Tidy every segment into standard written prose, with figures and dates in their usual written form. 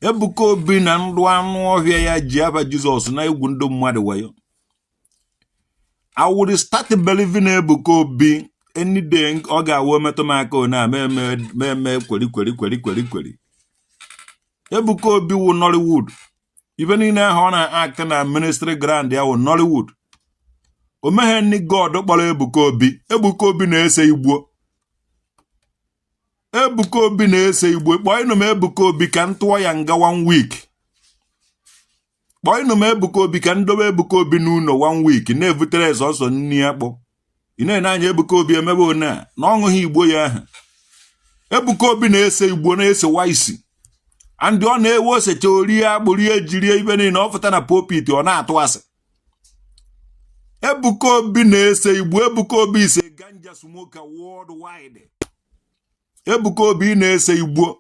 Ebuka Obi na ndụ anụ ọhịa ya ji aba Jizọs na-egwu ndị mmadụ wayo. I will start believing Ebuka Obi any day ọ ga-awụ metụ m aka one a meme kweri kweri kweri kweri kweri. Ebuka Obi wụ Nollywood. Ife niile ahụ ọ na-act na ministry ground ya wụ Nollywood. O meghe ndị God kpọrọ Ebuka Obi. Ebuka Obi na-ese igbo. Ebuka Obi na-ese igbo. Kpọọ ịnụ m Ebuka Obi ka m tụọ ya nga one week. Kpọọ ịnụ m Ebuka Obi ka m dobe Ebuka Obi n'ụlọ one week na-ebutere sọsọ nni akpụ. Ị na-ene anya Ebuka Obi emebe one a na ọṅụghị igbo ya ahụ. Ebuka Obi na-ese igbo na-esewa isi. And ọ na-ewe osecha orie akpụ rie ji rie ibe niile ọ fụta na pulpit ọ na-atụ asị. Ebuka Obi na-ese igbo. Ebuka Obi is a ganja smoker worldwide. Ebuka Obi na-ese igbo.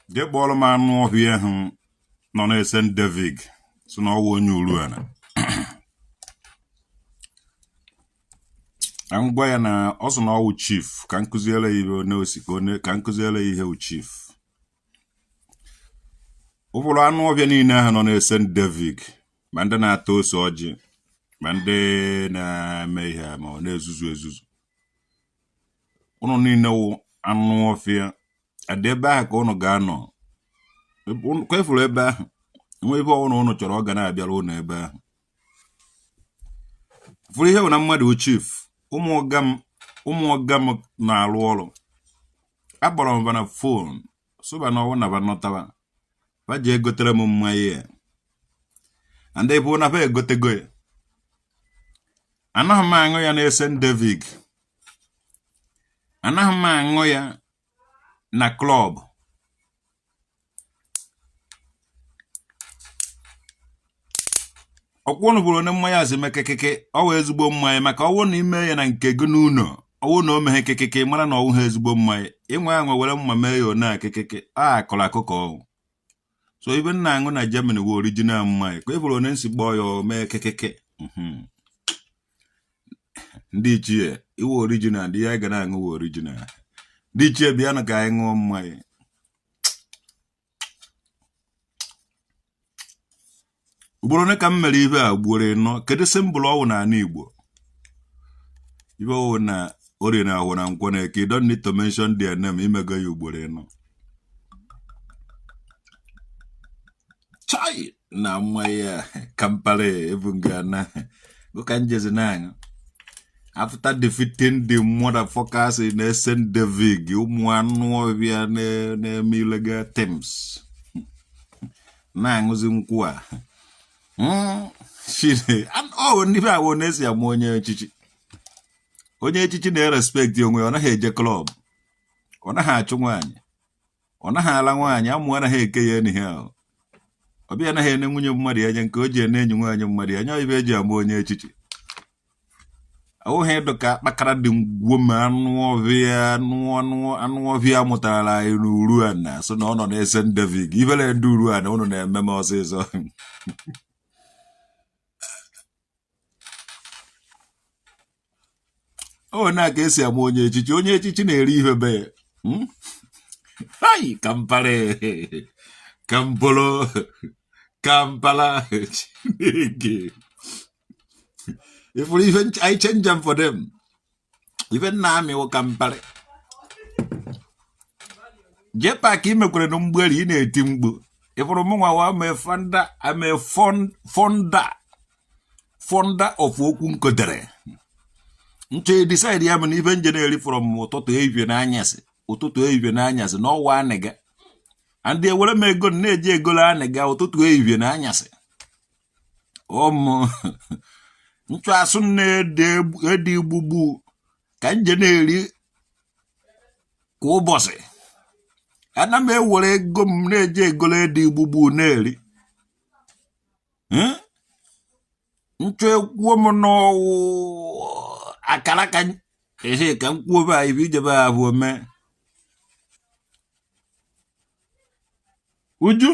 Jee kpọrọ m anụ ọhịa ahụ nọ na St. David sị na ọ wụ onye Uruana. Ka m gwa ya na ọ sị na ọ wụ chief ka m kụziere ya ihe n'osi ka m kụziere ya ihe wụ chief. Ụfọdụ anụ ọhịa niile ahụ nọ na St. David ma ndị na-ata ose ọjị ma ndị na-eme ihe ma ọ na-ezuzu ezuzu ụnụ niile wụ anụ ọfịa adị ebe ahụ ka ụnụ ga-anọ ka efuru ebe ahụ enwe ebe ọbụla ụnụ chọrọ ọ ga na-abịara ụnụ ebe ahụ fụrụ ihe bụ na mmadụ chief ụmụ ọga m na-arụ ọrụ akpọrọ m ba na phone sị ba na ọwụ na ba nọtaba ba ji egotere m mmanya ya and ebe na ba egotego ya anaghị m aṅụ ya na St. David anaghị m aṅụ ya na club ọkwa ụnụ bụrụ onye mmanya si mee kekeke ọ wụ ezigbo mmanya maka ọwụ na ime ya na nke gị n'ụlọ ọwụ na o meghe kekeke mara na ọwụ ha ezigbo mmanya ịnwe anwe were mma mee ya one a kekeke a akọrọ akụkọ ọwụ so ibe m na-aṅụ na Germany wụ original mmanya ka ị bụrụ onye nsi kpọọ ya o mee kekeke ndị ichie iwe original ndị ya ga na-aṅụ wụ original ndị ichie bịanụ ka anyị ṅụọ mmanya ugboro ole ka m mere ibe a ugboro ịnọ kedu symbol ọwụ n'ala Igbo ibe ọwụ na orie na ahụ na nkwọ na eke you don't need to mention their name imego ya ugboro ịnọ chai na mmanya kampala ebu nga na ka njezi na-aṅụ after defeating the motherfuckers in St. David ụmụ anụ ọhịa na-eme illegal things na-aṅụzi nkwụ a ọ ndị be awụ na-esi ama onye echichi onye echichi na-erespect onwe ya ọ naghị eje club ọ naghị achụ nwaanyị ọ naghị ala nwaanyị amụ anaghị eke ya enyi ha ọbịa anaghị ene nwunye mmadụ anya nke o ji ene enyi nwaanyị mmadụ anya ibe eji ama onye echichi awụghị ịdụ ka akpakara dị ngwo ma anụ ọhịa anụ ọhịa mụtara anyị n'Uruana so na ọ nọ na St. David ibere ndị Uruana ụnụ na-eme m ọsịsọ o na ka esi ama onye echichi onye echichi na-eri ihe be ya hai kampala kampolo kampala Chineke ifuru ife I change am for them ife nna amịwụ kampala JPAC imekwere na mgberi ị na-eti mkpu ịfụrụ mụ nwa wa I'm a founder of okwu nkotere nchọ decide ya bụ na ife nje na-eri from ụtụtụ ehihie na anyasị ụtụtụ ehihie na anyasị na ọwa anịga and ewere m ego na-eji egolo anịga ụtụtụ ehihie na anyasị ụmụ nchọ asụ na-ede ede igbugbu ka nje na-eri kwa ụbọchị ana m ewere ego m na-eji egolo ede igbugbu na-eri nchọ ekwuo m n'ọwụ akara ka ehe ka m kwuo be anyị bụ ijebe ha bụ ome Uju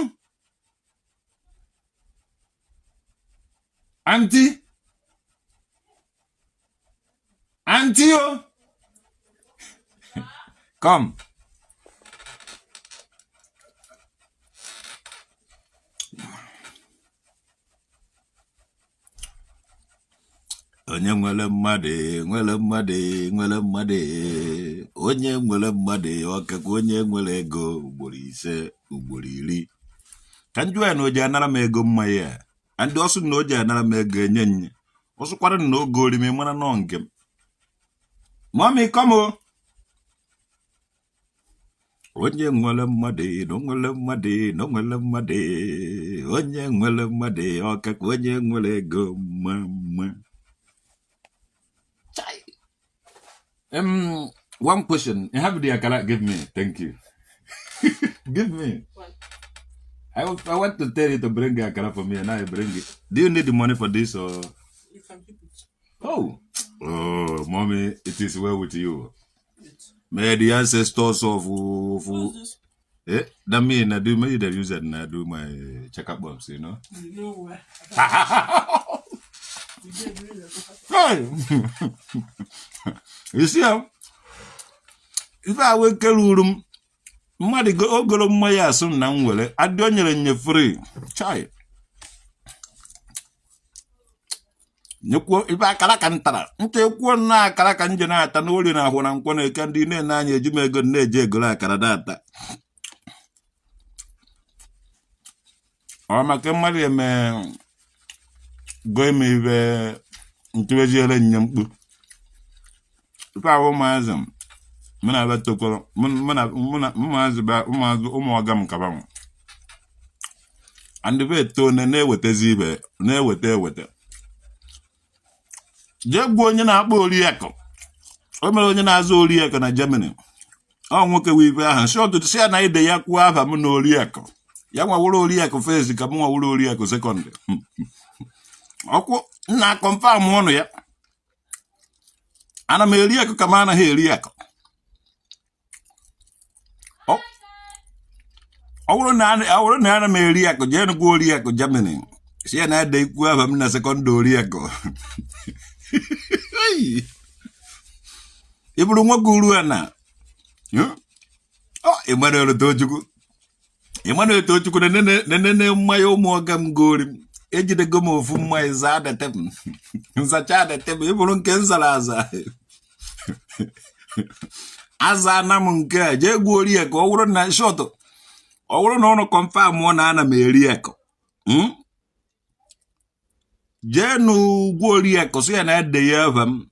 aunty aunty o come. Onye nwere mmadụ nwere mmadụ nwere mmadụ. Onye nwere mmadụ ọkakwa onye nwere ego ugboro 5, ugboro 10. Ka m jụọ ya na o ji anara m ego mmanya a. Ndị ọsụ na o ji anara m ego enye nye. Ọ sụkwara na oge orimi mara nọ nke m. Mommy, come o. Onye nwere mmadụ na o nwere mmadụ na o nwere mmadụ. Onye nwere mmadụ ọkakwa onye nwere ego mma mma. Chai. One question. You have the akara? Give me. Thank you. Give me. What? I want to tell you to bring the akara for me, and now you bring it. Do you need the money for this or? You can keep it. Oh. Oh, mommy, it is well with you. It. May the ancestors of What's this? That mean I do maybe they use it and I do my checkup bumps, you know. You know where? You get really Hey! You see how? Ife a wee kere uru m mmadụ ogolo mmanya asụ m na m were adị o nyere nye free chai nyekwuo ife akara ka m tara ncha ekwuo na akara ka m ji na-ata n'ori na ahụ na nkwọ na eke ndị na-ene anya eji m ego na-eji egoro akara na-ata ọ maka mmadụ eme go ime ife ntụweziere nye mkpu ife ahụ ụmụazị m mụ na ebe tokọrọ mụ na ụmụazị ụmụazị ụmụ ọga m kaba m and be eto na-ewetezi ibe na-eweta eweta jee gbuo onye na-akpọ oriakụ o mere onye na-azụ oriakụ na Germany ọ nwoke wee ibe ahụ si ọtụtụ si ya na ide ya kwuo afa m na oriakụ ya nwawụrụ oriakụ first ka m nwawụrụ oriakụ second ọkwụ nna confirm ọnụ ya ana m eri akụ ka m anaghị eri akụ ọ bụrụ na ana m eri akụ jee nụkwa oriakụ Germany si ya na ede ikwu afa m na second oriakụ ị bụrụ nwoke uru a na Emmanuel Tochukwu Emmanuel Tochukwu nenene mmanya ụmụ ọga m gori m ejidego m ofu mmanya zaa dete m nzacha dete m ị bụrụ nke m zara aza aza na m nke a jee gbuo oriakụ ọ bụrụ na short ọ bụrụ na ụnụ confirm na ana m eri akụ jee n'ugwu oriakụ sị ya na ede ya ava m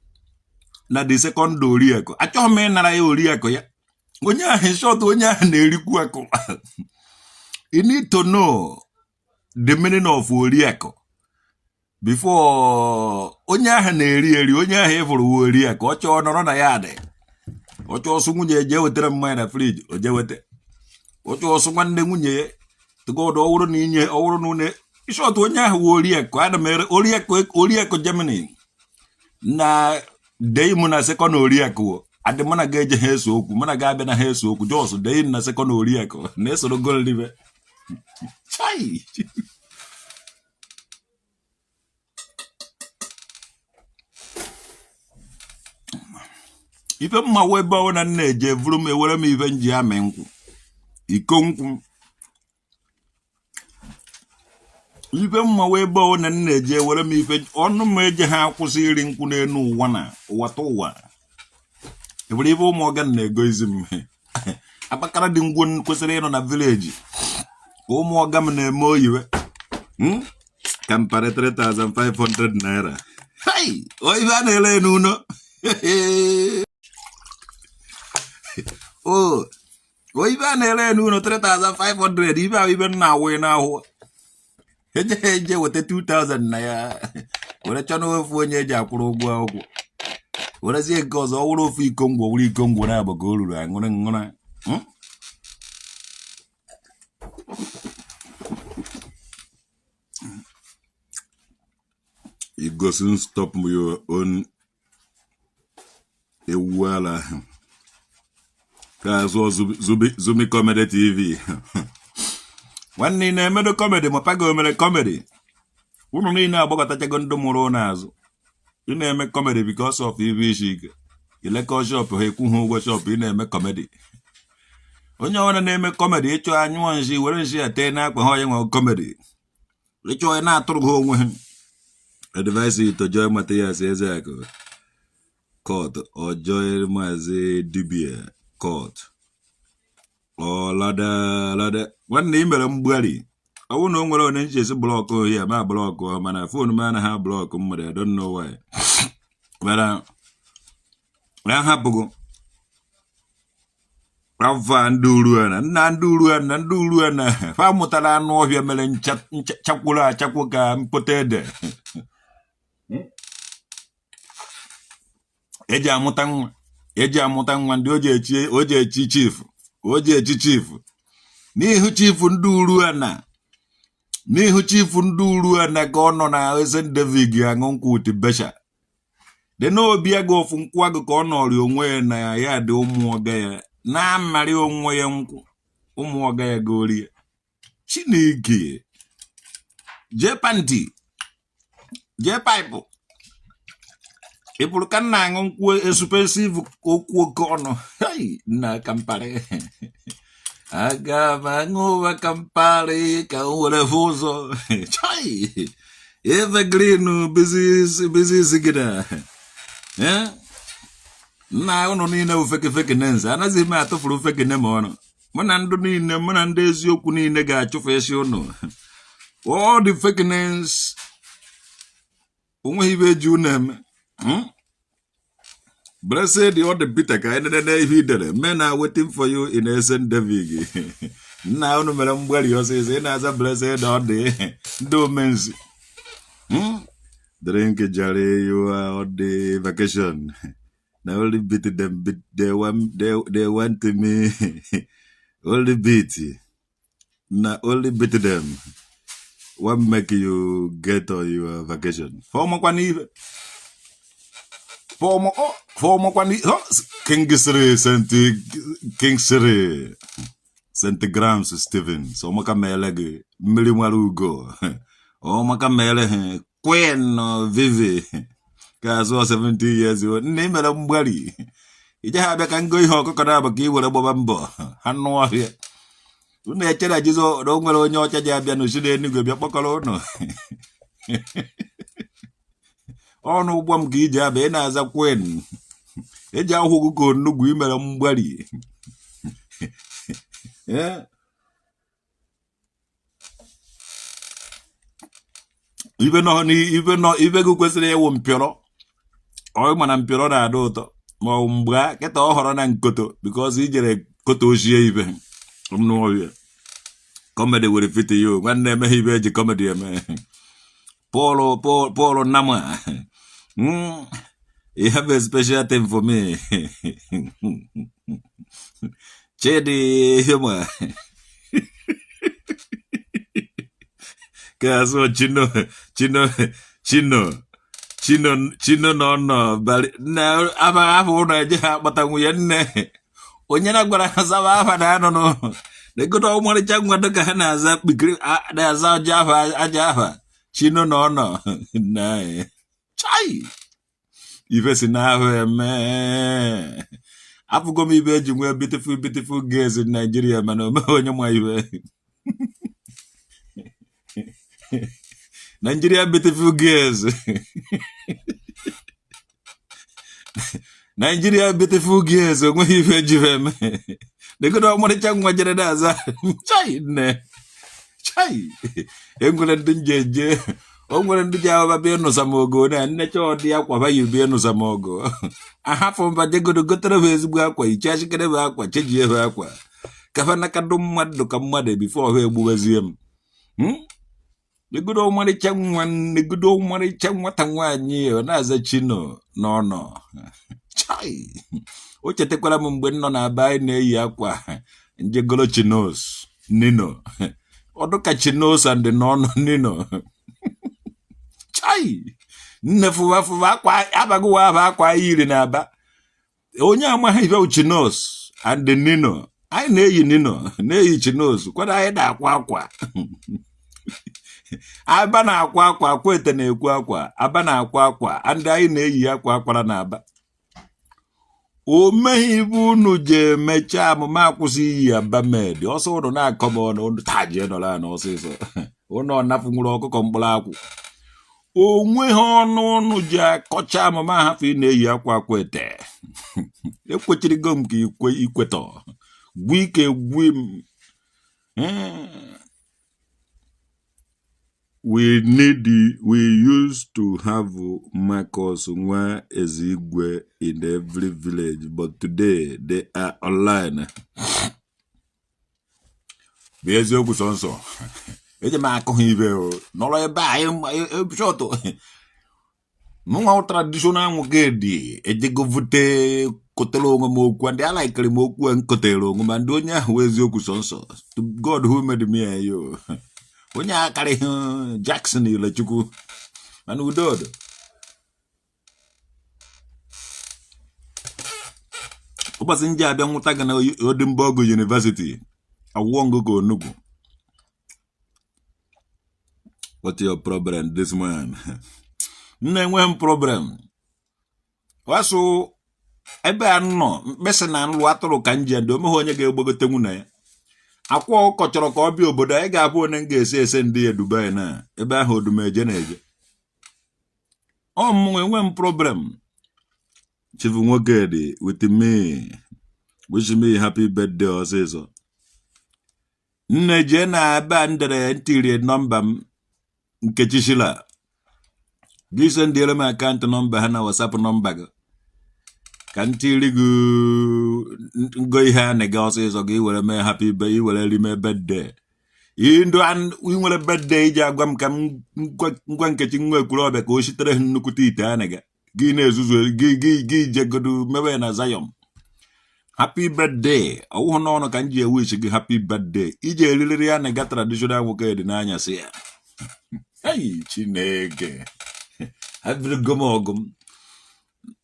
na the second oriakụ achọghị m ịnara ya oriakụ ya onye ahụ short onye ahụ na-erikwu akụ you need to know the meaning of oriakụ before onye ahụ na-eri eri onye ahụ ịfụrụ oriakụ ọ chọọ nọrọ na ya dị ọ chọọ ọsụ nwunye jee wetara mmanya na fridge o jee weta ọ chọọ ọsụ nwanne nwunye ya tụgodo ọ wụrụ na inye ọ wụrụ na une short onye ahụ wụ oriakụ ana m ere oriakụ oriakụ Germany na dei mụ na second oriakụ adị mụ na ga-eje ha eso okwu mụ na ga-abịa na ha eso okwu just dei na second oriakụ na-esoro golibe chai ife mma wee ebe ọ na nna eje vụrụ m ewere m ife nji amị nkwụ iko nkwụ ife mma wee ebe ọ na nna eje ewere m ife ọnụ m eje ha akwụsị iri nkwụ n'elu ụwa na ụwa ta ụwa ewere ife ụmụ ọga na-egoizi m akpakara dị ngwo kwesịrị ịnọ na village ka ụmụ ọga m na-eme oyiwe ka mpara 3500 naira hai ife a na-ere n'ụlọ o ife a na-ere n'ụlọ 3500 ife ahụ ibe nna awụ n'ahụ eje eje weta 2000 na ya were chọ n'ofu onye eji akwụrụ ụgwọ akwụkwọ werezie nke ọzọ ọ wụrụ ofu iko ngwọ wụrụ iko ngwọ na-abụ ka o ruru aṅụrị ṅụra You go soon stop your own ewu ala ka azụ Zumi Comedy TV nwanne ị na-emedo comedy ma pago mere comedy unu niile agbakọtachago ndị mụrụ ụnụ azụ ị na-eme comedy because of ibe isi ike ilekọ shop ha ekwughị ụgwọ shop ị na-eme comedy onye ọbụla na-eme comedy ịchọ anyụọ nshi were nshi ya tee n'akpa ha onye nwe comedy ịchọ ya na-atụrụ ha onwe ha Advise you to join Matthias Ezeaku court or join Maazị Dibia court or lada lada. Nwanne, ị mere mgbari. Ọ bụrụ na o nwere onye nchesi block ya ma block, mana phone m anaghị ablock mmadụ. I don't know why. Mana ya hapụgo afa ndị uru na nna ndị uru na ndị uru na fa mụtara anụ ọhịa mere nchakwuru achakwu ka mpote ede eji amụta nwa, eji amụta nwa. Ndị o ji echi chief, o ji echi chief n'ihu chief ndị uru na n'ihu chief ndị uru na ka ọ nọ na St. David aṅụ nkwụ with besha dị n'obi agụ ofu nkwụ agụ ka ọ nọrị onwe ya na ya dị ụmụ ọga ya na-amarị onwe ya nkwụ ụmụ ọga ya gorie. Chineke, jee panty, jee pipe. Ị pụrụ ka m na-aṅụ nkwụ expensive, okwu oke ọnụ. Hei, nna, Campari, aga m aṅụ ụwa Campari ka m were hụ ụzọ. Chai, evergreen busy gị na. Eh? Nna, ụnụ niile bụ fake fake names. Anaghịzi m atụfuru fake name ọnụ. Mụ na ndụ niile, mụ na ndị eziokwu niile ga-achụfu esi ụnụ. All the fake names, onweghị ibe eji unu eme. Blessed ọ dị Peter ka anyị nene ihe idere. Men are waiting for you in St. David. Nna, unu mere mgbari ọsịsọ. Ị na-aza Blessed ọ dị ndị omenzi. Drink jare, you are on the vacation. Na only beat them beat they want, they want me only beat na only beat them what make you get on your vacation. Fọmakwana ife fọmakwana. Kingsley St. Kingsley St. Grams Stephen so ọmaka meele gị mmiri nwere ugo. Ọmaka meele ha. Queen Vivi ka azụ 70 years old. Nne, ị mere mgbari ije ha abịa ka ngo ihe ọkụkọ na-abụ ka ị were gbaba mbọ ha nụ ọhịa. Unu echere Jizọ na o nwere onye ọcha ji abịa n'osi n'Enugu bịa kpọkọrọ ụnụ ọnụ ụgbọ m ka iji abịa. Ị na-aza queen eji ahụhụ ka onugbu. Imere mgbari. Eh? Ibe nọ n'ibe nọ ibe gị kwesịrị ịwụ mpịọrọ ọ mana mpịọrọ na-adị ụtọ ma ọ bụ mgbe a kịta ọ họrọ na nkoto because ijere koto ochie ibe n'ọhịa. Comedy were fit you. Nwanne, emeghe ibe eji comedy eme. Paul Paul Paul Nama. You have a special thing for me. Chidi Huma ka azụ Chino Chino Chino Chino Chino nọ nọ bali nne aba afọ ụlọ eje ha akpata nwunye nne onye na gwara ha zaba afa na anọ nụ legodo ọmarịcha nwa ka ha na-aza kpikiri na-aza aja afa aja afa Chino nọ nọ nna. Chai, ife si n'ahụ eme. Afụgo m ibe eji nwee beautiful beautiful girls in Nigeria, mana o meghị onye ma ibe Nigeria beautiful girls, Nigeria beautiful girls, onweghị ife eji ha eme. Legodo ọmarịcha nwa jere na-aza. Chai, nne, chai, enwere ndị njeje, o nwere ndị ji ahụba bịa ịnụsa m ogo na nnecha ọdị akwa ba yi bịa ịnụsa m ọgụ. Ahafụ mba jegodo gotere ha ezigbo akwa, ichachikere ha akwa, chejie ha akwa ka ha nakado mmadụ ka mmadụ before ha egbuwezie m. Legodo ọmarịcha nwa, legodo ọmarịcha nwata nwaanyị ọ na-aza Chino n'ọnọ. Chai, o chetakwara m mgbe m nọ na-aba anyị na-eyi akwa njegolo chinos nino ọdụ ka chinos and n'ọnụ nino. Chai, nne, fụwa fụwa akwa abagowa aba akwa anyị yiri na-aba. Onye amaghị ife bụ chinos and nino. Anyị na-eyi nino, na-eyi chinos kwado. Anyị na-akwa akwa aba, na-akwa akwa akwa ete, na-ekwu akwa aba, na-akwa akwa and anyị na-eyi akwa akwara na aba. O meghị ibe unu ji emecha amụma akwụsị iyi aba med ọsọ. Unu na-akọ m ọnụ, unu taa jee nọrọ ana ọsịsọ. Unu ọ napụnwuru ọkụkọ mkpụrụ akwụ. Onweghị ọnụ ụnụ ji akọcha amụma ahafụ ị na-eyi akwa akwa ete. Ekwechirigo m ka ikwe ikwetọ gwu ike gwu m. We used to have Marcus Nwa Ezigwe in every village, but today they are online. Bụ eziokwu sọnsọ eji m akụ ha ibe o nọrọ ebe a shọtụ mụnwa traditional nwoke dị ejego vute kotere onwe m okwu ndị alaikere m okwu a m kotere onwe ma ndị onye ahụ wụ eziokwu sọnsọ. To God who made me and you, onye a karịghị Jackson Ilechukwu, mana udo dị. Ụbọchị nji abịa nwụta gị na Edinburgh University awụọ ngụ ka onugwu. What your problem, this man? Nna, enweghị m problem. Wasụ ebe a nọ mkpịsị na nlụ atụrụ ka nji ndị omeghe onye ga-egbagote nwunye ya. Akwa ọkụkọ chọrọ ka ọ bịa obodo anyị ga-abụ onye m ga-esi ese ndị ya Dubai na ebe ahụ odumeje na-eje. Ọ mụnwa enwe m problem. Chief nwoke dị with me, wish me happy birthday ọsịsọ. Nne, jee na ebe a ndere ntirie nọmba m. Nkechi Shila, gị sendiere m account number ha na WhatsApp nọmba gị ka m tiri gị ngo ihe a na-ga ọsịsọ gị were mee happy birthday, were rime birthday. Ndụ ị nwere birthday iji agwa m ka m ngwa Nkechi nwa Ekwulọbịa ka o sitere ha nnukwute ite a na-ga gị na-ezuzu gị gị gị jegodu mewe na Zion happy birthday. Ọwụhụ n'ọnụ ka m ji ewish gị happy birthday. Iji eririri ya na-ga traditional nwoke dị n'anyasị ya. Ei, Chineke, ebunigo m ọgụ m,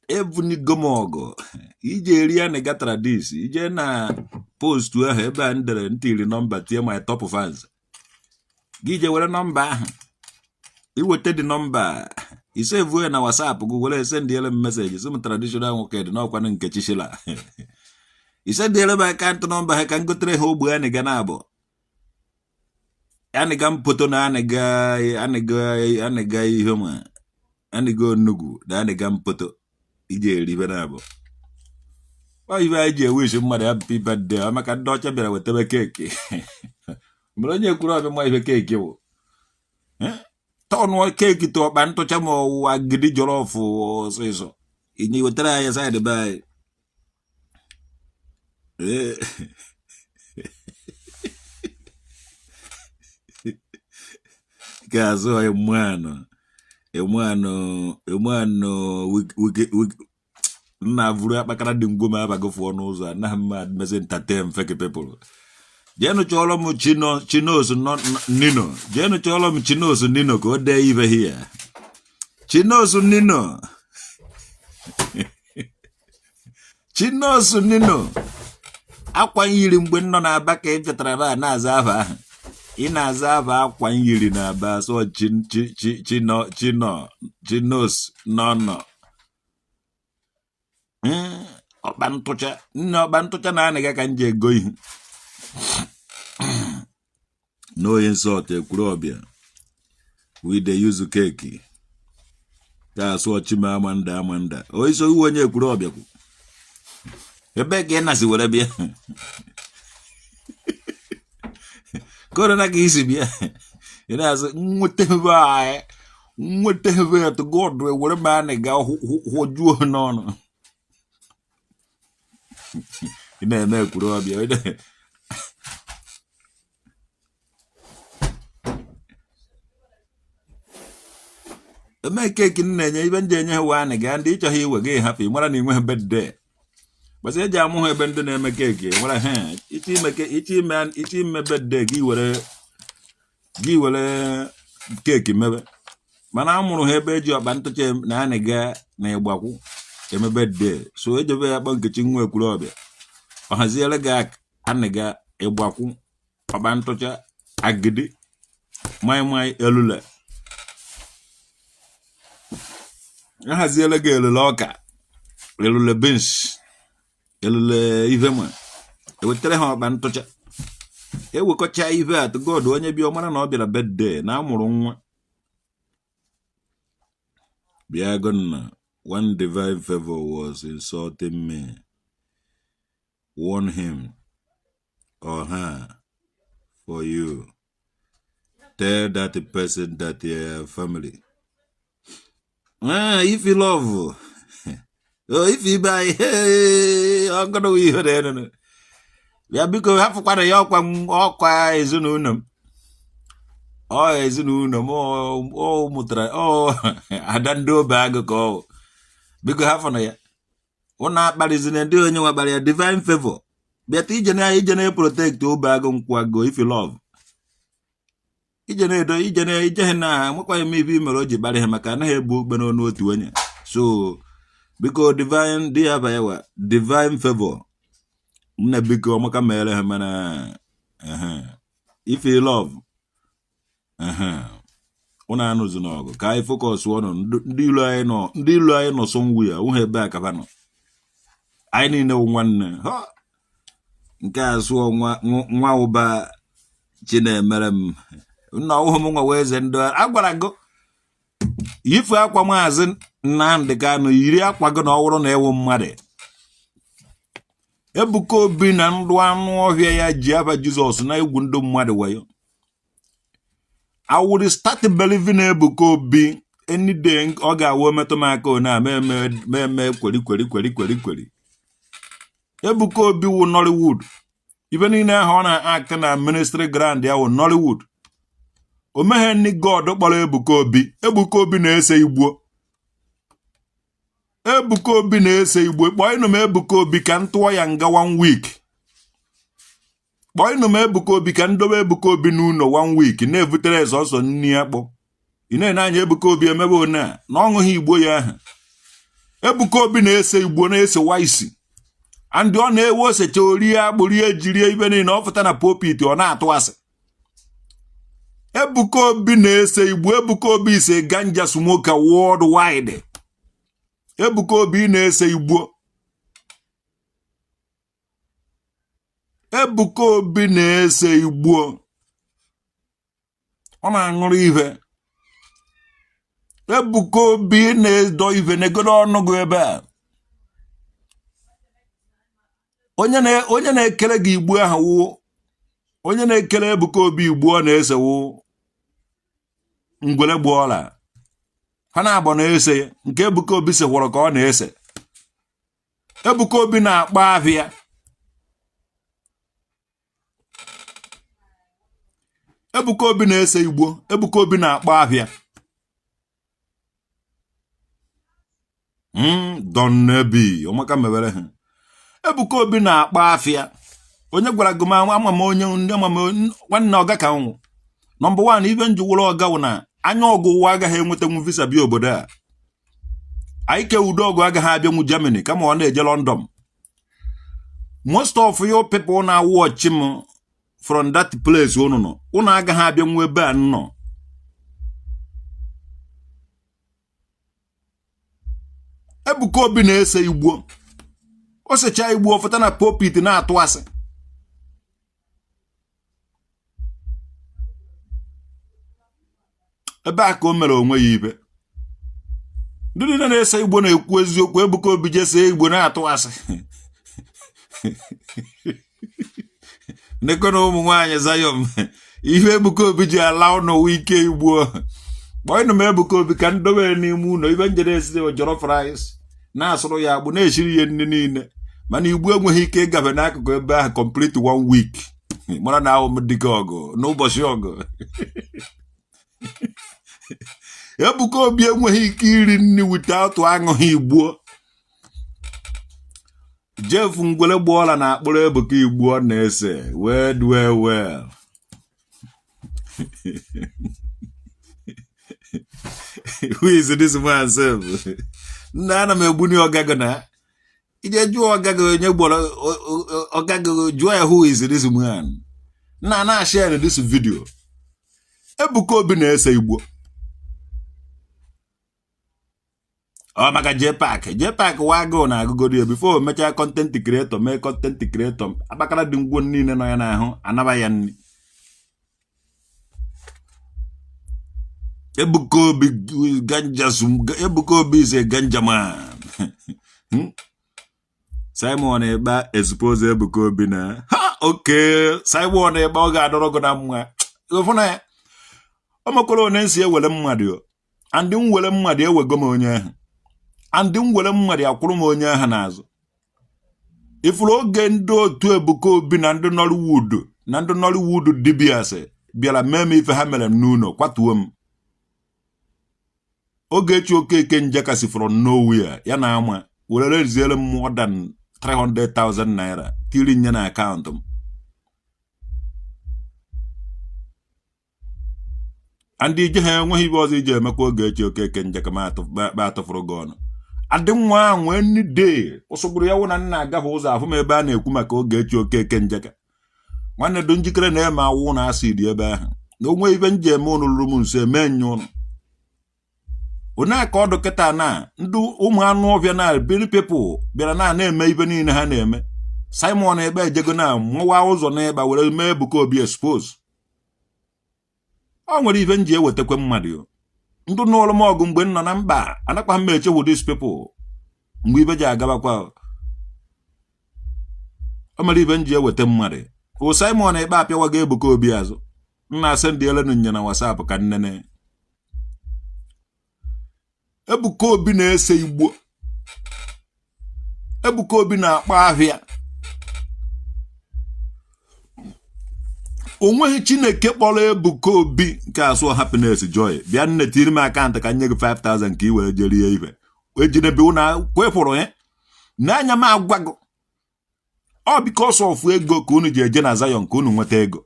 ebunigo m ọgụ. Iji eri ya na-ga tradis, ije na post ahụ ebe a m dere ntiri nọmba, tie my top fans, gị je were nọmba ahụ, iweta dị nọmba isevuo ya na WhatsApp gị, were sendiere m message, sị m traditional nwoke dị n'ọkwanụ Nkechi Shila, isendiere m account number ha ka m gotere ha ogbe anịga na abụ anịga mpoto na anịga anịga anịga ihe ma anịga onugwu na anịga mpoto iji eribe na abụ. Ọ ibe anyị ji ewish mmadụ happy birthday maka ndị ọcha bịara wetebe cake mgbe onye kwuru ọbịa ma ife cake bụ tọnụọ cake tụ ọkpa ntụcha ma ọwụwa agidi jollof ọsịsọ inye wetara anyị side be anyị. Ee. Nke azụ emuanụ emuanụ emuanụ wike wike nna vuru akpakara dị ngwo m abago fụọ n'ụzọ anaghị m mezi entertain fake people. Jeenụ chọọrọ m Chino, Chinos Nino. Jeenụ chọọrọ m Chinos Nino ka o dee ibe hia. Chinos Nino, Chinos Nino, akwa nyiri mgbe m nọ n'Aba ka ị pịatara ebe a na-aza afa ahụ ị na-aza afa akwa nyiri n'Aba. So Chino Chino Chinos nọ ọkpa ntụcha nne ọkpa ntụcha na anịga ka m ji ego ihu no insult. Ekwulọbịa, we dey use cake ka asụ chima amanda amanda oiso iwe onye Ekwulọbịa kwu ebe ka ị nasi were bịa korona ka isi bịa ị na-asị nweta ebe anyị nweta ebe ya to God were m anịga hụjuo n'ọnụ ị na-eme Ekwulọbịa. Eme cake m na-enye ibe ndị enye ha wa anị gaa ndị ịchọghị iwe gị hapụ ị mara na inwe birthday gbasa eji amụ ha ebe ndị na-eme cake nwere ha ịchọ ime birthday gị were cake mebe mana a mụrụ ha ebe eji ọkpa ntụcha na anị ga na ịgbakwu eme birthday. So ejebe ya kpọ Nkechi nwa Ekwulọbịa ọ haziere gị anịga ịgbakwu ọkpa ntụcha agidi maịmaị elule ahaziela gị elule ọka, elule beans, elule ife ma ewetara ha ọkpa ntụcha ewekọcha ife at God onye bịa ọ mara na ọ bịara birthday na amụrụ nwa. Bịagonna, one divine favor was insulting me. Warn him or her for you. Tell that person that your family. Ah, if you love, oh, if you buy, hey, ọ gọdọ ihe na-enu. Bịa biko hapụkwana ya ọkwa m ọkwa ezinụlọ m. Ọ ezinụlọ m ọ mụtara ọ ada ndị obe agụ ka ọ biko hafụna ya. Ụnụ akparịzina ndị onye nwa kpara ya divine favor. Bịata ije na ije na protect obe agụ nkwụ agụ if you love. Ije na-edo ije na ije na nwekwaghị m ibe mere o ji kparị ha maka anaghị egbu okpe n'ọnụ otu onye. So biko divine dị ya bayawa divine favor. Nna biko ọmaka mere ha mana if you love ụnụ anụzi n'ọgụ ka anyị focus ọnụ ndị ilu anyị nọ ndị ilu anyị nọ somewhere ụhụ ebe a kaba nọ anyị niile wụ nwanne ha nke a sụọ nwa nwa ụba chinemere m nna ọhụụ m nwa wee eze ndị a gwara gị yifu akwa maazị Nnamdị Kanụ yiri akwa gị na ọ wụrụ na ewu mmadụ Ebuka Obi na ndụ anụ ọhịa ya ji aba Jizọs na egwu ndị mmadụ wayo. I would start believing Ebuka Obi any day ọ ga-awụ metụ m aka one a meme kweri kweri kweri kweri kweri. Ebuka Obi wụ Nollywood. Ibe niile ahụ ọ na-act na ministry grand ya wụ Nollywood. O meghe ndị God kpọrọ Ebuka Obi. Ebuka Obi na-ese igbo. Ebuka Obi na-ese igbo. Kpọọ ịnụ m Ebuka Obi ka m tụọ ya nga one week. Kpọọ ịnụ m Ebuka Obi ka m dobe Ebuka Obi n'ụlọ one week na-ebutere sọsọ nni akpụ. Ị na-ene anya Ebuka Obi emebe one a na ọṅụghị igbo ya ahụ. Ebuka Obi na-ese igbo na-esewa isi. And ọ na-ewe osecha orie akpụ rie jirie ibe niile ọ fụta na pulpit ọ na-atụ asị. Ebuka Obi na-ese igbo. Ebuka Obi ise ganja smoker worldwide. Ebuka Obi na-ese igbo. Ebuka Obi na-ese igbo. Ọ na-aṅụrụ ife. Ebuka Obi na-edo ife negodo ọnụ gị ebe a. Onye na-ekele gị igbo ahụ wụ onye na-ekele Ebuka Obi igbo ọ na-ese wụ ngwele gbuola ha na-abọ na-ese nke Ebuka Obi sekwara ka ọ na-ese. Ebuka Obi na-akpa ahịa. Ebuka Obi na-ese igbo. Ebuka Obi na-akpa ahịa. Don Nebi ọmaka mewere ha. Ebuka Obi na-akpa afịa. Onye gwara gị ma ama m onye ndị ama m nwanne ọga ka nwụ. Number 1 ibe njiwụrụ ọga wụ na anya ọgụ ụwa agaghị enwetanwu visa bịa obodo a. Ike Udogu agaghị abịanwu Germany kama ọ na-eje London. Most of you people na-watch m from that place unu nọ unu agaghị abịanwu ebe a nọ. Ebuka Obi na-ese igbo. O secha igbo ọ fụta na pulpit na-atụ asị. Ebe a ka o mere onwe ya ibe. Ndị niile na-ese igbo na-ekwu eziokwu. Ebuka Obi jese igbo na-atụ asị. Nekwe na ụmụ nwaanyị Zion ihe Ebuka Obi ji ala ụnụ ike igbo. Kpọọ m Ebuka Obi ka m dobe n'ime ụlọ ibe njere esiri jollof rice na-asụrụ ya agbụ na-esiri ya nri niile mana igbo enweghị ike ịgafe n'akụkụ ebe ahụ complete one week mara na ahụ m dịka ọgụ n'ụbọchị ọgụ. Ebuka Obi enweghị ike iri nri without aṅụghị igbo. Jeff Ngwele gbuola na akpụrụ Ebuka igbo ọ na-ese well well well. Who is this man sef? Nna ana m egbuni ọgago na ije jụọ ọgago onye gbọrọ ọgago jụọ ya who is this man. Nna na-share this video. Ebuka Obi na-ese igbo. Ọ maka JPAC JPAC wa agụụ na agụgodo ya before mechaa content creator mee content creator akpakara dị ngwo niile nọ ya n'ahụ anaba ya nri. Ebuka Obi ganja. Ebuka Obi is a ganja man. Simon Ekpa expose Ebuka Obi na ha. Okay, Simon Ekpa, ọ ga-adọrọ gị na mma. Ụfụ na ya o mekwara one nsi ewere mmadụ, andị m were mmadụ, ewego m onye ahụ, andị m were mmadụ, akwụrụ m onye ahụ n'azụ. Ifuru oge ndị otu Ebuka Obi na ndị Nollywood na ndị Nollywood dibias bịara mee m ife ha mere m n'ụlọ, kwatuo m. Ogechi Okeke Njaka si from nowhere ya na ama were reziere m more than 300,000 naira tiri nye na akaụntụ m. Ndị ije ha enweghị ibe ọzọ iji emekwa Ogechi Okeke Njaka ma atụfụrụ gị ọnụ adị nwa ahụ. Any day ụsọgburu ya wụ na nna agaghị ụzọ afụ m ebe a na-ekwu maka Ogechi Okeke Njaka, nwanne dị njikere na-eme awụ na acid ebe ahụ na onwe ibe nji eme ụnụ ruru m nso eme nye ụnụ onye aka ọdụ kịta na ndị ụmụ anụ ọbịa na biri people bịara na na-eme ibe niile ha na-eme. Simon Ekpa ejego na mụwa ụzọ na Ekpa were mee Ebuka Obi expose. Ọ nwere ibe nji ewetakwa mmadụ ndụ n'ụlọ m ọgụ mgbe m nọ na mkpa. Anakwa m echewu these people mgbe ibe ji agabakwa. O mere ibe nji eweta mmadụ o. Simon Ekpa apịawago Ebuka Obi azụ. M na-asị ndị elenu nye na WhatsApp ka nnene Ebuka Obi na-ese igbo. Ebuka Obi na-akpọ ahịa. O nweghị Chineke kpọrọ Ebuka Obi nke asụ happiness joy. Bịa nne, tiri m akaụntụ ka nye gị 5000 ka ị were jee rie ife ejidebe ụna kwefụrụ ya n'anya. M agwa gị, ọ because of ego ka unu ji eje na Zion ka unu nweta ego.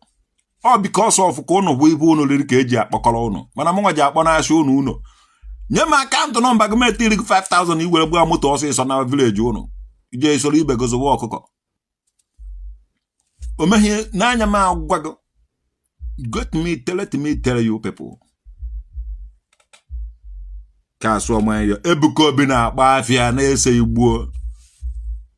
Ọ because of ka unu bụ ibe unu riri ka eji akpọkọrọ unu, mana mụnwa ji akpọ n'asị unu. Unu nye m akaụntụ nọmba gị, m etiri gị 5000, i were gbaa moto ọsịsọ na village unu ije soro ibe gị zụwa ọkụkọ. O meghie n'anya m. Agwa gị, get me, let me tell you people ka asụ ọma ya. Ebuka Obi na-akpa afịa, na-ese igbuo,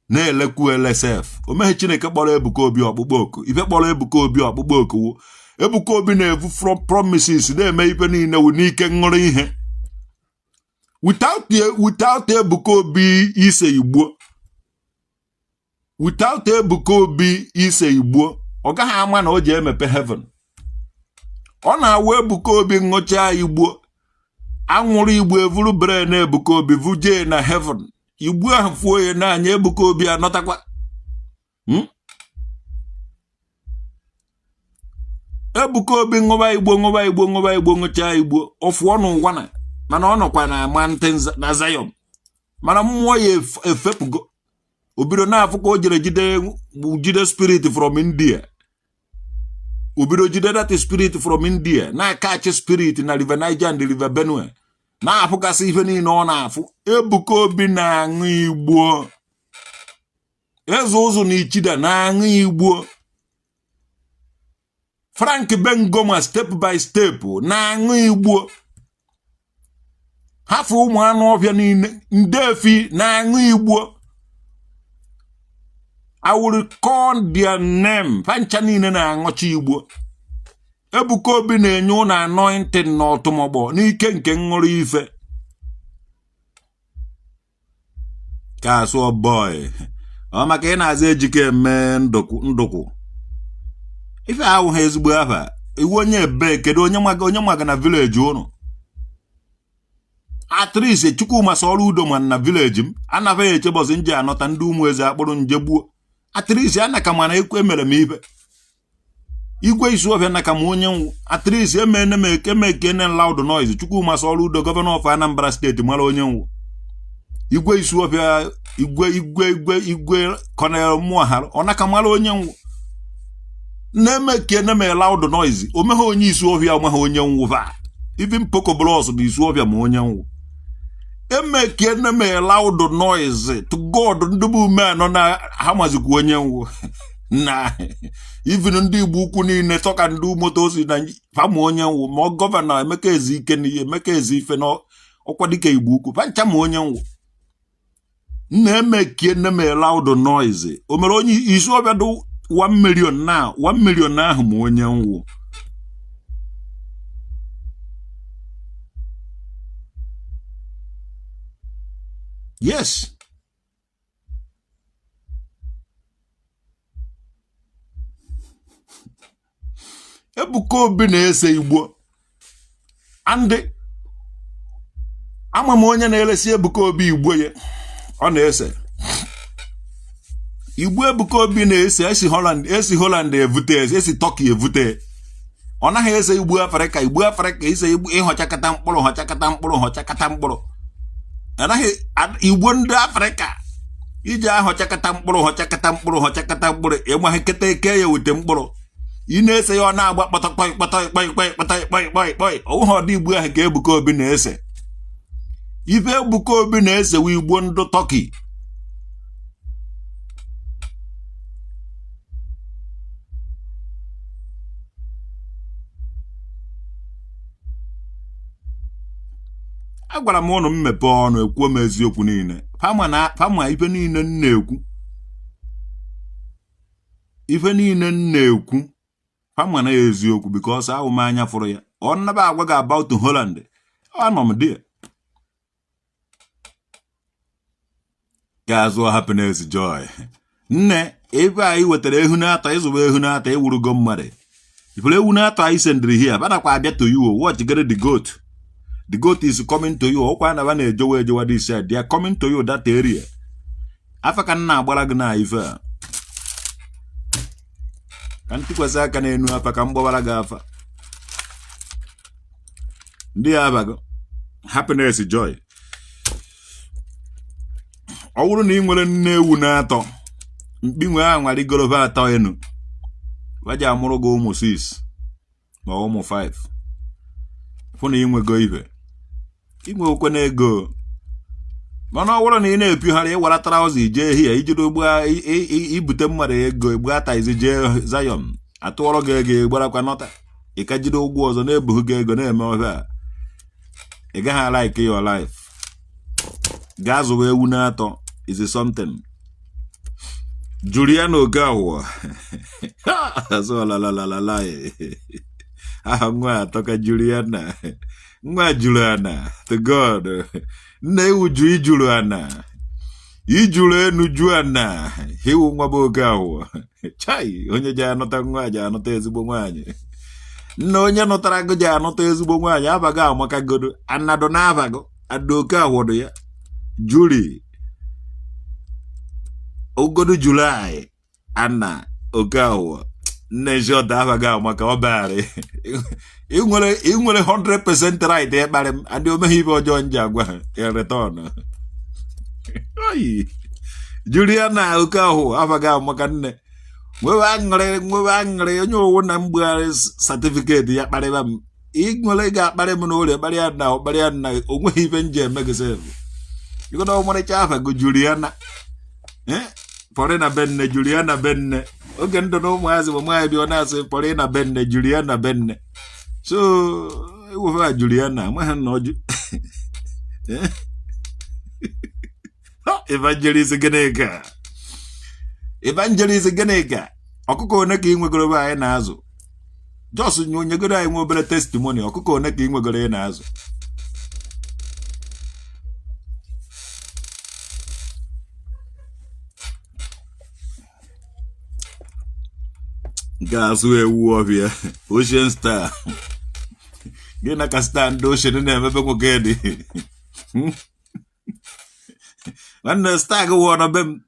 na-elekwu elesef. O meghị Chineke kpọrọ Ebuka Obi ọkpụkpọ oku. Ife kpọrọ Ebuka Obi ọkpụkpọ oku wụ Ebuka Obi na-evu from promises, na-eme ife niile wụ n'ike ṅụrụ ihe without Ebuka Obi ise igbo, without Ebuka Obi ise igbo, ọ gaghị ama na o ji emepe heaven. Ọ na-awụ Ebuka Obi ṅụchaa igbo, anwụrụ igbo evuru brain Ebuka Obi vuje na heaven. Igbo ahụ fuo ya n'anya, Ebuka Obi anọtakwa. Ebuka Obi ṅụba igbo, ṅụba igbo, ṅụba igbo, ṅụchaa igbo, ọfụọ n'ụwa na mana ọ nọkwa na mountain na Zion, mana mmụọ ya efepụgo. O bido na-afụ ka o jere jide jide spirit from India. O bido jide that spirit from India, na-akachi spirit na River Niger and River Benue, na-afụgasị ife niile ọ na-afụ. Ebuka Obi na-aṅụ igbo. Eze ụzụ na Ichida na-aṅụ igbo. Frank Bengoma step by step na-aṅụ igbo. Hafụ ụmụ anụ ọhịa niile, ndefi na-aṅụ igbo. I will call their name. Fancha niile na-aṅụcha igbo. Ebuka Obi na-enye ụnụ anointing na ọtụmọgbọ n'ike nke ṅụrụ ife ka asụọ boy. Ọ maka ị na-aza Ejike eme ndụkwụ ife ahụ ha ezigbo afa iwu onye ebe. Kedu onye nwaga, onye nwaga na village ụnụ? At least Chukwuma Soludo ma na village m anaghị echebọzi nje anọta ndị ụmụ eze akpụrụ nje gbuo. At least anaka mana ekwe emere m ife igwe Isuofia naka m onye nwụ. At least emene m eke mekene loud noise. Chukwuma Soludo, governor of Anambra State, mara onye nwụ igwe Isuofia, igwe igwe igwe igwe Colonel Muahara, ọ naka mara onye nwụ na-eme kene me loud noise. O meghe onye Isuofia, omeghe onye nwụ va. Even Poco Bros na Isuofia ma onye nwụ emekene me loud noise to God. Ndị bụ ume anọ na ha mazikwa onye nwụ na even ndị Igbo ukwu niile tọka ndị moto si na fama onye nwụ ma ọ governor Emeka Ezike na Emeka Ezife na ọkwa dịka Igbo ukwu fancha ma onye nwụ na-emekie nne loud noise. O mere onye Isuofia dị 1 million na 1 million ahụ ma onye nwụ. Yes, Ebuka Obi na-ese igbo and ama m onye na-eresi Ebuka Obi igbo ya ọ na-ese igbo. Ebuka Obi na-ese esi Holland evute, esi Turkey evute. Ọ naghị ese igbo Afrịka, igbo Afrịka ise igbo ịhọchakata mkpụrụ, họchakata mkpụrụ, họchakata mkpụrụ. Anaghị igbo ndị Afrịka iji ahọchakata mkpụrụ, họchakata mkpụrụ, họchakata mkpụrụ. Ịmaghị keta eke ya wute mkpụrụ ị na-ese ya, ọ na-agba kpọtọkpọi kpọtọi kpọi kpọi kpọtọi kpọi kpọi kpọi. Ọwụghị ọdị igbo ahụ ka Ebuka Obi na-ese. Ife Ebuka Obi na-esewe igbo ndụ Turkey. Agwara m ụnụ mmepe ọnụ ekwuo m eziokwu niile. Fama na fama ife niile m na-ekwu, ife niile m na-ekwu, fama na eziokwu, because ahụ m anya fụrụ ya. Ọ nnaba agwa gị about Holland, anọ m there. Ga-azụ Happiness Joy. Nne, ebe anyị wetara ehu na-atọ, ịzụba ehu na-atọ, ewurugo mmadụ. Ifuru ewu na-atọ anyị sendịrị here, banakwa abịa to you. Watch, get the goat. The goat is coming to you. Ọkwa na ba na-ejewa ejewa this side. They are coming to you, that area. Afa ka nna agbara gị na ife a ka m tụkwasị aka n'enu afa ka m gbawara gị afa. Ndị ya abago Happiness Joy. Ọ bụrụ na ị nwere nne ewu na-atọ mkpi nwee anwarigorobe atọ enu waji amụrụ gị ụmụ 6 ma ụmụ 5, fụ na ịnwego ibe inwekwe na ego. Mana ọ bụrụ na ị na-epigharị ịwara trouser ije hia ijiri ugbo ibute mmadụ ego igbu ataizi jee Zion atụọrọ gị ego, ịgbarakwa nọta ị ka jide ụgwọ ọzọ na-ebughị gị ego na-eme ọhịa a, ị gaghị like your life. Gaa zụwa ewu na-atọ is something. Jụrụ ya na oke awụọ azụọlalalala. Aha nwa atọ ka Juliana, nwa Juliana to God. Nna ewu ju ijuru ana ijuru enu ju ana iwu nwa bụ oke awụọ. Chai, onye ji anụta nwa ji anụta ezigbo nwaanyị. Nna, onye nụtara gị ji anụta ezigbo nwaanyị. Abago amakagodo anado na-abago ada oke awọdụ ya juri ogodo July ana oke awọ. Nne shọt abago amaka. Ọ bagharị ị nwere 100% right ịkparị m adị omeghe ibe ọjọọ nji agwa ha in return. Oyi. Juliana oke ahụ abago amaka. Nne, nwewe aṅụrị, nwewe aṅụrị. Onye owu na mgbugharị certificate ya kparịba m, ị nwere ga-akparị m n'ụlọ, kparịa na kparịa na onweghị ife m ji eme gị sef. Ịgodo ọmarịcha afa gị Juliana, pọrị na benne Juliana benne. Oge ndụ na ụmụazị bụ nwaanyị bịa, ọ na-asị pọrị na benne Juliana benne. So iwefe a Juliana amaghị na ọjụ. Evangelist Gịnịka, Evangelist Gịnịka, ọkụkọ one ka ị nwegoro be anyị na-azụ? Jos nyegoro anyị nwe obere testimony. Ọkụkọ one ka ị nwegoro ị na-azụ? Nke azụ ewu ọbịa Ocean Star gị na ka star ndị ocean na-emebe nwoke dị. Nwanne, star gị wụọ na be m.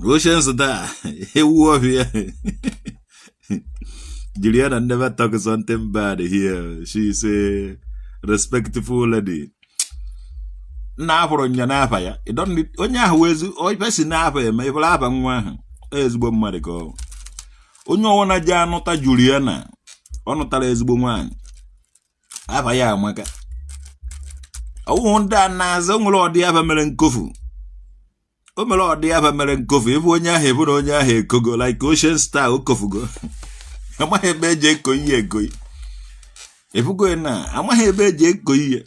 Ocean Star ewu ọbịa. Juliana never talk something bad here. She is a respectful lady. Nna afụrụ nya n'afa ya. You don't need onye ahụ wee ezi ife si n'afa eme ifere afa nwa ahụ ezigbo mmadụ ka ọ onye ọwụna ji anụta Juliana. Ọ nụtara ezigbo nwaanyị, afa ya amaka. Ọwụhụ ndị a na-aza o nwere ọdị afa mere nkofu, o mere ọdị afa mere nkofu. Ịbụ onye ahụ ebu na onye ahụ ekogo like Ocean Star o kofugo. Amaghị ebe eji eko ihe ekoyi efugo na amaghị ebe eji eko ihe.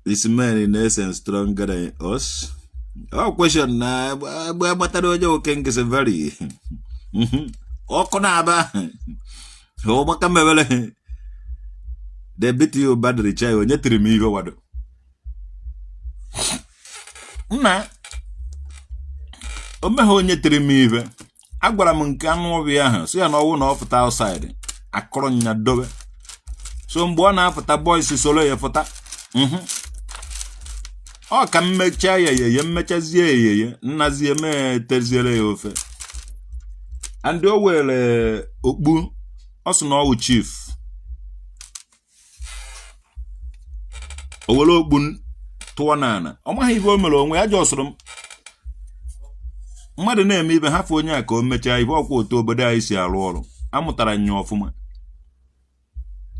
This man in essence stronger than us. Oh, question na egbe gbatara onye oke nkịsị very ọkụ na-aba. Ọgbaka mebere they beat you badly. Chai, onye tiri m ihe wado nna o meghị onye tiri m ibe. Agwara m nke anụ ọhịa ahụ sị ya na ọwụ na ọ fụta outside akọrọ nya dobe. So mgbe ọ na-apụta, boys soro ya fụta. Ọ ka mmechaa ya eyeye, mmechazie eyeye, nnazie mee teziere ya ofe. And o were okpu, ọ sị na ọ wụ chief. O were okpu tụọ n'ala. Ọ maghị ibe o mere onwe ya. Jọsụrụ m mmadụ na-eme ibe hafụ onye a ka o mechaa ibe. Ọkwa otu obodo anyị si arụ ọrụ, amụtara nya ọfụma.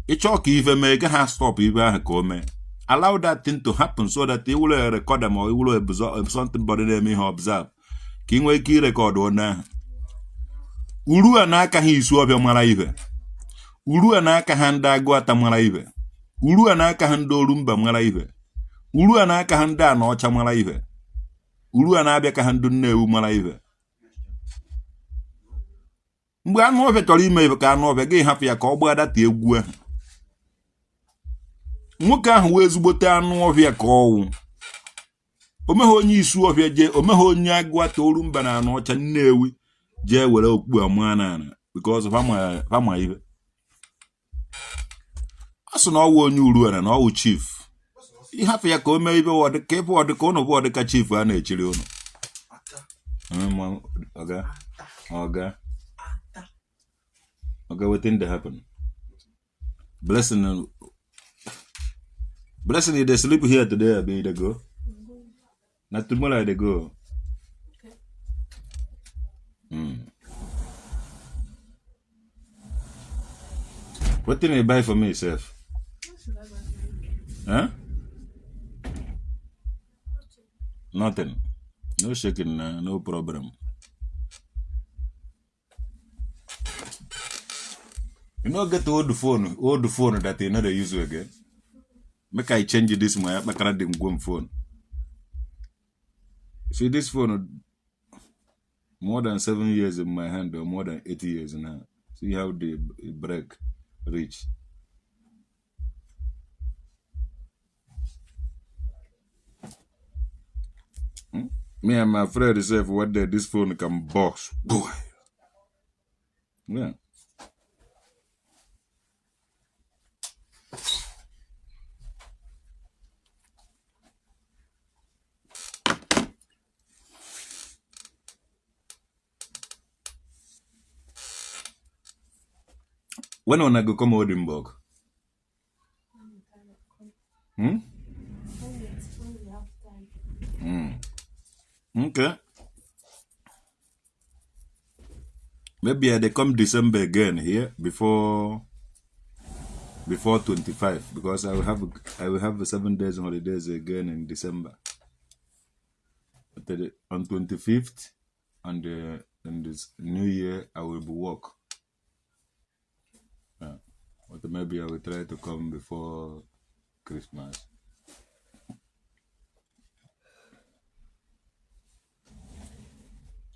Ịchọọ ka ife mee, gaghị stop ibe ahụ ka o mee. Allow that thing to happen so that ị wụrụ recorder ma ị wụrụ something body na-eme ihe observe, ka ị nwee ike ịrecord onye ahụ. Uru a n'aka ha isu ọbịa mara ibe, uru a n'aka ha ndị agụ ata mara ibe, uru a n'aka ha ndị orumba mara ibe, uru a n'aka ha ndị ana ọcha mara ibe, uru a na-abịa ka ha ndị Nnewi mara ibe. Mgbe anụ ọbịa chọrọ ime ibe ka anụ ọbịa gị hapụ ya ka ọ gbaa data egwu ahụ. Nwoke ahụ wee ezigbote anụ ọhịa ka ọwụ. Omeghe onye isu ọhịa jee, omeghe onye agụ ata orumba na anụ ọcha Nnewi jee were okpu amaa n'ala because fama ibe. A sị na ọwụ onye Uruana na ọwụ chief. Ịhapụ ya ka o mee ibe ka ebe ọdịka ụnụ bụ ọdịka chief a na-echiri ụnụ. Oga, oga, oga, wetin dey happen? Blessing, Blessing, you dey sleep here today abi you dey go? Na tomorrow I dey go. Wetin you buy for me sef? Huh? Nothing. No shaking na, no problem. You no get old phone that you no dey use again? Make I change this my akpakara dị ngwom phone. See this phone, more than 7 years in my hand or more than 8 years now. See how the break reach. Me and my friend sef, one day this phone can box. Boy. Yeah. When una go come Oldenburg? Hmm? When we have time. Okay. Maybe I dey come December again here before 25 because I will have 7 days holidays again in December. But on 25th and in this new year I will be work. Yeah. But maybe I will try to come before Christmas.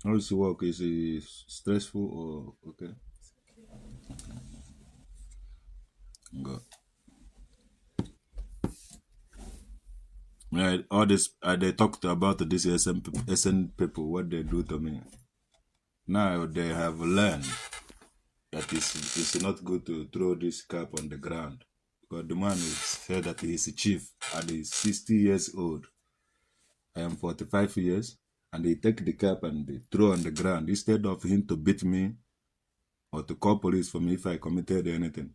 How is the work? Is it stressful or okay? Go. Right, all this they talked about this SM, SN people, what they do to me. Now they have learned that it's not good to throw this cap on the ground because the man is said that he is a chief and he's 60 years old. I am 45 years, and he take the cap and they throw on the ground instead of him to beat me or to call police for me if I committed anything.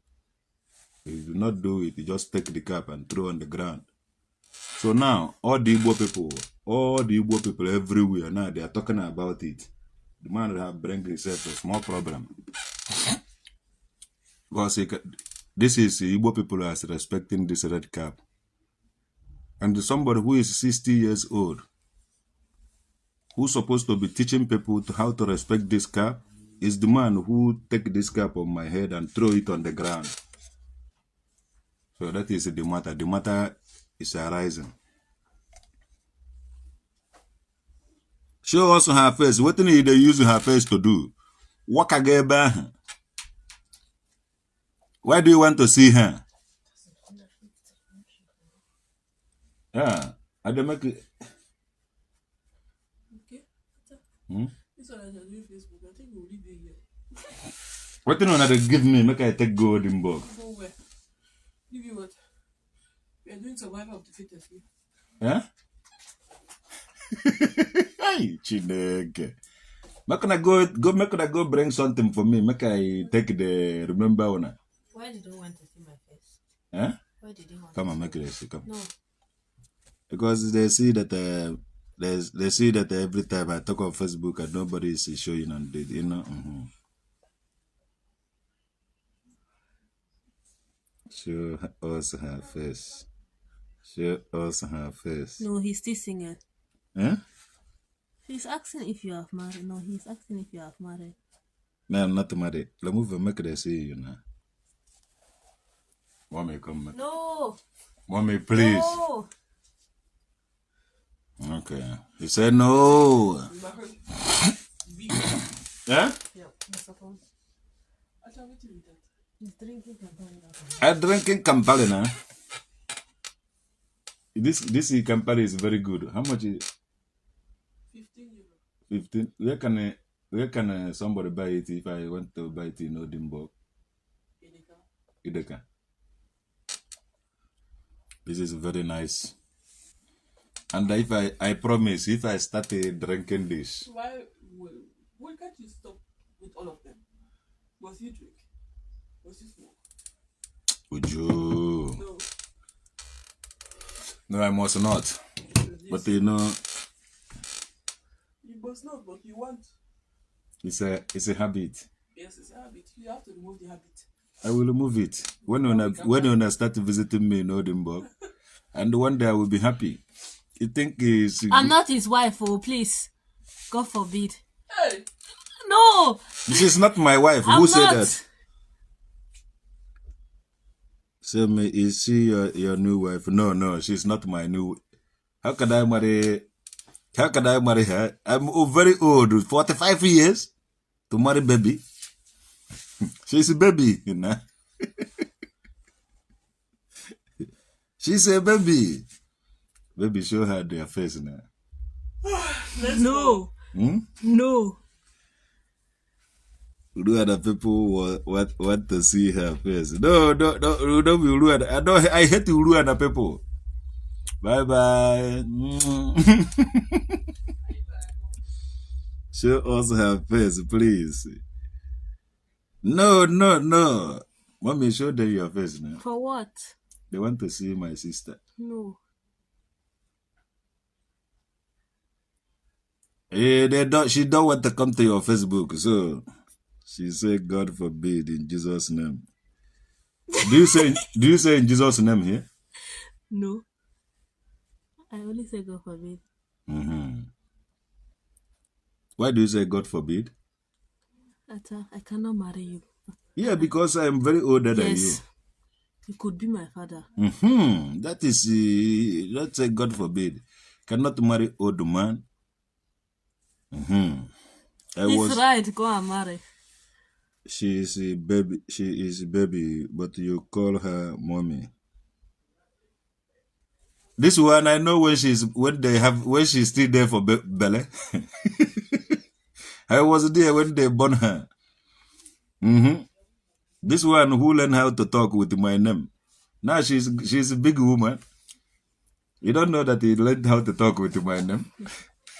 He do not do it. He just take the cap and throw on the ground. So now all the Igbo people, all the Igbo people everywhere now, they are talking about it. The man have bring himself a small problem. Because this is Igbo people as respecting this red cap. And somebody who is 60 years old, who's supposed to be teaching people to how to respect this cap, is the man who take this cap on my head and throw it on the ground. So that is the matter. The matter is arising. Show us her face. Wetin he dey use her face to do? Waka ga ebe ahụ. Why do you want to see her? Yeah, I don't make it. Okay. Hmm? This one is doing Facebook. I think we'll leave it here. What do you want to give me? Make I take go Edinburgh. Go where? Leave you what? We are doing survival of the fittest here. Yeah? Hey, Chineke. Make I go make I go bring something for me. Make I take the remember one. Why did you want to see my face? Eh? Why did you want Come to on, see make it see. Come. No. Because they see that they see that every time I talk on Facebook and nobody is showing on the you know. Mm-hmm. Show us her face. Show us her face. No, he's still singing. Eh? He's asking if you have married. No, he's asking if you have married. No, I'm not married. Let move make they see you now. Mommy, come. No. Mommy, please. No. Okay. He said no. Yeah? Yeah. I tell you that. He's drinking Campari. I'm drinking Campari now. This Campari is very good. How much is 15 euro. 15? Where can somebody buy it if I want to buy it in Edinburgh? Edeka. Edeka. This is very nice. And if I promise, if I start drinking this. Why can't you stop with all of them? Must you drink? Must you smoke? Would you? No. No, I must not. But you know. You must not, but you want. It's a habit. Yes, it's a habit. You have to remove the habit. I will remove it. When you start visiting me in Edinburgh, and one day I will be happy. You think it's... I'm not his wife, oh, please. God forbid. Hey! No! This is not my wife. I'm Who said not. that? Say me, is she your new wife? No, she's not my new... How can I marry... How can I marry her? I'm very old, 45 years, to marry baby. She's a baby, you know. She's a baby. Baby, show her their face now. No. Hmm? No. Uruada people want to see her face. No, don't be Uruada. I hate Uruada people. Bye bye. Show us her face, please. No. Mommy, show them your face now. For what? They want to see my sister. No. They don't. She don't want to come to your Facebook, so she said, "God forbid," in Jesus' name. Do you say in Jesus' name here? No. I only say God forbid. Mm-hmm. Why do you say God forbid? Atta, I cannot marry you. Yeah, because I am very older than you. You could be my father. Mm-hmm. That is, let's say God forbid. Cannot marry old man. Mm-hmm. He's right. Go and marry. She is a baby. She is a baby, but you call her mommy. This one I know when she's still there for belly. I was there when they born her. Mm-hmm. This one who learned how to talk with my name. Now she's a big woman. You don't know that he learned how to talk with my name.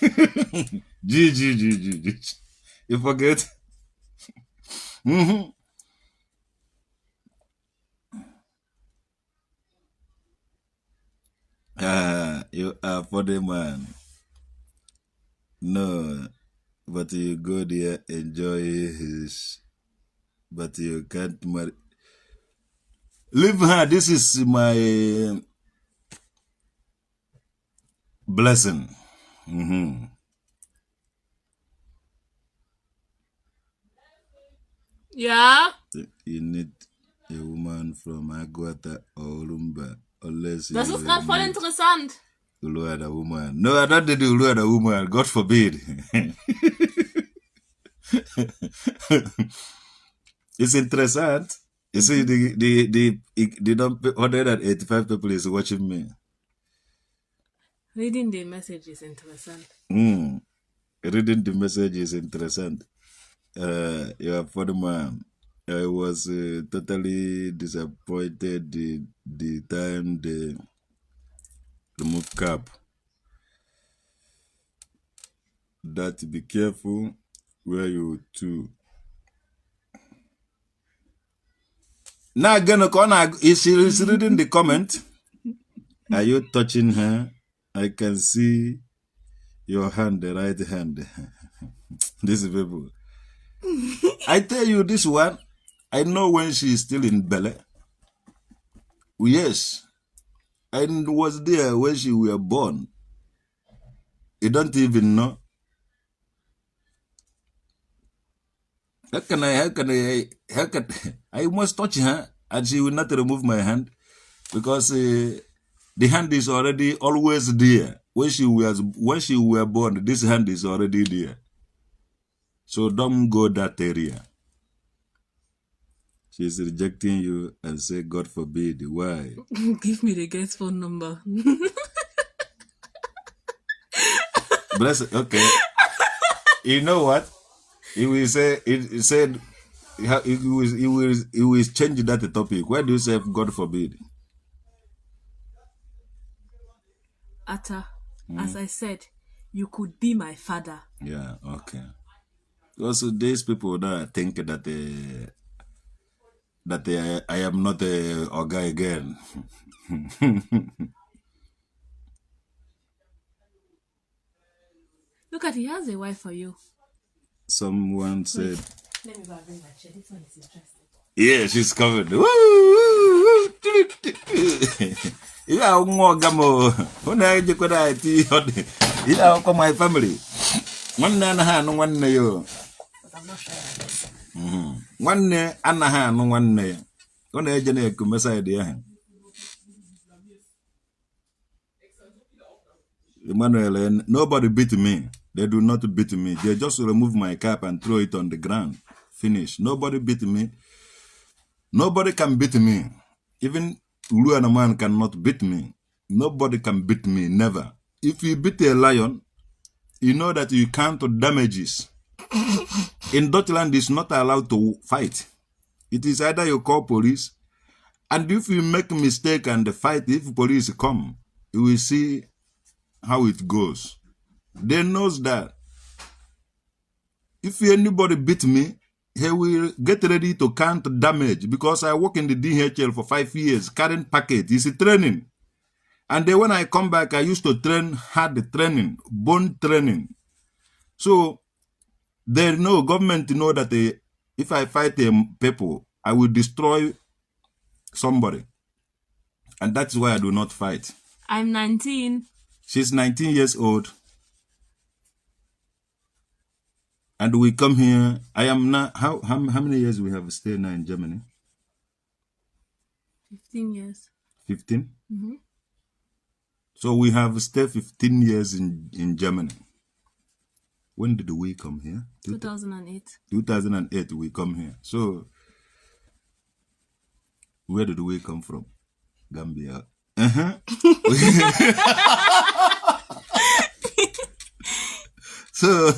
G G G G G. You forget. Mm-hmm. You are funny man. No, but you go there, enjoy his, but you can't marry. Leave her. This is my blessing. Mm-hmm. Yeah. You need a woman from Aguata or Olumba. Unless Das ist gerade voll interessant. Uluada woman. No, I don't need Uluada woman. God forbid. It's interessant. You see, the number 185 people is watching me. Reading the message is interessant. Mm. Reading the message is interessant. You are funny man. I was totally disappointed the time they remove cap. That be careful where you to. Now again, is she is reading the comment? Are you touching her? I can see your hand, the right hand. These people. I tell you this one, I know when she is still in Bele. Yes, I was there when she were born. You don't even know. How can I, how can I, how can, I must touch her and she will not remove my hand because the hand is already always there. When she were born, this hand is already there. So don't go that area. She's rejecting you and say, God forbid. Why? Give me the girl's phone number. Bless. Okay. You know what? He will say, he said, he will change that topic. Why do you say God forbid? Atta, as I said, you could be my father. Yeah, okay. Also, these people now think that I am not a Oga again. Look at, he has a wife for you. Someone said, Let me go and bring my chair. This one is interesting. Yeah, she's coming. Woo, woo, woo. Yeah, my family. Nwanne anaghị anụ nwanne ya o. But I'm not sure about this. Nwanne anaghị anụ nwanne ya. Ọ na-eje na-ekume side ahụ. Emmanuel, nobody beat me. They do not beat me. They just remove my cap and throw it on the ground. Finish. Nobody beat me. Nobody can beat me. Even Uluana man cannot beat me. Nobody can beat me. Never. If you beat a lion, you know that you count damages. In Dutchland, it's not allowed to fight. It is either you call police, and if you make a mistake and fight, if police come, you will see how it goes. They knows that if anybody beat me, he will get ready to count damage, because I work in the DHL for 5 years, carrying packet. It's a training. And then when I come back, I used to train hard training, bone training. So they know, government know that if I fight people, I will destroy somebody. And that's why I do not fight. I'm 19. She's 19 years old. And we come here. I am now, how many years we have stayed now in Germany? 15 years. 15? Mm-hmm. So we have stayed 15 years in Germany. When did we come here? 2008. 2008 we come here. So where did we come from? Gambia. Uh-huh. So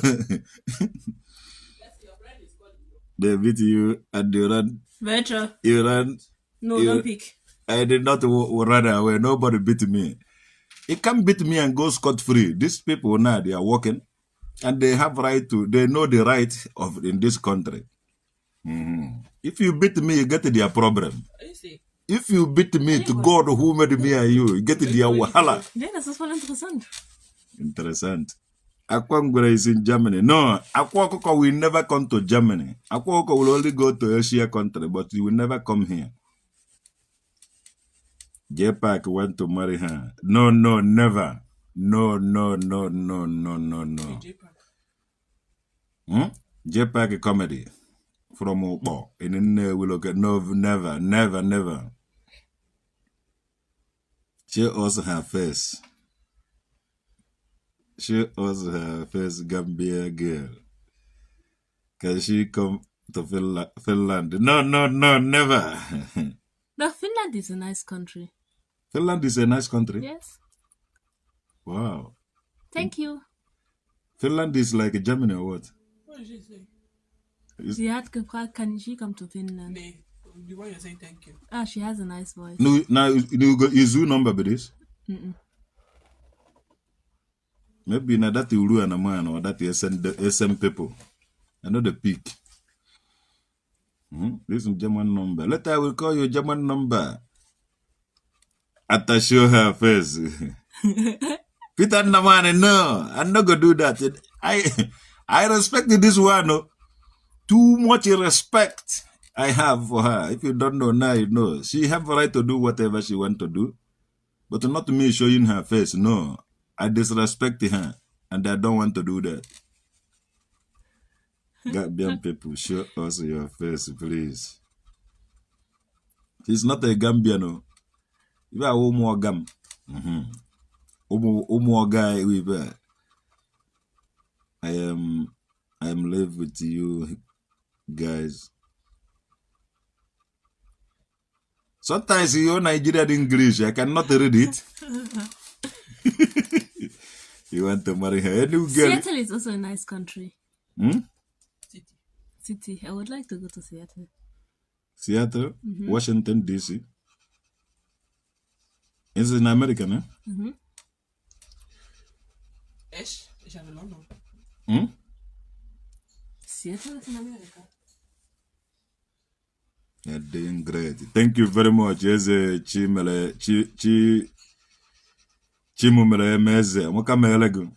they beat you and you run. Better. You run. No, you, don't pick. I did not run away. Nobody beat me. It can beat me and go scot-free. These people now, they are working and they have right to, they know the right of in this country. Mm-hmm. If you beat me, you get their problem. If you beat me, to God who made me and you, you get their wahala. Yeah, das ist voll interessant. Interessant. Akwa Ngwere is in Germany. No, Akwa Okuko will never come to Germany. Akwa Okuko will only go to Asia country, but he will never come here. J-Pack went to marry her. No, no, never. No, no, no, no, no, no, no. Hmm? J-Pack comedy from Ukpo. In Nnewi. No, never, never, never. She also her face. She also her first Gambia girl. Can she come To Finland. No, no, no, never. No, Finland is a nice country. Finland is a nice country. Yes. Wow. Thank you. Finland is like Germany or what? What did she say? Sie hat gefragt, can she come to Finland? Nee, the one you're saying thank you. Ah, she has a nice voice. No, now you go is number be this? Mm-mm. Maybe na that Uru and a man or that SM people. I know the peak. This is German number. Later I will call you German number. After show her face. Peter Nnamani, no, I'm not gonna do that. I respect this one. Oh. Too much respect I have for her. If you don't know now, you know. She have a right to do whatever she want to do, but not me showing her face. No, I disrespect her, and I don't want to do that. Gambian people, show us your face, please. She's not a Gambian. No. If I want more Gam, ụmụ guy we I am live with you guys. Sometimes you Nigerian English, I cannot read it. You want to marry her? Any girl? Seattle is also a nice country. Hmm? City. City. I would like to go to Seattle. Seattle, Washington DC. Is in America, no? Mm-hmm. Esch? Ich habe London. Hmm? Seattle is in America. You're doing great. Thank you very much. Eze Chimele Chi Chi Chimumere Emeze. Amaka meele gị.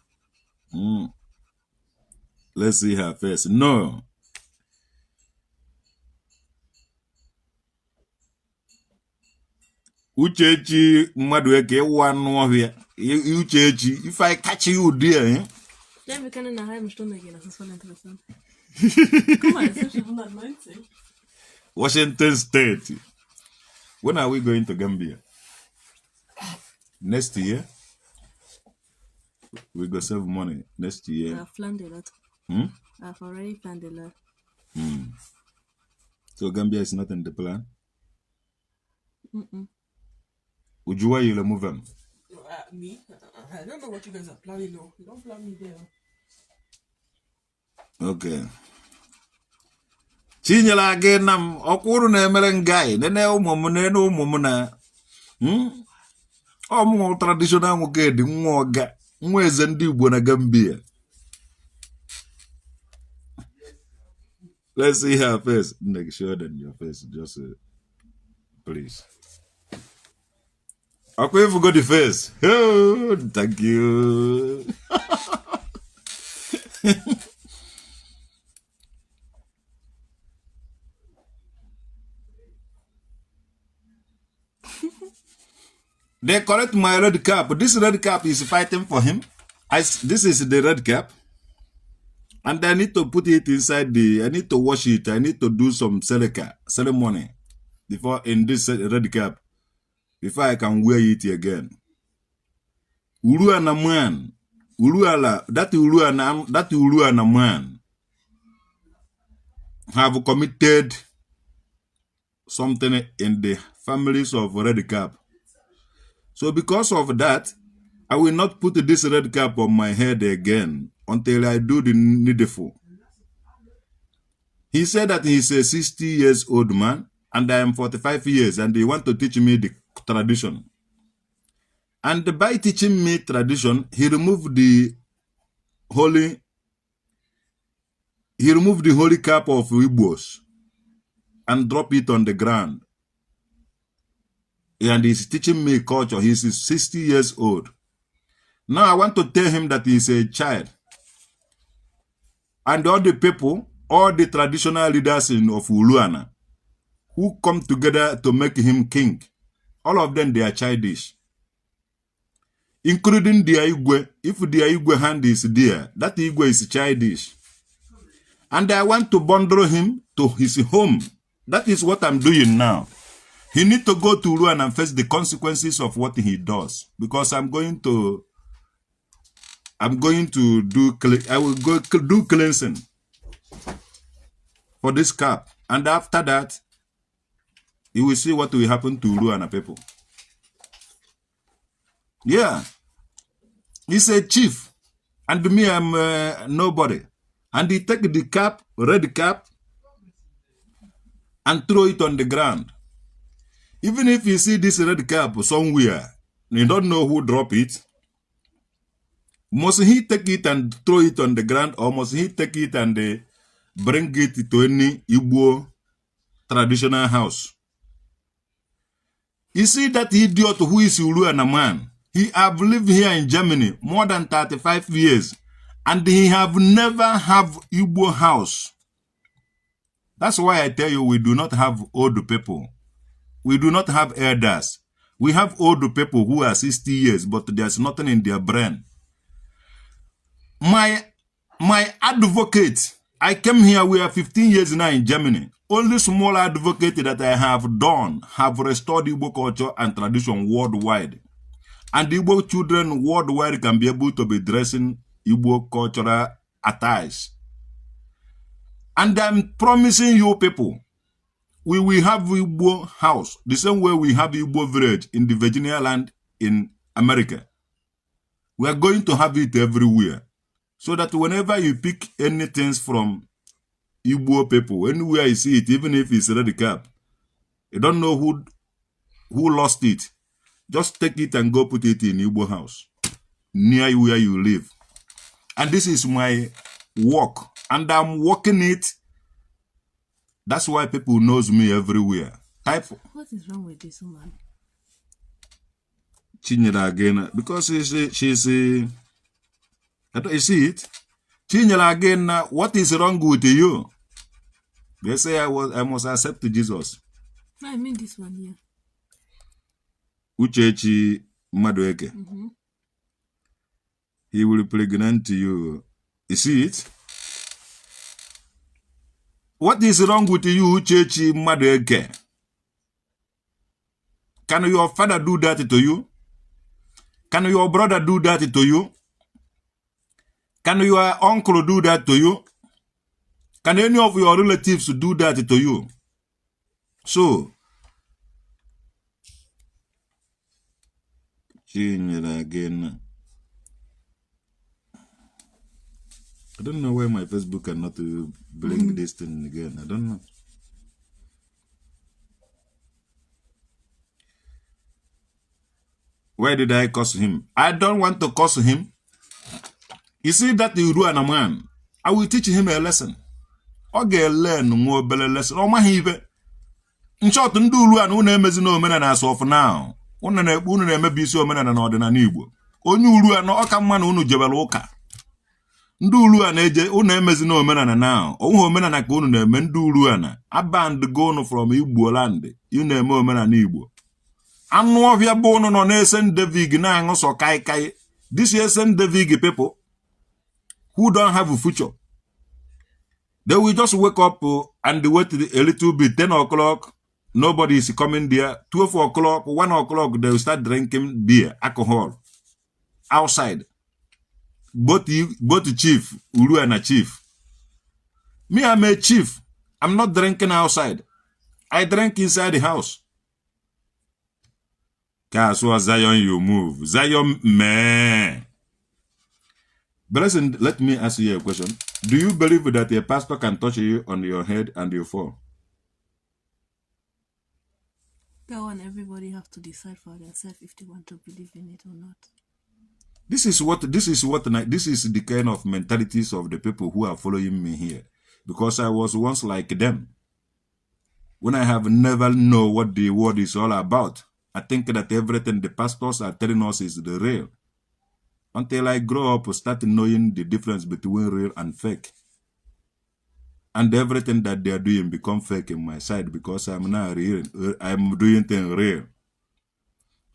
Let's see her face. No. Uchechi mmadụ eke ịwụ anụ ọhịa. Uchechi, if I catch you there, eh? Ja, wir können in einer halben Stunde gehen, das ist voll interessant. Guck mal, es sind schon 190. Washington State. When are we going to Gambia? Next year? We go save money next year. I've planned a lot. Hmm? I've already planned a lot. So Gambia is not in the plan? Mm-mm. Ujuwa, you remove them. Me? I don't know what you guys are planning, though. You don't plan me there. Okay. Chinyere aga na m ọkwụrụ na-emere ngai nene ụmụ m nene ụmụ m na ọmụmụ traditional nwoke dị nwa ọga nwa eze ndị Igbo na Gambia. Let's see her face. Nne, show them your face, just please. Ọkwa ịfụgo the face. Oh, thank you. They correct my red cap. This red cap is fighting for him. This is the red cap. And I need to put it inside the, I need to wash it. I need to do some ceremony before in this red cap, before I can wear it again. Uruana man, Uruala, that Uruana, that Uruana man have committed something in the families of red cap. So because of that, I will not put this red cap on my head again until I do the needful. He said that he's a 60 years old man and I am 45 years and he want to teach me the tradition. And by teaching me tradition, he removed the holy, he removed the holy cap of Igbos and drop it on the ground. And he's teaching me culture. He's 60 years old. Now I want to tell him that he's a child. And all the people, all the traditional leaders of Uluana, who come together to make him king, all of them, they are childish. Including their Igwe. If their Igwe hand is there, that Igwe is childish. And I want to bundle him to his home. That is what I'm doing now. He need to go to Uluana and face the consequences of what he does. Because I'm going to do, I will go do cleansing. for this cap. And after that, you will see what will happen to Uruana people. Yeah. He's a chief. And me, I'm nobody. And he take the cap, red cap, and throw it on the ground. Even if you see this red cap somewhere, you don't know who drop it. Must he take it and throw it on the ground, or must he take it and bring it to any Igbo traditional house? You see that idiot who is Uruana man? He have lived here in Germany more than 35 years, and he have never have Igbo house. That's why I tell you we do not have old people. We do not have elders. We have old people who are 60 years, but there's nothing in their brain. My advocate, I came here, we are 15 years now in Germany. Only small advocate that I have done have restored Igbo culture and tradition worldwide. And Igbo children worldwide can be able to be dressing Igbo cultural attires. And I'm promising you people, we will have Igbo house the same way we have Igbo village in the Virginia land in America. We are going to have it everywhere. So that whenever you pick anything from Igbo people, anywhere you see it, even if it's red cap, you don't know who lost it. Just take it and go put it in Igbo house near where you live. And this is my work, and I'm working it. That's why people knows me everywhere. Type What is wrong with this woman? Chinyere again because she's I don't, you see it? Chinyere again now, what is wrong with you? They say I must accept Jesus. No, I mean this one here. Uchechi Madueke. He will pregnant you. You see it? What is wrong with you, Uchechi Madueke? Can your father do that to you? Can your brother do that to you? Can your uncle do that to you? Can any of your relatives do that to you? So, Chinyere again. I don't know why my Facebook cannot bring this thing again. I don't know. Why did I curse him? I don't want to curse him. You see that Uruana man, I will teach him a lesson. Ọ ga-elearn nwa obere lesson. Ọ maghị ibe. In short, ndị Uruana unu emezi na omenala as of now. Unu na-ekpe unu na-emebi isi omenala na ọdịnala Igbo. Onye Uruana ọ ka mma na unu jebere ụka. Ndị Uruana eje unu emezi na omenala now. Onwe omenala ka unu na-eme. Ndị Uruana aband go unu from Igbo land. Unu na-eme omenala Igbo. Anụ ọhịa bụ unu nọ na-ese David na-aṅụ sọ kaikai. This Esen David people who don't have a future. They will just wake up and wait a little bit, 10 o'clock, nobody is coming there. 12 o'clock, 1 o'clock, they will start drinking beer, alcohol, outside. Both you, both chief, Uru and a chief. Me, I'm a chief. I'm not drinking outside. I drink inside the house. Kaswa Zion, you move. Zion, man. Blessing, let me ask you a question. Do you believe that a pastor can touch you on your head and you fall? That one, everybody have to decide for themselves if they want to believe in it or not. This is the kind of mentalities of the people who are following me here. Because I was once like them. When I have never know what the word is all about, I think that everything the pastors are telling us is the real. Until I grow up, start knowing the difference between real and fake. And everything that they are doing become fake in my side because I'm not real. I'm doing things real.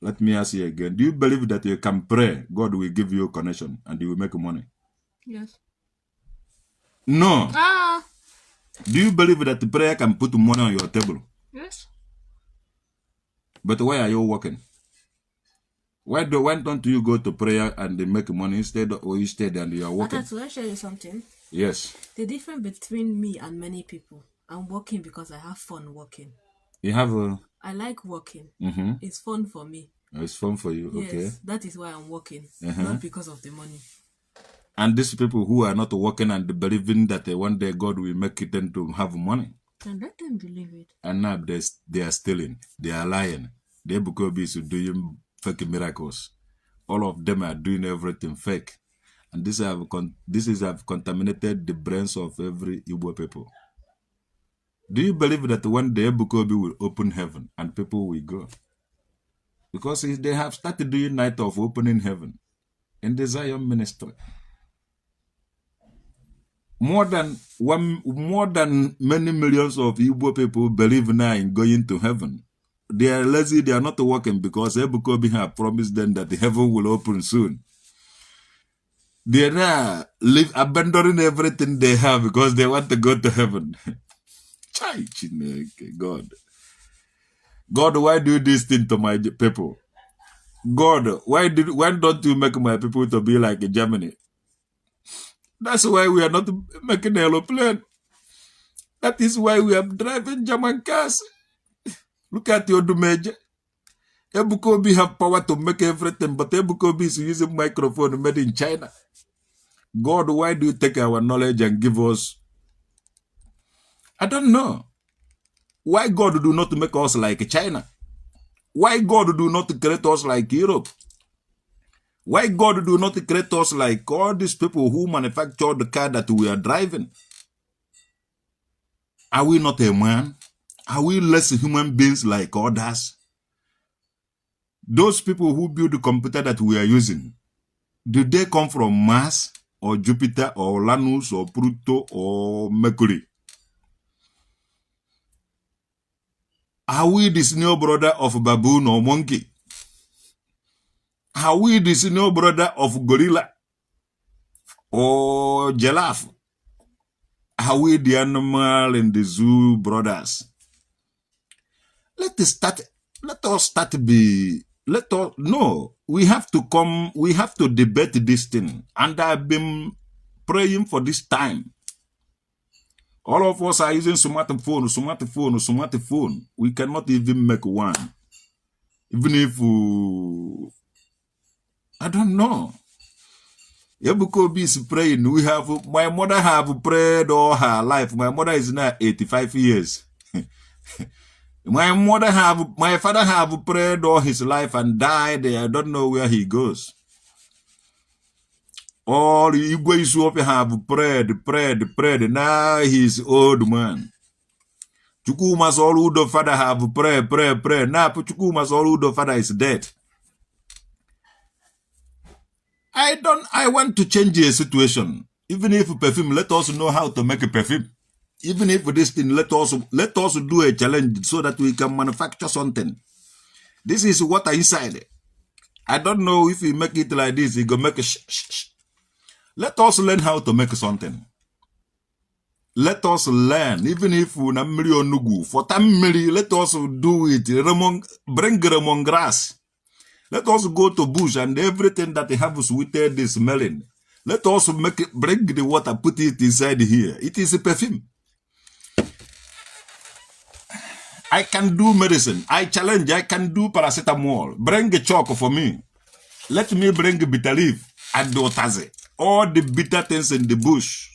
Let me ask you again. Do you believe that you can pray, God will give you a connection and you will make money? Yes. No. Ah. Do you believe that the prayer can put money on your table? Yes. But why are you working? Why don't you go to prayer and they make money instead, or instead and you are working? Atatu, I share you something. Yes. The difference between me and many people. I'm working because I have fun working. You have a I like working. mm-hmm. It's fun for me. It's fun for you, Yes, okay? that is why I'm working, Uh-huh. not because of the money. And these people who are not working and believing that one day God will make it them to have money, Then let them believe it. and now they are stealing, they are lying. The Ebuka Obi is doing fake miracles. All of them are doing everything fake, and this is have contaminated the brains of every Igbo people. Do you believe that one day Ebuka Obi will open heaven and people will go? Because they have started doing night of opening heaven in the Zion ministry. More than many millions of Igbo people believe now in going to heaven. They are lazy, they are not working because Ebuka Obi have promised them that the heaven will open soon. They are now abandoning everything they have because they want to go to heaven. Chai, Chineke, God. God, why do this thing to my people? God, why don't you make my people to be like Germany? That's why we are not making an aeroplane. That is why we are driving German cars. Look at your Odumeje. Ebuka Obi have power to make everything, but Ebuka Obi is using microphone made in China. God, why do you take our knowledge and give us? I don't know. Why God do not make us like China? Why God do not create us like Europe? Why God do not create us like all these people who manufacture the car that we are driving? Are we not a man? Are we less human beings like others? Those people who build the computer that we are using, do they come from Mars or Jupiter or Uranus or Pluto or Mercury? Are we the senior brother of baboon or monkey? Are we the senior brother of gorilla or giraffe? Are we the animal in the zoo brothers? Let us start. Let us start be. Let us no. We have to come. We have to debate this thing. And I've been praying for this time. All of us are using smartphone, smartphone, smartphone. We cannot even make one. Even if I don't know. Ebuka Obi is praying. We have my mother have prayed all her life. My mother is now 85 years. My father have prayed all his life and died. I don't know where he goes. All Igwe Isuofia have prayed, prayed, prayed. Now he's old man. Chukwuma Soludo father have prayed, prayed, prayed. Now Chukwuma Soludo father is dead. I want to change the situation. Even if perfume, let us know how to make a perfume. Even if this thing, let us do a challenge so that we can manufacture something. This is water inside. I don't know if you make it like this, you go make a sh, sh, sh. Let us learn how to make something. Let us learn, even if we na mmiri onugbu, for mmiri, let us do it. Bring lemon grass. Let us go to bush and everything that they have sweeted is smelling. Let us make it, bring the water, put it inside here. It is a perfume. I can do medicine. I challenge. I can do paracetamol. Bring a chalk for me. Let me bring bitter leaf and otaze. All the bitter things in the bush.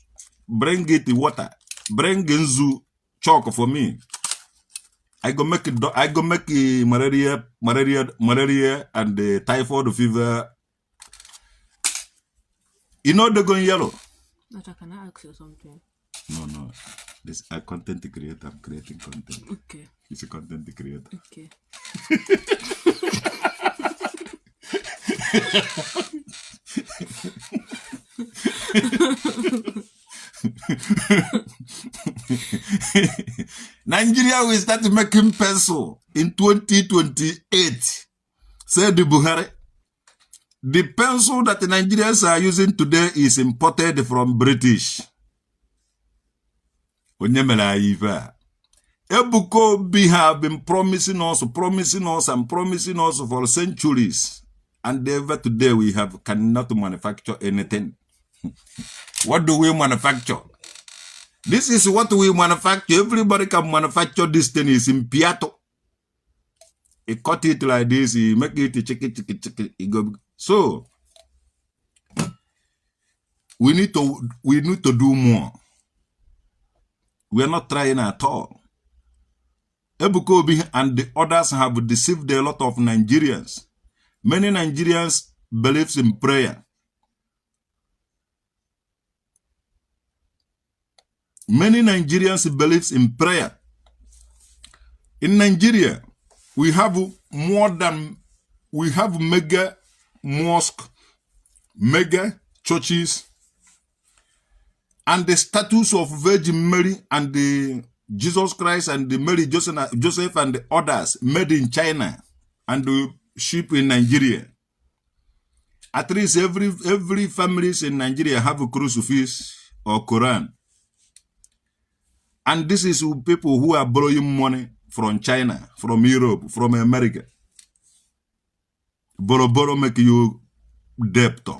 Bring it water. Bring nzu chalk for me. I go make it. I go make malaria, and the typhoid fever. You know they going yellow. Nacha, can I ask you something? No. This a content creator. I'm creating content. Okay. He's a content creator. Okay. Nigeria will start making pencil in 2028, said Buhari. The pencil that the Nigerians are using today is imported from British. Onye mere anyị ife a? Ebuka Obi have been promising us, and promising us for centuries. And ever today we have cannot manufacture anything. What do we manufacture? This is what we manufacture. Everybody can manufacture this thing. Is in Piato. He cut it like this. He make it chiki chiki chiki. He go. So we need to do more. We are not trying at all. Ebuka Obi and the others have deceived a lot of Nigerians. Many Nigerians believes in prayer. Many Nigerians believes in prayer. In Nigeria, we have more than we have mega mosque, mega churches, and the statues of Virgin Mary and the Jesus Christ and the Mary Joseph and the others made in China and the ship in Nigeria. At least every families in Nigeria have a crucifix or Quran. And this is people who are borrowing money from China, from Europe, from America. Borrow, borrow, make you debtor.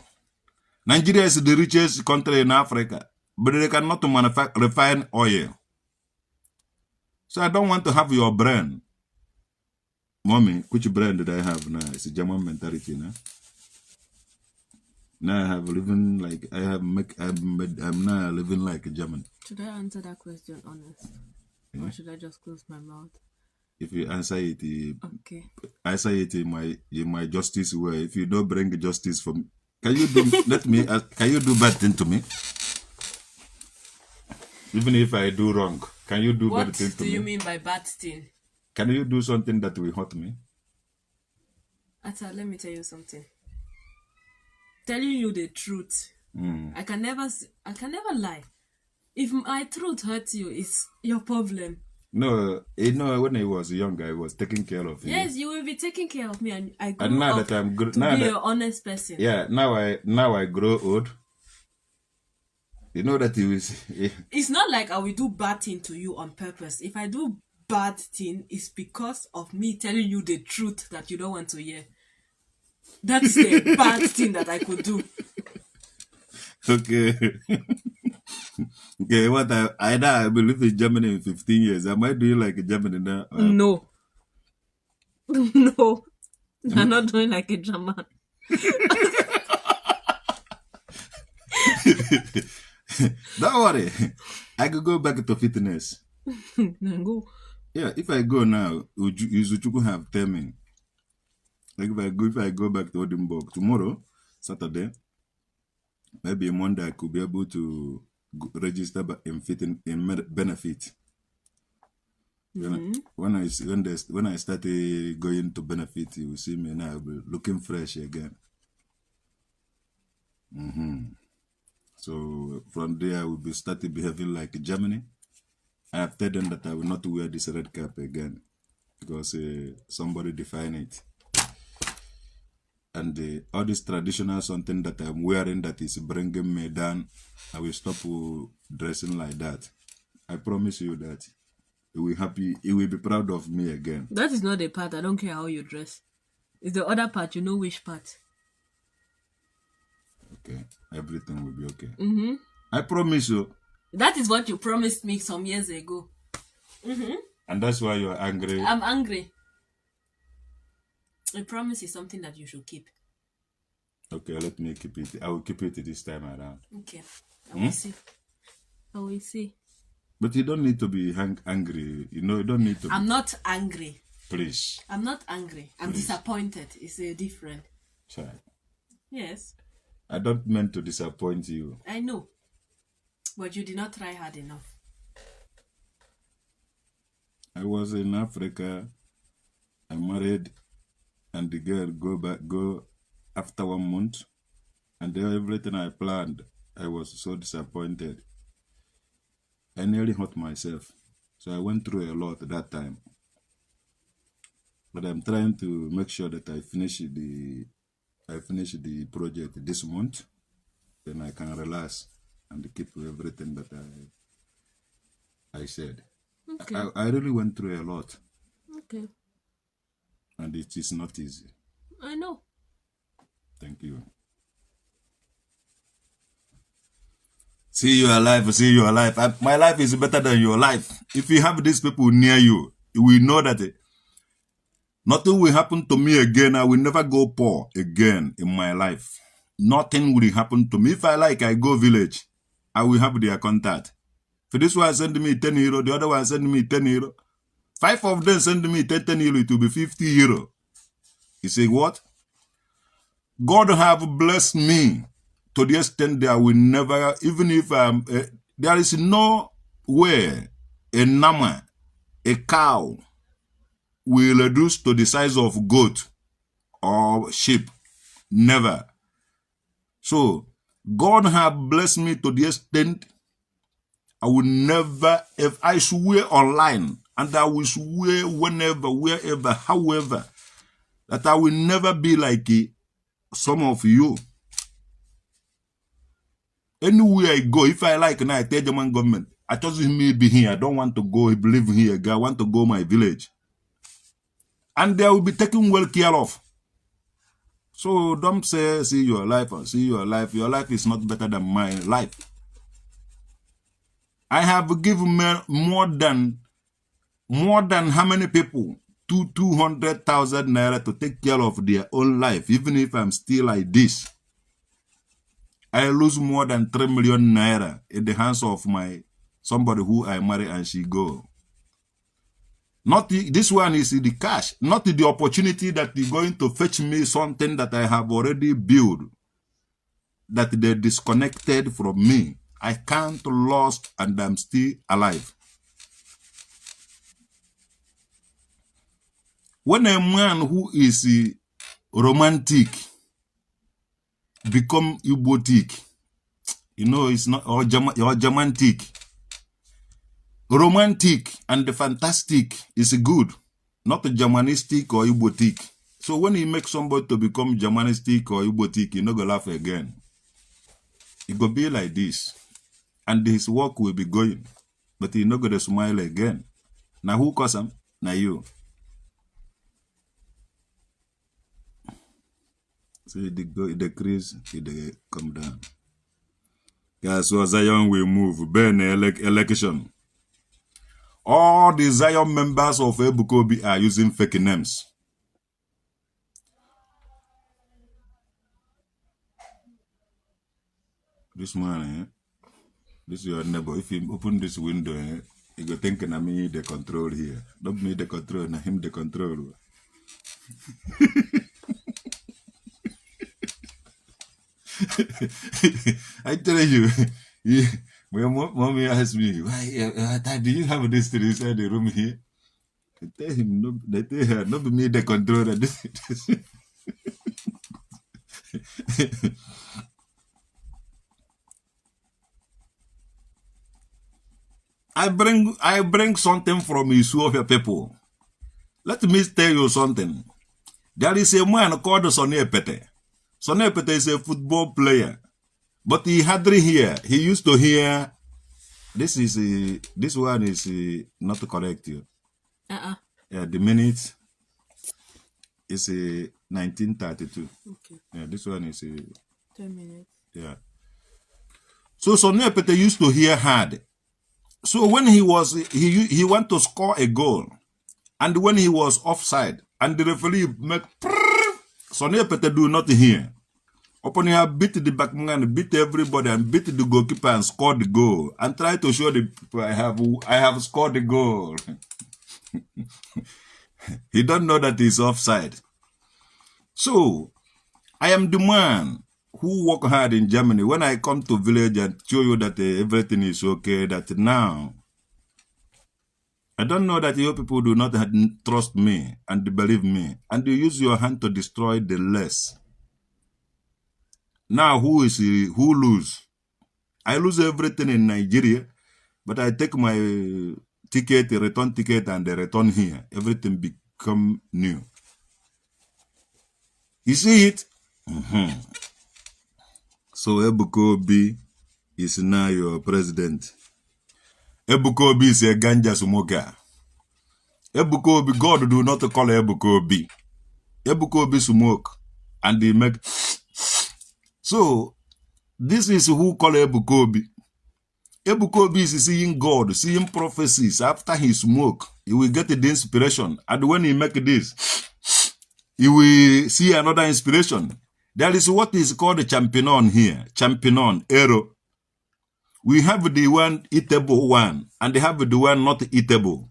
Nigeria is the richest country in Africa, but they cannot refine oil. So I don't want to have your brand. Mommy, which brand did I have now? It's a German mentality now. Now I have living like I have make I'm now living like a German. Should I answer that question honest? Or should I just close my mouth? If you answer it, Okay. answer it in my justice way. If you don't bring justice for me, can you do let me ask, can you do bad thing to me? Even if I do wrong, can you do What bad thing to do you me? mean by bad thing? Can you do something that will hurt me? Atta, let me tell you something. Telling you the truth. I can never lie. If my truth hurts you, it's your problem. No, when I was young, I was taking care of you. Yes, you will be taking care of me, and I grew And now up that I'm to now be that an honest person. Yeah, now I grow old. You know that you will. It's not like I will do bad thing to you on purpose. If I do bad thing, it's because of me telling you the truth that you don't want to hear. That's the bad thing that I could do. Okay. What I now I will live in Germany in 15 years. Am I doing like Germany now? No. No. You're not doing like a German. Don't worry. I could go back to fitness. Then go. Yeah, if I go now, Izuchukwu have tell me. Like if I go back to Edinburgh tomorrow, Saturday, maybe Monday I could be able to register in fitting in benefit. When I started going to benefit, you will see me now. I'll be looking fresh again. So from there, I will be started behaving like Germany. I have told them that I will not wear this red cap again because somebody defined it. And all this traditional something that I'm wearing that is bringing me down, I will stop dressing like that. I promise you that he will happy. He will be proud of me again. That is not the part. I don't care how you dress. It's the other part. You know which part. Okay, everything will be okay. I promise you. That is what you promised me some years ago. And that's why you're angry. I'm angry. A promise is something that you should keep. Okay, let me keep it. I will keep it this time around. Okay. I will see. I will see. But you don't need to be angry. You don't need to be. I'm not angry. Please. I'm not angry. I'm Please. disappointed. It's a different. Child. Yes, I don't mean to disappoint you. I know. But you did not try hard enough. I was in Africa. I married, and the girl go back go after one month, and then everything I planned, I was so disappointed. I nearly hurt myself. So I went through a lot that time. But I'm trying to make sure that I finish the project this month. Then I can relax and keep everything that I said. Okay. I really went through a lot, and it is not easy. I know. Thank you. See your life, see your life. My life is better than your life. If you have these people near you, you will know that nothing will happen to me again. I will never go poor again in my life. Nothing will happen to me. If I like, I go village. I will have their contact. For this one send me 10 euro, the other one send me 10 euro. Five of them send me 10 euro, it will be 50 euro. You say what? God have blessed me to the extent that I will never, even if I'm, there is no way a nama, a cow, will reduce to the size of goat or sheep. Never. So God have blessed me to the extent I will never, if I swear online, and I will swear whenever, wherever, however, that I will never be like some of you. Anywhere I go, if I like, now I tell German government, I just me be here. I don't want to go live here. I want to go my village. And they will be taken well care of. So don't say, see your life or see your life. Your life is not better than my life. I have given more than how many people? 200,000 naira to take care of their own life, even if I'm still like this. I lose more than 3 million naira in the hands of my somebody who I marry and she go. Not this one is the cash, not the opportunity that is going to fetch me something that I have already built, that they disconnected from me. I can't lost and I'm still alive. When a man who is romantic become Igbotic, you know, it's not or Germantic. Romantic and the fantastic is good, not Germanistic or Igbotic. So when he makes somebody to become Germanistic or Igbotic, you no go laugh again. It go be like this, and his work will be going, but he no go smile again. Now who cause him? Now you. So it go, it decrease, it come down. Guys, so Zion will move. Ben election. All the Zion members of Ebuka Obi are using fake names. This man, this is your neighbor. If you open this window, you go thinking I me the control here. Don't me the control, na him the control. I tell you, my mommy asked me, why do you have this thing inside the room here? I tell him, no, they tell her, not me the controller. This. I bring something from Isuofia people. Let me tell you something. There is a man called Sonny Epete. Sonny Epete is a football player, but he hardly hear. He used to hear. This is this one is not correct. Yeah, the minute is 1932. Okay. Yeah, this one is 10 minutes. Yeah. So Sonny Epete used to hear hard. So when he was he went to score a goal, and when he was offside, and the referee make Sonny Epete do not hear. Upon he beat the back man, beat everybody, and beat the goalkeeper and scored the goal, and try to show the people I have scored the goal. He don't know that he's offside. So I am the man who work hard in Germany. When I come to village and show you that everything is okay, that now I don't know that you people do not trust me and believe me, and you use your hand to destroy the less. Now who lose? I lose everything in Nigeria, but I take my ticket, return ticket, and the return here. Everything become new. You see it? Mm-hmm. So Ebuka Obi is now your president. Ebuka Obi is a ganja smoker. Ebuka Obi, God do not call Ebuka Obi. Ebuka Obi smoke and they make. So this is who call Ebuka Obi. Ebuka Obi is seeing God, seeing prophecies. After he smoke, he will get the inspiration. And when he make this, he will see another inspiration. There is what is called the champignon here. Champignon, arrow. We have the one eatable one, and they have the one not eatable.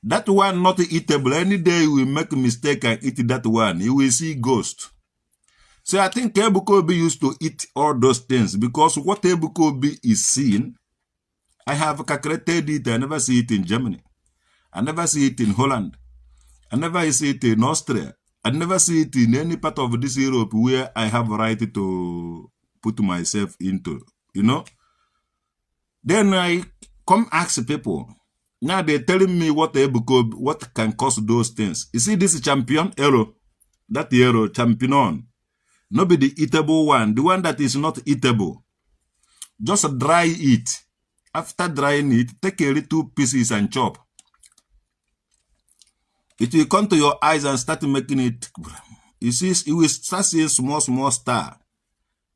That one not eatable, any day we make a mistake and eat that one, you will see ghost. So I think Ebuka Obi used to eat all those things because what Ebuka Obi is seeing, I have calculated it. I never see it in Germany. I never see it in Holland. I never see it in Austria. I never see it in any part of this Europe where I have right to put myself into, you know. Then I come ask people. Now they're telling me what Ebuka Obi, what can cause those things. You see this champion arrow, that arrow champignon, not be the eatable one, the one that is not eatable. Just dry it. After drying it, take a little pieces and chop. It will come to your eyes and start making it. You see, you will start seeing small, small star.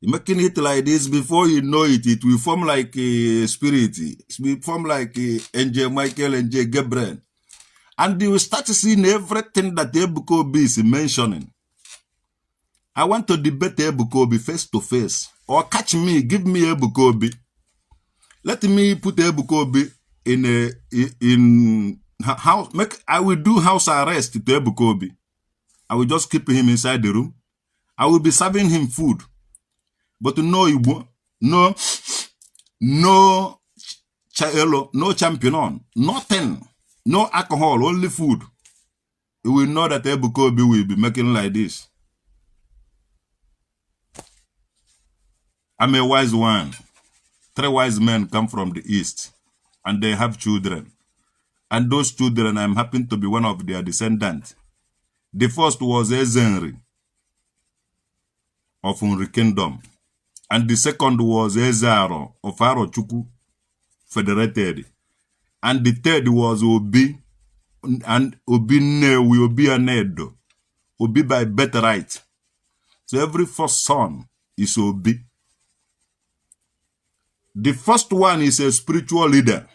You're making it like this, before you know it, it will form like a spirit. It will form like a Angel Michael, Angel Gabriel. And you will start seeing everything that Ebuka Obi is mentioning. I want to debate Ebuka Obi face to face. Or catch me, give me Ebuka Obi. Let me put Ebuka Obi in a in house. Make I will do house arrest to Ebuka Obi. I will just keep him inside the room. I will be serving him food. But no Igbo, no no chaelo, no champignon, nothing, no alcohol, only food. You will know that Ebuka Obi will be making like this. I'm a wise one. Three wise men come from the east, and they have children. And those children, I'm happy to be one of their descendants. The first was Ezenri of Nri Kingdom. And the second was Ezaro of Arochukwu Federated. And the third was Obi, and Obi Nnewi, Obi Anedo, Obi by birthright. So every first son is Obi. The first one is a spiritual leader,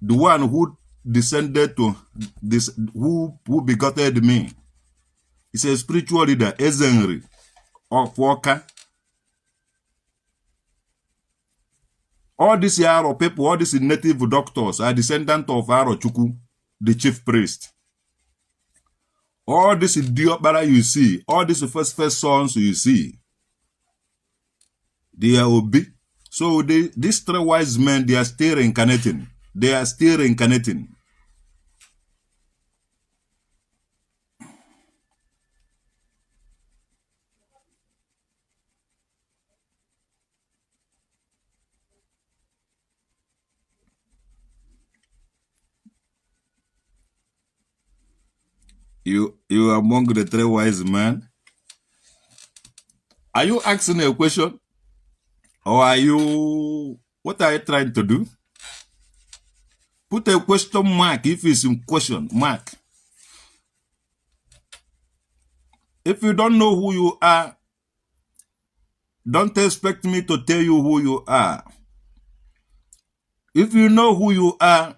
the one who descended to this, who begotten me. It's a spiritual leader, Ezenri of Oka. All these Aro people, all these native doctors are descendant of Arochukwu, the chief priest. All this Diokpara you see, all these first sons you see, they are Obi. So these three wise men, they are still reincarnating. They are still reincarnating. You are among the three wise men. Are you asking a question? Or are you, what are you trying to do? Put a question mark if it's in question mark. If you don't know who you are, don't expect me to tell you who you are. If you know who you are,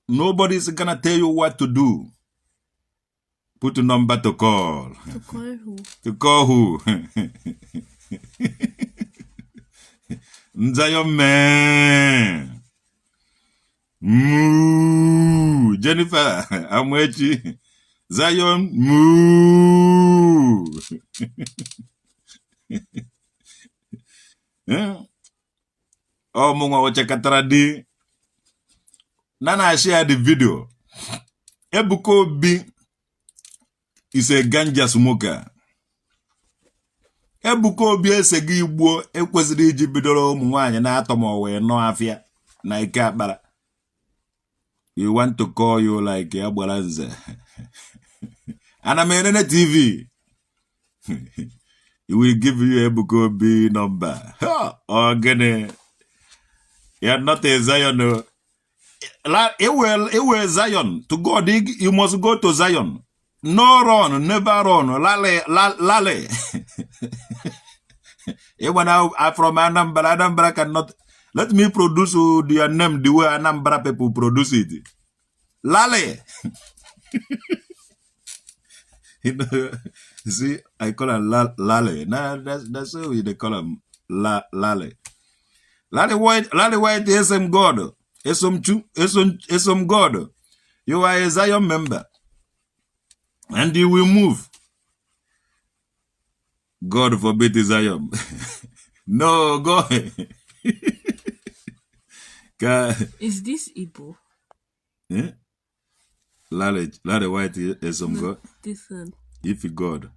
nobody's gonna tell you what to do. Put a number to call. To call who? To call who? Zion man. Moo. Jennifer, I'm waiting. Zion, moo. Yeah. Oh, munga wachakatara di. Nana share the video. Ebuka Obi is a ganja smoker. Ebuka Obi esegi igbo ekwesịrị iji bidoro ụmụ nwaanyị na-atọ ma ọ wee nọ afịa na ike akpara. You want to call you like agbara nze. Ana m enene TV. He will give you Ebuka Obi number. Ọ gịnị? You are not a Zion. It will Zion. To God, you must go to Zion. No run, never run. Lale, lale. Even now, I'm from Anambra. Anambra cannot. Let me produce your name the way Anambra people produce it. Lale. You know, you see, I call her Lale. Nah, that's how they call him Lale. Lale White, Lale White, SM God, SM Chu, SM, SM God. You are a Zion member, and you will move. God forbid Zion. No, go. Is this Igbo? Eh? Lale, Lale White, SM No, God. this one. If God.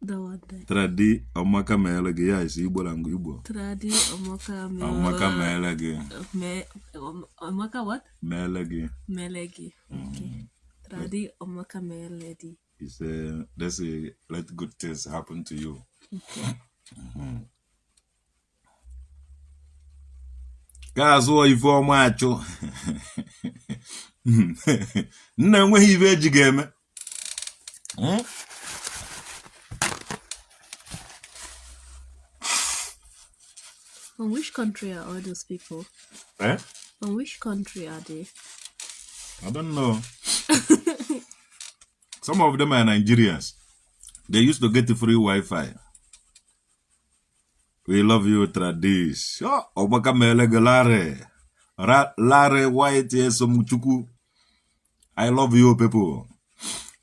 The one there. Tradi Omaka meele gị ya isi Igbo na Igbo. Tradi Omaka me. Omaka meele gị. Me, Omaka what? Meele gị. Melegi. Okay. Tradi Omaka Meledi. It's let's say let good things happen to you. Okay. Ka azụọ ife ọma achụ. Nna enweghị ife eji ga-eme. From which country are all those people? Eh? From which country are they? I don't know. Some of them are Nigerians. They used to get free Wi-Fi. We love you, Tradis. Oh, Obaka Melege Lare. Lare White Esomchukwu. I love you, people.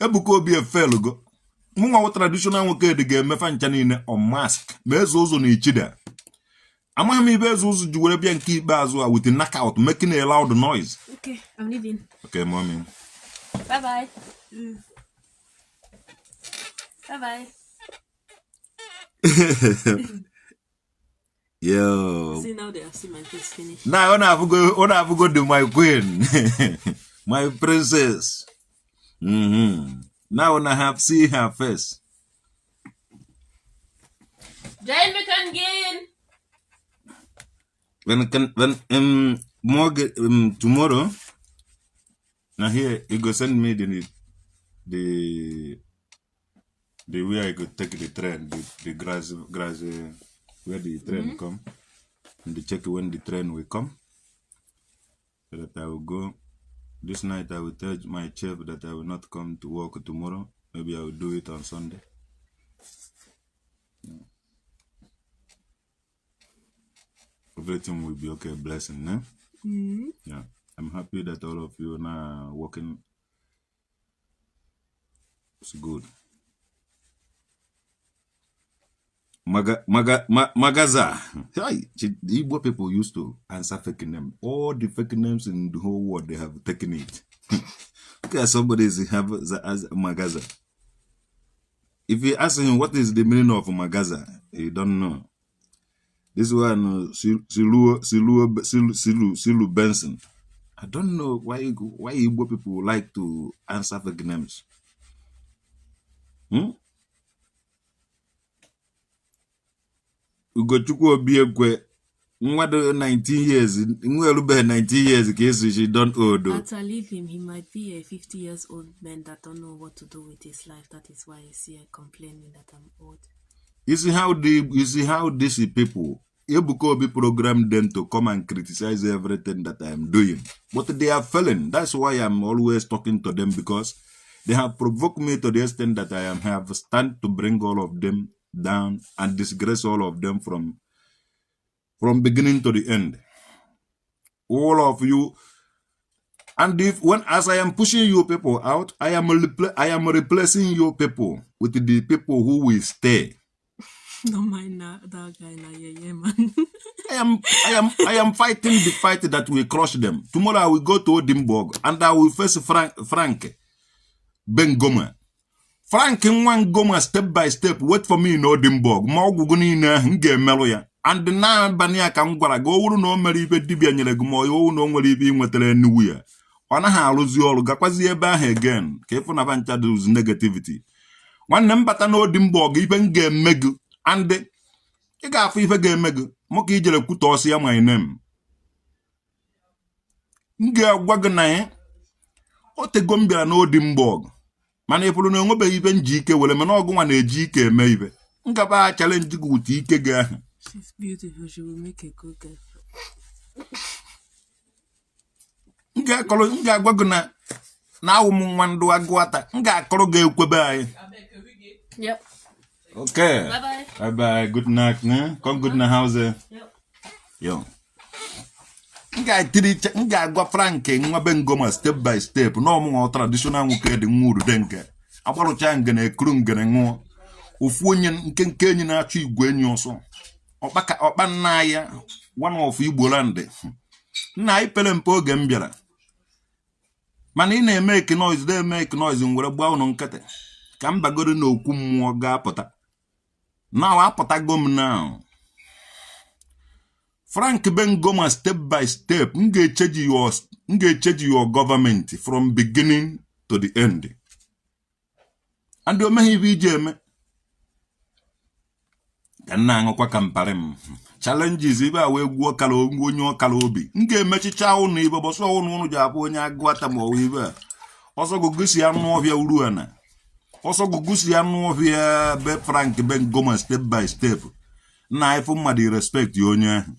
Ebuka Obi efelugo. Mụnwa wụ traditional nwoke dị ga-emefa ncha niile on mask. Ma eze ụzọ na ichida. Amaghị m ibe eze ụzọ ji were bịa nke ikpeazụ a with the knockout, making a loud noise. Okay, I'm leaving. Okay, mommy. Bye-bye. Bye-bye. Yo. See, now they have seen my face finish. Now, I have go to my queen, my princess. Now I have seen her face. Jane, we can gain. When can when morgen, tomorrow? Now here you go send me the way I could take the train, the grass where the train come, and the check when the train will come, so that I will go. This night I will tell my chief that I will not come to work tomorrow. Maybe I will do it on Sunday. Yeah. Everything will be okay, blessing, eh? Yeah, I'm happy that all of you are now working. It's good. Magaza. Hey, the Igbo people used to answer fake name. All the fake names in the whole world, they have taken it. Okay, somebody is have as Magaza. If you ask him what is the meaning of Magaza, he don't know. This one, Silu Benson. I don't know why Igbo people like to answer fake names. Ugochukwu Obiekwe, nwa dị 19 years, nwa erubeghị 19 years ka esi she don old. After leave him, he might be a 50 years old man that don't know what to do with his life. That is why he's here complaining that I'm old. You see how these people, Ebuka Obi programmed them to come and criticize everything that I am doing. But they are failing. That's why I'm always talking to them, because they have provoked me to the extent that I have stand to bring all of them down and disgrace all of them from beginning to the end. All of you. And if when as I am pushing you people out, I am replacing your people with the people who will stay. Don't mind that guy now, yeah, man. I am fighting the fight that will crush them. Tomorrow I will go to Odimborg and I will face Frank Bengoma. Frank Nwangoma step by step. Wait for me in Odimborg. Ma ọgwụgwụ niile ahụ m ga-emerụ ya. And n'abalị a ka m gwara gị, ọ wụrụ na o mere ibe dibịa nyere gị ma ọ wụ na o nwere ibe ị nwetara enugwu ya. Ọ naghị arụzi ọrụ, gakwazi ebe ahụ again ka ịfụ na bancha does negativity. Nwanne m bata n'Odimborg, ibe m ga-eme gị and ị ga-afụ ife ga-eme gị mụ ka ijere kwute ọsị ya my name. M ga-agwa gị na ya o tego m bịara n'Odimborg, mana ị pụrụ na enwebeghị ibe m ji ike were mana ọgụ nwa na-eji ike eme ibe. Ngaba chalenji gị wute ike gị ahụ. She's beautiful. She will make a good girlfriend. M ga-akọrọ, m ga-agwa gị na awụ m nwa ndụ Agụata. M ga-akọrọ gị ekwebe anyị. Yep. Okay. Bye bye. Bye bye. Good night, ne? Komm gut nach Hause. Yep. Yo. M ga-etiri, m ga-agwa Frank nwa be Ngoma step by step na ọmụnwa traditional nwoke dị nwa urude nke agbarụcha ngene ekuru ngene ṅụọ ofu onye nke nke enyi na-achụ igwe enyi ọsọ ọkpa ọkpa nna ya one of Igbo land. Nna anyị pere mpe oge m bịara, mana ị na-eme eke noise, na-eme eke noise, m were gbaa ụnụ nkịtị ka m bagoro n'okwu mmụọ ga-apụta. Now apụtago m. Now Frank Bengoma, step by step, m ga-echange your government from beginning to the end, and o meghị ibe iji eme ka m na-aṅụkwa ka mparị m challenges ibe a wee gwuo ọkara onye ọkara obi. M ga-emechicha ụnụ ibe bọsọ ụnụ ụnụ ji abụ onye Agụata ma ọwụ ibe a ọsọ gụgụ si anụ ọhịa uru ana ọsọ gụgụ si anụ ọhịa be Frank Bengoma step by step. Na ịfụ mmadụ, respect onye ahụ.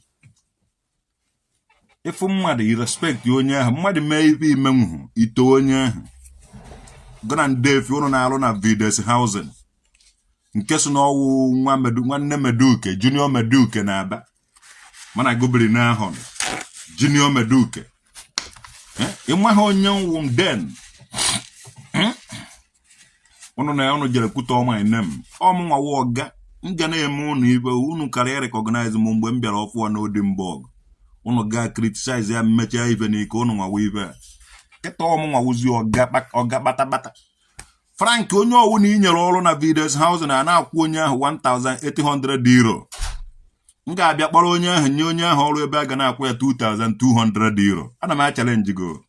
Ịfụ mmadụ, respect onye ahụ. Mmadụ mee ife imenwuhu ito onye ahụ gana ndị efi ụnụ na-arụ na Vides Housing nke si n'ọwụ nwa medu nwanne Meduke Junior Meduke na-aba mana gụbiri n'ahụ Junior Meduke. Ịmaghị onye nwụ m den ụnụ na ụnụ jere kwute ọma name ọmụnwa wụ ọga. M ga na-eme ụnụ ibe unu karịa recognize m mgbe m bịara ọfụwa n'Oldenburg. Ụnụ ga criticize ya, mmechaa ibe n'ike ụnụ nwawa ibe a kịta. Ọmụnwa wụzi ọga ọga kpatakpata. Frank, onye ọwụ na inyere ọrụ na Vides Housing a na-akwụ onye ahụ €1800, m ga-abịa kpọrọ onye ahụ nye onye ahụ ọrụ ebe a ga na-akwụ ya €2200. Ana m achallenge go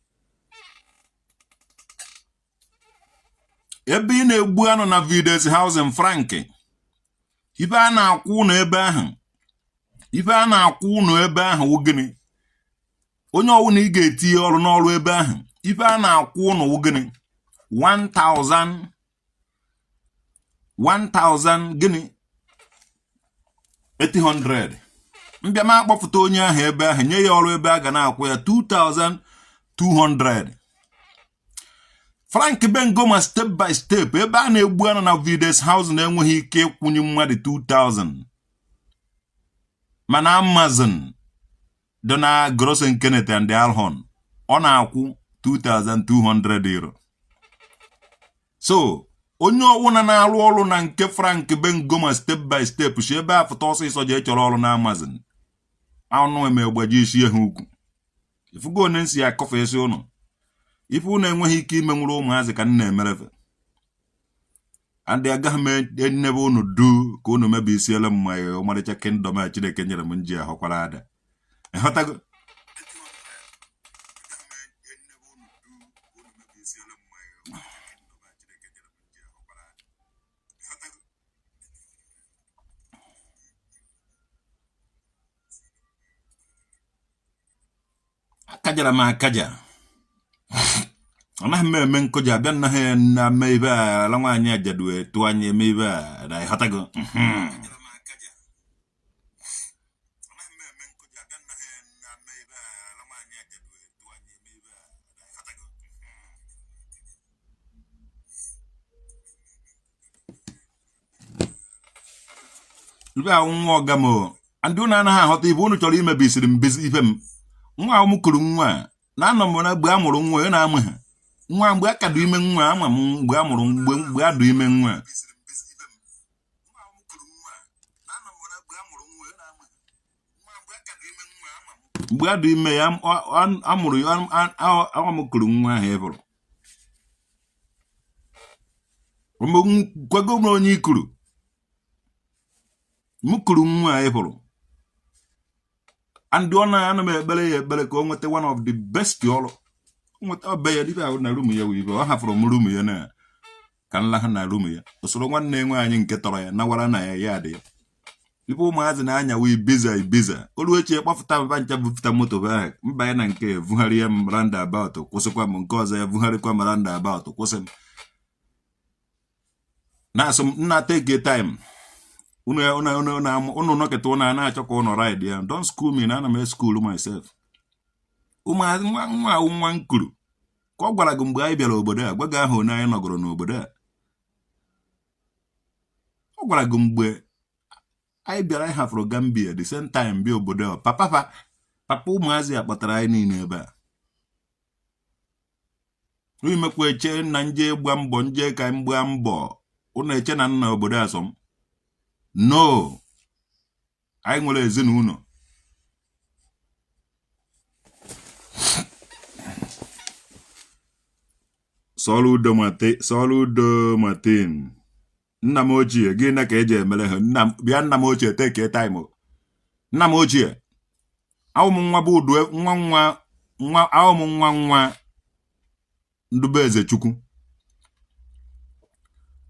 ebe ị na-egbu anụ na Vides Housing. Frank, ibe a na-akwụ ụnụ ebe ahụ, ibe a na-akwụ ụnụ ebe ahụ wụ gịnị? Onye ọwụ na ị ga-etinye ọrụ n'ọrụ ebe ahụ, ife a na-akwụ ụnụ wụ gịnị? 1000 1000 gịnị? 800. Mbịa ma akpọpụta onye ahụ ebe ahụ nye ya ọrụ ebe a ga na-akwụ ya 2200. Frank Bengoma, step by step, ebe a na-egbu anụ na Vides House na-enweghị ike ịkwụnye mmadụ 2000, mana Amazon dị na Grossen Kenneth and Alhon ọ na-akwụ €2200. So onye ọwụna na-arụ ọrụ na nke Frank Bengoma step by step si ebe a fụta ọsịsọ jee chọrọ ọrụ na Amazon. Anụ eme gbaji isi ha ukwu ifugo one nsi akọfe isi ụnụ ife ụnụ enweghị ike imenwuru ụmụazị ka m na-emerefe and agaghị m enebe unu du ka unu mebisiela m ma ọmarịcha kingdom a Chineke nyere m nji ahọkwara ada. Ịghọtago? Akajara m akaja, anaghị m eme nkụja abịa nnaghị na eme ibe a ala nwaanyị ajadu etu anyị eme ibe a na. Ịghọtago? Ibe ahụ nwa ọga m o. Ndị unu anaghị aghọta ibe unu chọrọ imebisiri m ife m nwa ahụ m kuru nwa a na anọ m na mgbe a mụrụ nwa ya na-amụ ha nwa mgbe a ka dị ime nwa ama m mgbe a mụrụ mgbe a dị ime nwa. Mgbe a dị ime ya a mụrụ ya ama m kuru nwa ahụ ịbụrụ kwago m onye ikuru m kuru nwa a ịhụrụ and ọ na ana m ekpere ya ekpere ka o nweta one of the best ọrụ o nweta ọbe ya dibịa ahụ na room ya wụ ibe ọ hafụrụ m room ya na ka m laha na room ya usoro nwanne nwaanyị nke tọrọ ya nawara na ya ya dị ya ibe ụmụazị na-anyawa Ibiza Ibiza olu echi kpọfụta mba ncha bupụta moto be ahụ mba ya na nke vugharịa m roundabout kwụsịkwa m nke ọzọ ya vugharịkwa m roundabout kwụsị m na-asụ m nna take time. Unu nọkịta ụnụ a na-achọ ka ụnụ ride ya. Don't school me na ana m school myself. Ụmụazị nwa nwa awụ nwa nkuru ka ọ gwara gị mgbe anyị bịara obodo a, gwa gị ahụ one anyị nọgoro n'obodo a. Ọ gwara gị mgbe anyị bịara, anyị hafụrụ Gambia the same time bịa obodo a. Papa fa, papa ụmụazị a kpọtara anyị niile ebe a. Imekwa eche na nje gba mbọ, nje ka m gbaa mbọ, ụnụ eche na nna obodo asọm. No, anyị nwere ezinụlọ. Soludo Martin, nna m ochie, gịnị ka eji emere ha? Nna m bịa, nna m ochie, take time. Nna m ochie, awụ m nwa bụ udu nwa nwa nwa, awụ m nwa nwa ndube eze chukwu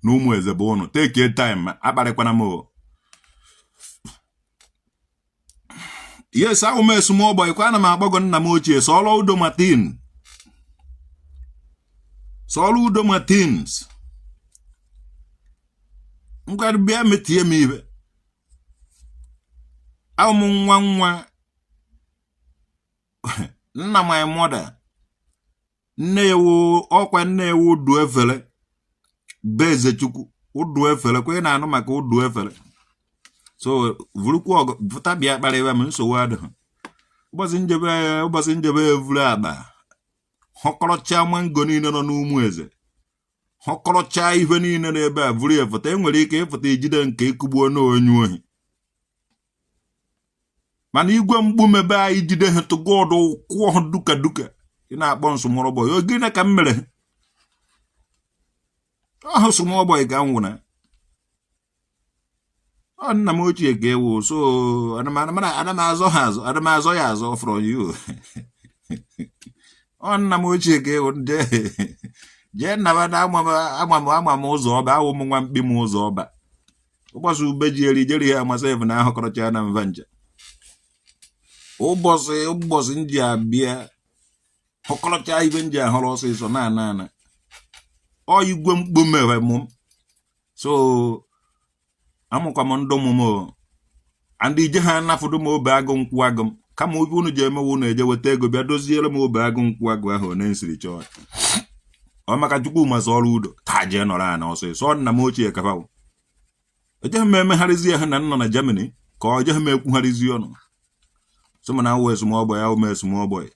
na ụmụ eze bụ ụnụ. Take time, akparịkwana m o. Yes, awụ m small boy kwa. Ana m akpọgo nna m ochie Soludo Martin, Soludo Martins. Ngwa, bịa metie m ibe. Awụ m nwa nwa nna my mother, nne ewu ọkwa nne ewu udu efere be eze chukwu udu efere kwa. Ị na-anụ maka udu efere, so vurukwa ọgụ pụta bịa kparịwa m. Nsogbu adịghị. Ụbọchị njebe, ụbọchị njebe, evuru akpa họkọrọcha mango niile nọ n'ụmụ eze, họkọrọcha ihe niile n'ebe a, vuru ya fụta. Enwere ike ịfụta ijide nke ịkụgbuo n'onye ohi, mana igwe mkpu mebe anyị jide ha tụgo ọdụ kwụọ ha duka duka. Ị na-akpọ n small boy, gịnị ka m mere ọhụ? Small boy ka m nwụna. Ọ nna m ochie ka ewu, so ana m azọ ha azọ, ana m azọ ya azọ from you. Ọ nna m ochie ka ewu. Jee nnaba na ama m, ama m ụzọ ọba. Awụ m nwa mkpi m ụzọ ọba. Ụbọchị ube ji eri jeri ya amasị efu na ahụkọrọcha na mva nje. Ụbọchị nji abịa hụkọrọcha ibe nji ahụrụ ọsịsọ na ana ana ọ igwe mkpu mere mụ. So amụkwa m ndụ mụ m and ije ha anafụdo m obe agụ nkwụ agụ m. Kama obi unu ji emewe, unu eje weta ego bịa doziere m obe agụ nkwụ agụ ahụ one nsiri chọọ. Ọ maka chukwu masị ọrụ udo taa jee nọrọ ana ọsịsọ. Nna m ochie kafawo ejeghị m emegharịzi ya ha na nọ na Germany ka ọ jeghị m ekwugharịzi ọnụ. So mana awụ e small boy, awụ m e small boy.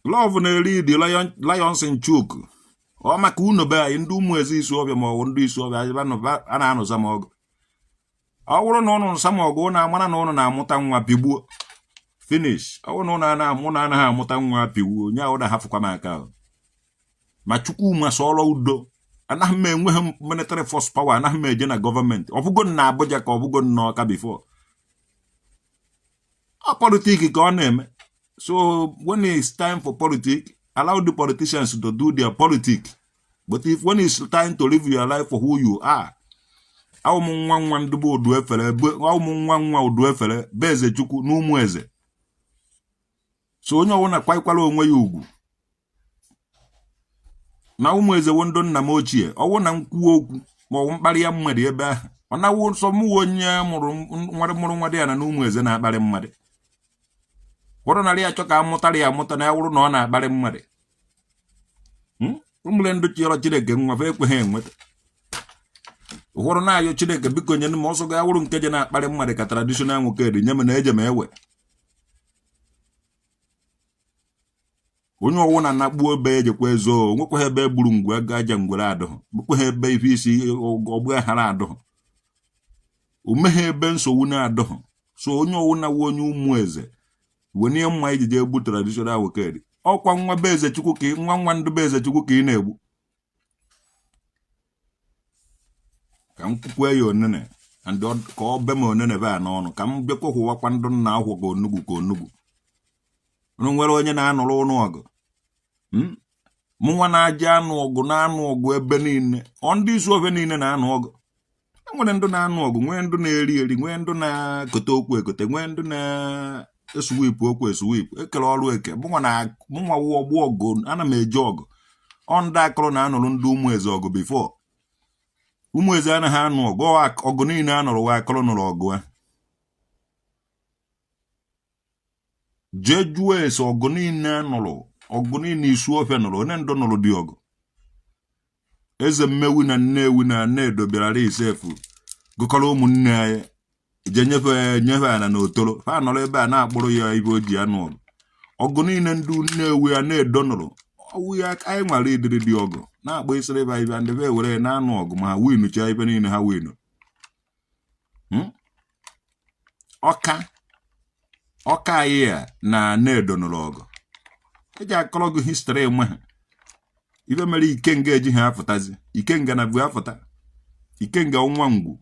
Love na-eri the lions in choke. Ọ maka unu be anyị ndị ụmụ eze isi ọbịa ma ọ bụ ndị isi ọbịa a na-anụsa m ọgụ. Ọ bụrụ na ụnụ nsa m ọgụ, ụnụ amara na ụnụ na-amụta nwa pigbuo finish. Ọ bụrụ na ụnụ ana-amụ na anaghị amụta nwa pigbuo onye ahụ na-ahafụkwa m aka ahụ. Ma chukwu masọrọ udo, anaghị m enweghị m military force power, anaghị m eje na gọọmenti. Ọ bụgo na Abuja ka ọ bụgo na Ọka before ọ politics ka ọ na-eme. So when it's time for politics, allow the politicians to do their politics, but if when it's time to live your life for who you are, awụ m nwa nwa ndụbụ udu efere, awụ m nwa nwa udu efere be eze chukwu na ụmụ eze. So onye ọbụla kwaikwara onwe ya ugwu na ụmụ eze wo ndụ nna m ochie. Ọwụ na nkwuo okwu ma ọ bụ mkparị ya mmadụ ebe ahụ, ọ na-awụ nsọ mụ onye mụrụ nwa, mụrụ nwa dị ya na ụmụ eze na-akparị mmadụ. Ụfọdụ narị achọ ka amụtara ya amụta na ya wụrụ na ọ na-akparị mmadụ. Ụmụle ndụ chịrọ Chineke nwa fa ekweghị enweta. Ụfọdụ na-ayọ Chineke, biko nye m ọsọ ga wụrụ nke je na-akparị mmadụ ka traditional nwoke dị nye m na eje m ewe onye ọwụ na nakpuo ebe ejekwa ezo. Onwekwaghị ebe gburu ngwe aja ngwere adụghị, nwekwaghị ebe ife isi ọgbụ aghara adụghị, omeghe ebe nsogbu na-adụghị. So onye ọwụ na onye ụmụ eze wenye mma ijije egbu traditional wokedi, ọkwa nwa be eze chukwu ka nwa nwa ndụ be eze chukwu ka ị na-egbu. Ka m kwukwe ya onene and ka ọ be m onene be a n'ọnụ, ka m bịakwa hụwakwa ndụ nna akwụ ka onugwu ka onugwu. Unu nwere onye na-anụrụ ụnụ ọgụ? Mụ nwa na-aja anụ ọgụ, na-anụ ọgụ ebe niile. Ọ ndị isi ofe niile na-anụ ọgụ. E nwere ndụ na-anụ ọgụ, nwee ndụ na-eri eri, nwee ndụ na-ekote okwu ekote, nwee ndụ na Eswipụ okwu eswipụ ekele ọrụ eke. Mụnwa na mụnwa wụ ọgbụ ọgụ, ana m eje ọgụ. Ọ ndị akọrọ na-anụrụ ndị ụmụ eze ọgụ before. Ụmụ eze anaghị anụ ọgụ. Ọgụ niile a nụrụ wa akọrọ nụrụ ọgụ a. Jee jụọ ese ọgụ niile a nụrụ, ọgụ niile Isuọfịa nụrụ, onye ndụ nụrụ dị ọgụ. Eze Mmewi na Nnewi na Nnedo bịara isefu gụkọrọ ụmụnne anyị je nyefe nyefe ana na otoro fa nọrọ ebe a na-akpụrụ ya ibe o ji anụ ọgụ. Ọgụ niile ndị Nnewi a na-edo nụrụ ọwụ ya anyị nwara idiri dị ọgụ na-akpọ isiri ba ibe ndị be were na-anụ ọgụ ma ha winucha ibe niile ha winu. Ọka ọka anyị a na Nnedo nụrụ ọgụ. Eji akọrọ gị history nwe ha ibe mere Ikenga eji ha afụtazi. Ikenga na bụ afụta Ikenga nwa ngwu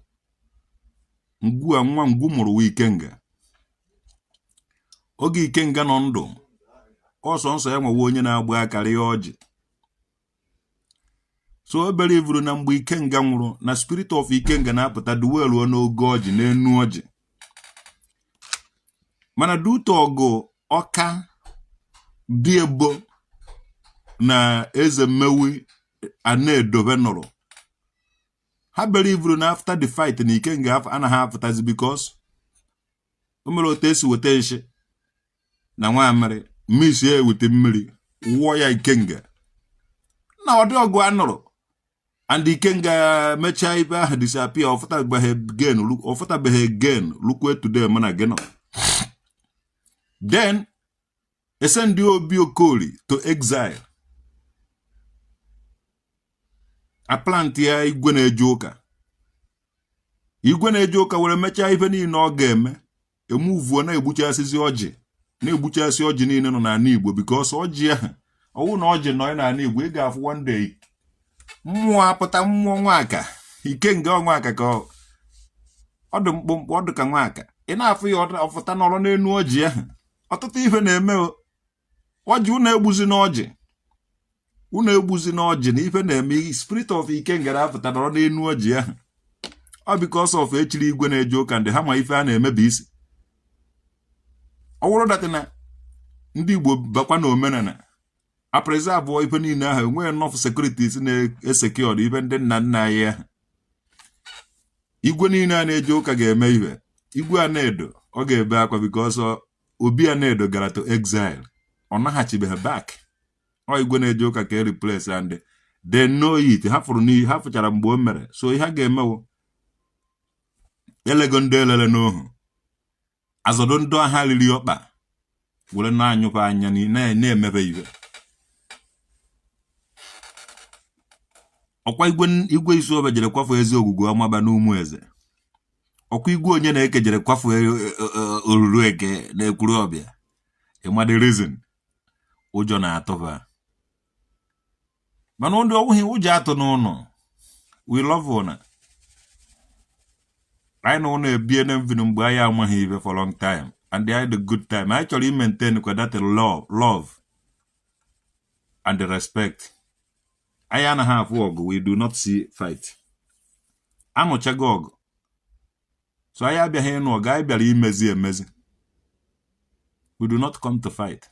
ngwu a nwa ngwu mụrụ wa Ikenga. Oge Ikenga nọ ndụ, ọsọ nsọ ya nwewe onye na-agba akarị ya ọjị. So obere ivuru na mgbe Ikenga nwụrụ na spirit of Ikenga na-apụta duweluo n'oge ọjị n'enu ọjị. Mana duto ọgụ ọka dị ebo na eze Mmewi Anaedobe nụrụ, ha bere ivuru na after the fight na Ikenga anaghị apụtazi because o mere otu esi weta nshi na nwamịrị mmisi ya ewute mmiri wụọ ya Ikenga na ọdị ọgụ a nụrụ. And Ikenga mechaa ibe ahụ disappear, ọfụtabeghị again lukwe today mana gị nọ. Then esend Obi Okoli to exile, aplant ya igwe na-eje ụka. Igwe na-eje ụka were mechaa ife niile ọ ga-eme, emuvuo na-egbuchasịzi ọjị, na-egbuchasị ọjị niile nọ n'ala Igbo because ọjị ahụ ọwụ na ọjị nọ n'ala Igbo, ị ga-afụ one day mmụọ apụta, mmụọ nwaka Ikenga ọnwaka ka ọ dị mkpụmkpụ, ọ dị ka nwaka ị na-afụ ya ọfụta nọrọ n'enu ọjị ahụ. Ọtụtụ ife na-eme ọjị unu egbuzi n'ọjị, unu egbuzi n'ọjị na ife na-eme spirit of Ikenga na-apụta nọrọ n'enu ọjị ahụ. Ọ because of echiri igwe na-eje ụka ndị ha ma ife a na-emebi isi. Ọ wụrụ that na ndị Igbo bakwa na omenala apreza abụọ ife niile ahụ, enweghị enough securities na-esecured ife ndị nna nna anyị ahụ. Igwe niile a na-eje ụka ga-eme ife. Igwe Anaedo ọ ga-ebe akwa because Obi Anaedo gara to exile, ọ naghachibeghị back. Ọ igwe na-eje ụka ka e replace and they know it. Ha fụrụ n'ihe ha fụchara mgbe o mere. So ihe a ga-emewo elego ndị elele n'ohu azọdo ndị agha riri ọkpa were na-anyụkwa anya na-emebe ibe. Ọkwa igwe Isuọba jere kwafu eze ogwugwu ọmaba n'ụmụ eze. Ọkwa igwe onye na-eke jere kwafu oruru eke na ekwuru ọbịa. Ịma the reason ụjọ na-atụba mana ndị ọwụghị ụjọ atụ n'ụlọ. We love una. Anyị na ụlọ ebie na mvinu mgbe anyị amaghị ibe for long time and anyị the good time. Anyị chọrọ i-maintain kwa that love and the respect. Anyị anaghị afụ ọgụ, we do not see fight. Anụchago ọgụ, so anyị abịaghị ịnụ ọgụ, anyị bịara imezi emezi. We do not come to fight.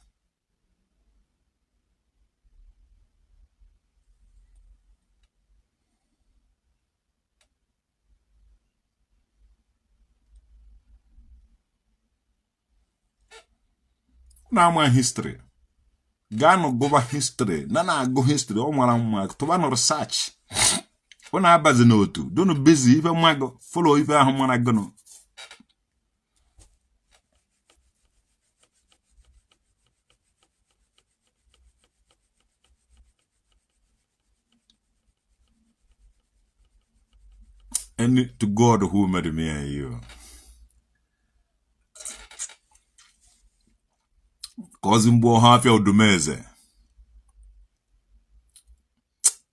Na-ama history, gaanụ gụba history na na-agụ history ọ mara mma, tụbanụ research. Ọ na-abazi n'otu dunu busy ife mmagụ, follow ife ahụ mara gụnụ. And to God who made me and you. Ka ọzi mgbe ọha afịa Odumeze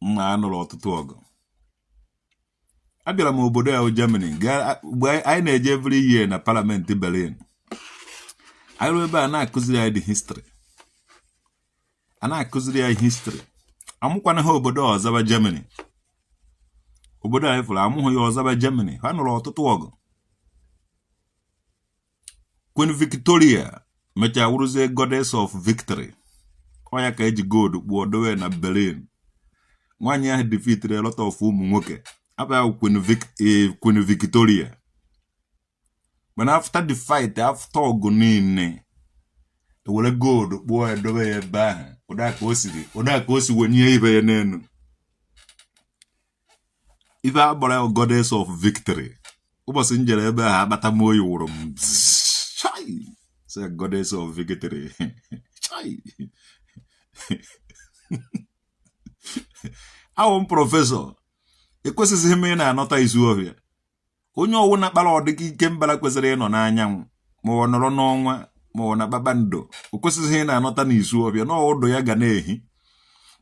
mma anụrụ ọtụtụ ọgụ. Abịara m obodo ya Germany mgbe anyị na-eje every year na parliament Berlin. Anyị ruo ebe a na-akụziri anyị the history, a na-akụziri anyị history. Amụkwana ha obodo ọzaba Germany, obodo anyị fụrụ amụghị ya ọzaba Germany. Ha nụrụ ọtụtụ ọgụ. Queen Victoria Mechaa wụrụzie goddess of victory. Ọ ya ka eji gold kpụọ dowe na Berlin. Nwaanyị ahụ defeated a lot of ụmụ nwoke. Afa ya Queen Victoria. Mana after the fight, after ọgụ niile, ewere gold kpụọ ya dobe ya ebe ahụ. Ụda ka o siri, ụda ka o si wenye ibe ya n'elu. Ife agbara ya goddess of victory. Ụbọchị m jere ebe ahụ, akpata m oyi wụrụ m. Chai! Sị goddess of victory. Chai! Awụ m professor, ekwesịghị m ị na-anọta izu ọhịa. Onye ọwụna kpara ọdịka ike mbara kwesịrị ịnọ n'anyanwụ ma ọ nọrọ n'ọnwa ma ọ na kpakpando, o kwesịghị ị na-anọta n'izu ọhịa na ọdụ ya ga na-ehi.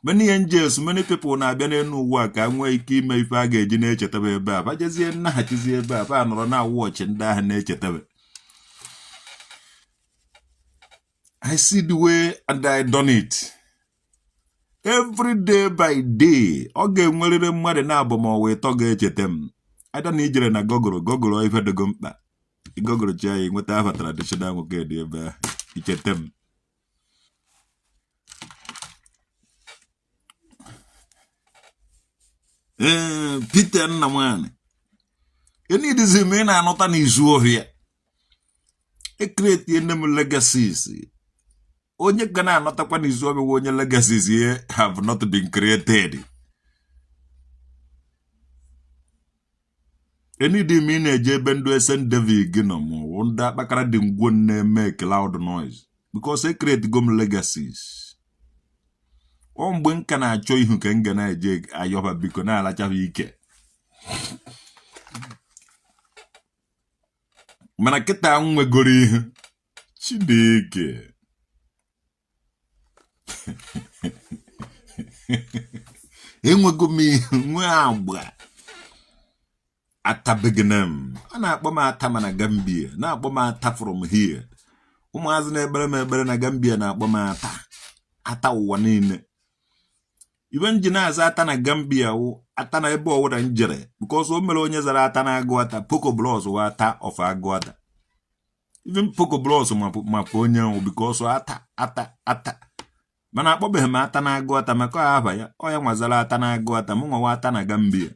Many angels, many people na-abịa n'elu ụwa ka nwee ike ime ife a ga-eji na-echetebe ebe a, bajezie nnaghachizie ebe a, fa nọrọ na-awụ ọchị ndị ahụ na-echetebe. I see the way and I done it. Every day by day, ọ ga-enwerịrị mmadụ na-abụ ma ọ wee tọ ga-echeta m. Ada na ijere na Google, Google ife dịgo mkpa. Google chi anyị nweta afa traditional nwoke dị ebe ahụ, icheta m. Ee, Peter Nnamani, enidizi m ị na-anọta n'izu ọhịa. Ecreate nne m legacies. Onye ga na-anọtakwa n'izu ọhịa onye legacies ye have not been created. Enidi m ị na-eje ebe ndụ St. David gị nọ ma ọ ndị akpakara dị ngwo na-eme loud noise because ecreate go m legacies. Ọ mgbe m ka na-achọ ihu ka m ga na-eje ayọba biko na-alachaba ike. Mana kịta m nwegoro ihu Chineke. Enwego m ihu nwee agba atabegina m. A na-akpọ m ata ma na Gambia, na-akpọ m ata from here. Ụmụazị na-ekpere m ekpere na Gambia na-akpọ m ata ata ụwa niile. Ibe m ji na-aza ata na Gambia wụ ata na ebe ọwụda m jere, because o mere onye zara ata na Agụata, Poco Bros wụ ata of Agụata. Even Poco Bros makwa onye nwụ because ata ata ata. Mana akpọbeghị m ata na Agụata maka ọ aba ya, ọ ya nwazara ata na Agụata, mụ nwawa ata na Gambia.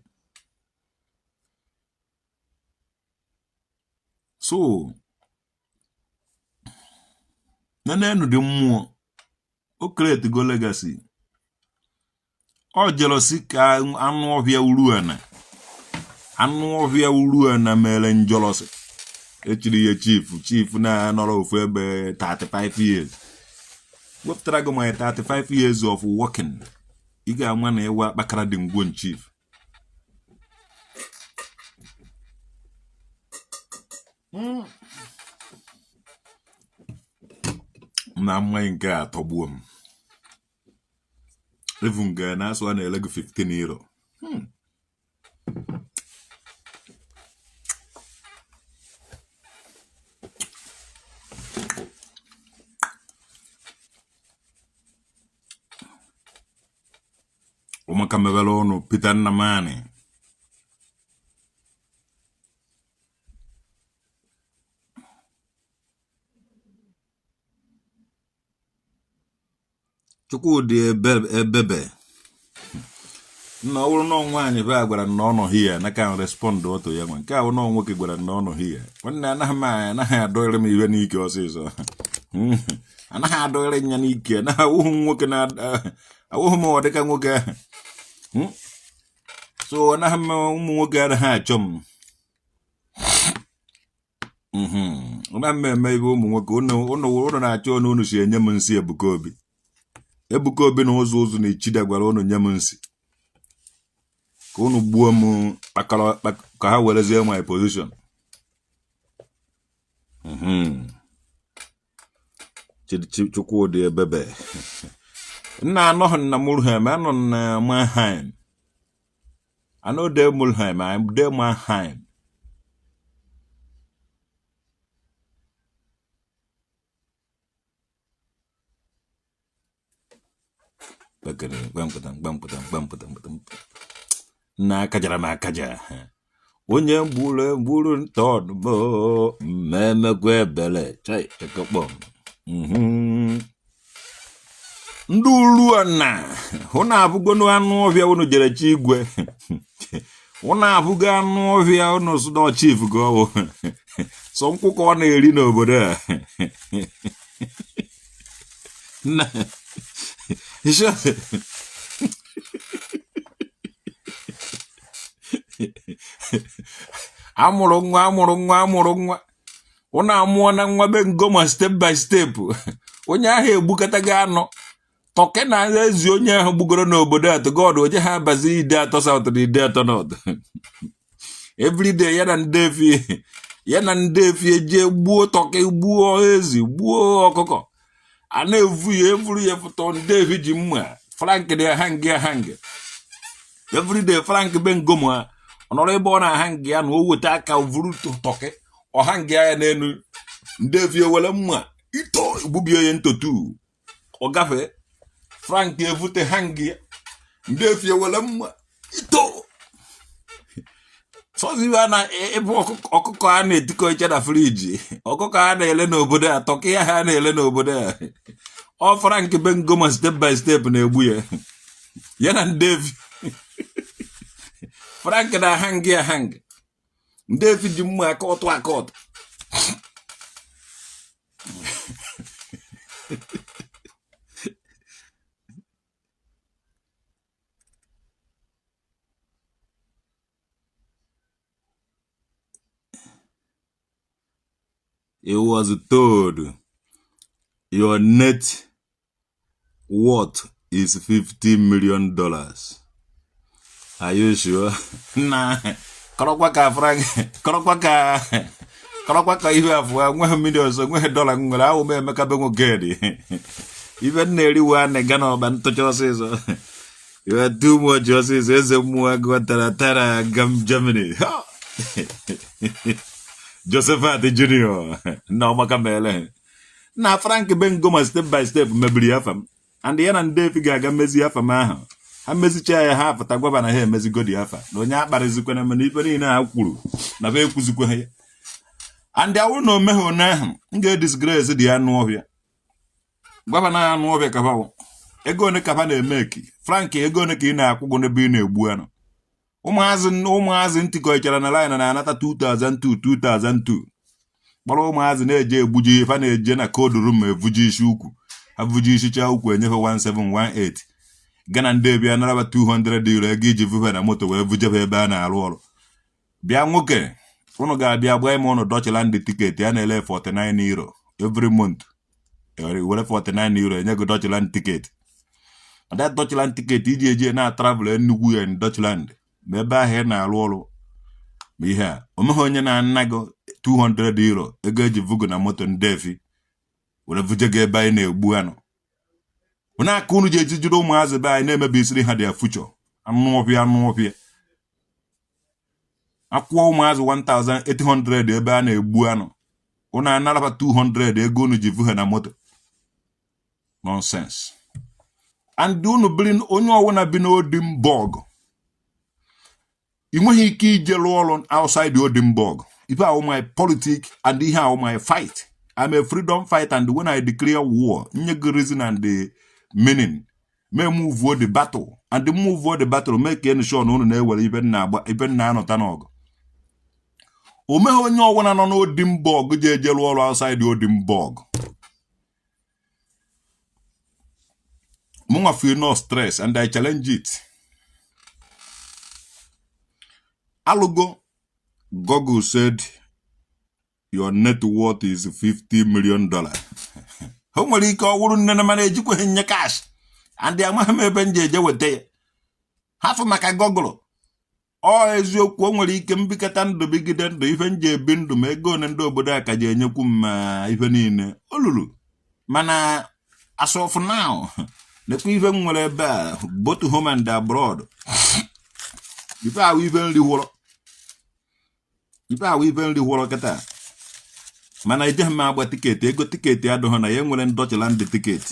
So nenenu dị mmụọ o create go legacy. Ọ jealousy ka anụ ọhịa uruana, anụ ọhịa uruana mere njọlọsị. Echiri ya chief, chief na-anọrọ ofu ebe 35 years. Wepụtara gị my 35 years of working, ị ga-ama na ịwa akpakara dị ngwon chief. Na mmanya nke a tọgbuo m. Even nke na-asụ a na-ele gị 15 euro. Ụmụaka mebere ụnụ Peter Nnamani. Chukwudị Ebebe nna, ọ bụrụ na nwaanyị be a gwara na ọ nọ hia na ka respond otu ya nwa nke ahụ na nwoke gwara na ọ nọ hia. Nwanne, anaghị m anaghị adọrịrị m iwe n'ike ọsịsọ. Anaghị adọrịrị nya n'ike. Anaghị awụghị m nwoke na awụghị m ọ dịka nwoke ahụ. So anaghị m ụmụ nwoke anaghị achọ m. Anaghị m eme ibe ụmụ nwoke. Unu na-achọ onu unu si enye m nsị. Ebuka Obi, Ebuka Obi na ụzọ ụzọ na Ichida gwara unu nye m nsị ka unu gbuo m kpakọrọ ka ha werezie my position. Chukwudị Ebebe nna, anọghị na Mulheim, anọ na Mannheim. I no dey Mulheim, I dey Mannheim. Nna, akajara m akaja. Onye gburu egburu ntọdụbo mmemekwa ebele chai chekọkpọ. Ndị Uruana ụnụ abụgonu anụ ọhịa unu jere chi igwe. Ụnụ abụgo anụ ọhịa unu sị na chief ka ọ bụ. Sọ nkwụ ka ọ na-eri n'obodo a. Na amụrụ nwa amụrụ nwa amụrụ nwa ụnụ amụọ na nwa be ngoma step by step. Onye ahụ egbukọtago anụ turkey na ezi onye ahụ gbugoro n'obodo a to God oje ha abazi Ideato South na Ideato North. Everyday ya na ndị efi ya na ndị efi eje gbuo turkey, gbuo ezi, gbuo ọkụkọ, a na-evu ya evuru ya fụtọ. Ndị efi ji mma Frank dị ahang ahang everyday. Frank be ngoma ọ nọrọ ebe ọ na-ahang ya na o weta aka vuru turkey ọ hang ya n'elu. Ndị efi ewere mma ito gbubie ya ntotu, ọ gafee. Frank evute hang ya, ndị efi ewere mma ito sọzi iwe a na ebe ọkụkọ a na-etikọ iche na fridge, ọkụkọ a na-ele n'obodo a, turkey ya ha na-ele n'obodo a, ọ Frank be ngoma step by step na-egbu ya, ya na ndị efi. Frank na hang ya hang, ndị efi ji mma aka ọtụ aka ọtụ. It was told your net worth is $50 million. Are you sure? Na kọrọkwa ka Frank kọrọkwa ka kọrọkwa ka ihe afọ nweghị millions, nweghị dọla m nwere. Ahụ m Emeka be nwoke dị ibe m na-eriwe a na-ega n'ọba ntụcha ọsịsọ. You are too much ọsịsọ. Eze mmụọ agụ tara tara gam Germany. Ha! Josephat Junior nna ọmaka meele na Frank Bengoma step by step mebiri afa m and ya na ndị efi ga-aga mezi afa m ahụ. Ha mezichaa ya, ha apụta gwaba na ha emezigodi afa na onye akparịzikwana mana ife niile ha kwuru na ba ekwuzikwa ha ya. And awụ na omeghe one ahụ m ga-edisgrace dị anụ ọhịa gwaba na anụ ọhịa kaba ego one kaba na-emeki. Frank, ego one ka ị na-akwụ gụ n'ebe ị na-egbu anụ ụmụazị? Ụmụazị ntịkọchara na line na-anata 2002 2002 kpọrọ ụmụazị na-eje egbuji ife na-eje na cold room evuji isi ukwu. Ha vuji isicha ukwu, enyefe 1718 gana ndị ebia naraba €200 ego iji vufe na moto wee vujebe ebe a na-arụ ọrụ. Bịa nwoke, ụnụ ga-abịa gba ime ụnụ Deutschland ticket ya na-ele €49 every month. Were €49 enye gị Deutschland ticket. That Deutschland ticket iji eje na travel Enugu ya in Deutschland ma ebe ahụ ị na-arụ ọrụ ma ihe a omeghị onye na-ana gị €200 ego eji vugo na moto ndị efi were vuje gị ebe anyị na-egbu anụ. Onye aka unu ji ejijiri ụmụazị be anyị na-emebisiri ha their future. Anụ ọfịa, anụ ọfịa akwụọ ụmụazị 1800 ebe a na-egbu anụ, unu anaraba 200 ego unu ji vuhe na moto. Nonsense. And unu biri onye ọwụna bi n'Oldenburg, ị nweghị ike ije rụọ ọrụ outside Oldenburg. Ife ahụ my politic and ihe ahụ my fight. I'm a freedom fighter, and when I declare war, nye gị reason and the meaning may move the battle and move the battle, make sure na unu na-ewere ibe nna agba ibe nna anọta n'ọgụ. O meghị onye ọbụla nọ n'Oldenburg ji eje rụọ ọrụ outside Oldenburg. Mụnwa feel no stress and I challenge it. Alụgo Google said your net worth is $50 million. O nwere ike ọ wụrụ nne na mana ejikweghị nye cash and amaghị m ebe m ji eje weta ya hafụ maka Google. Ọ eziokwu, o nwere ike mbikọta ndụ bigide ndụ ife m ji ebi ndụ ma ego one ndị obodo a ka ji enyekwu m ma ife niile o luru. Mana as of now, nekwa ife m nwere ebe a, both home and abroad. Ife ahụ ife nri hụrọ, ife ahụ ife nri hụrọ kịta. Mana ejeghị m agba ticket. Ego ticket adịghị na ya nwere Deutschland ticket.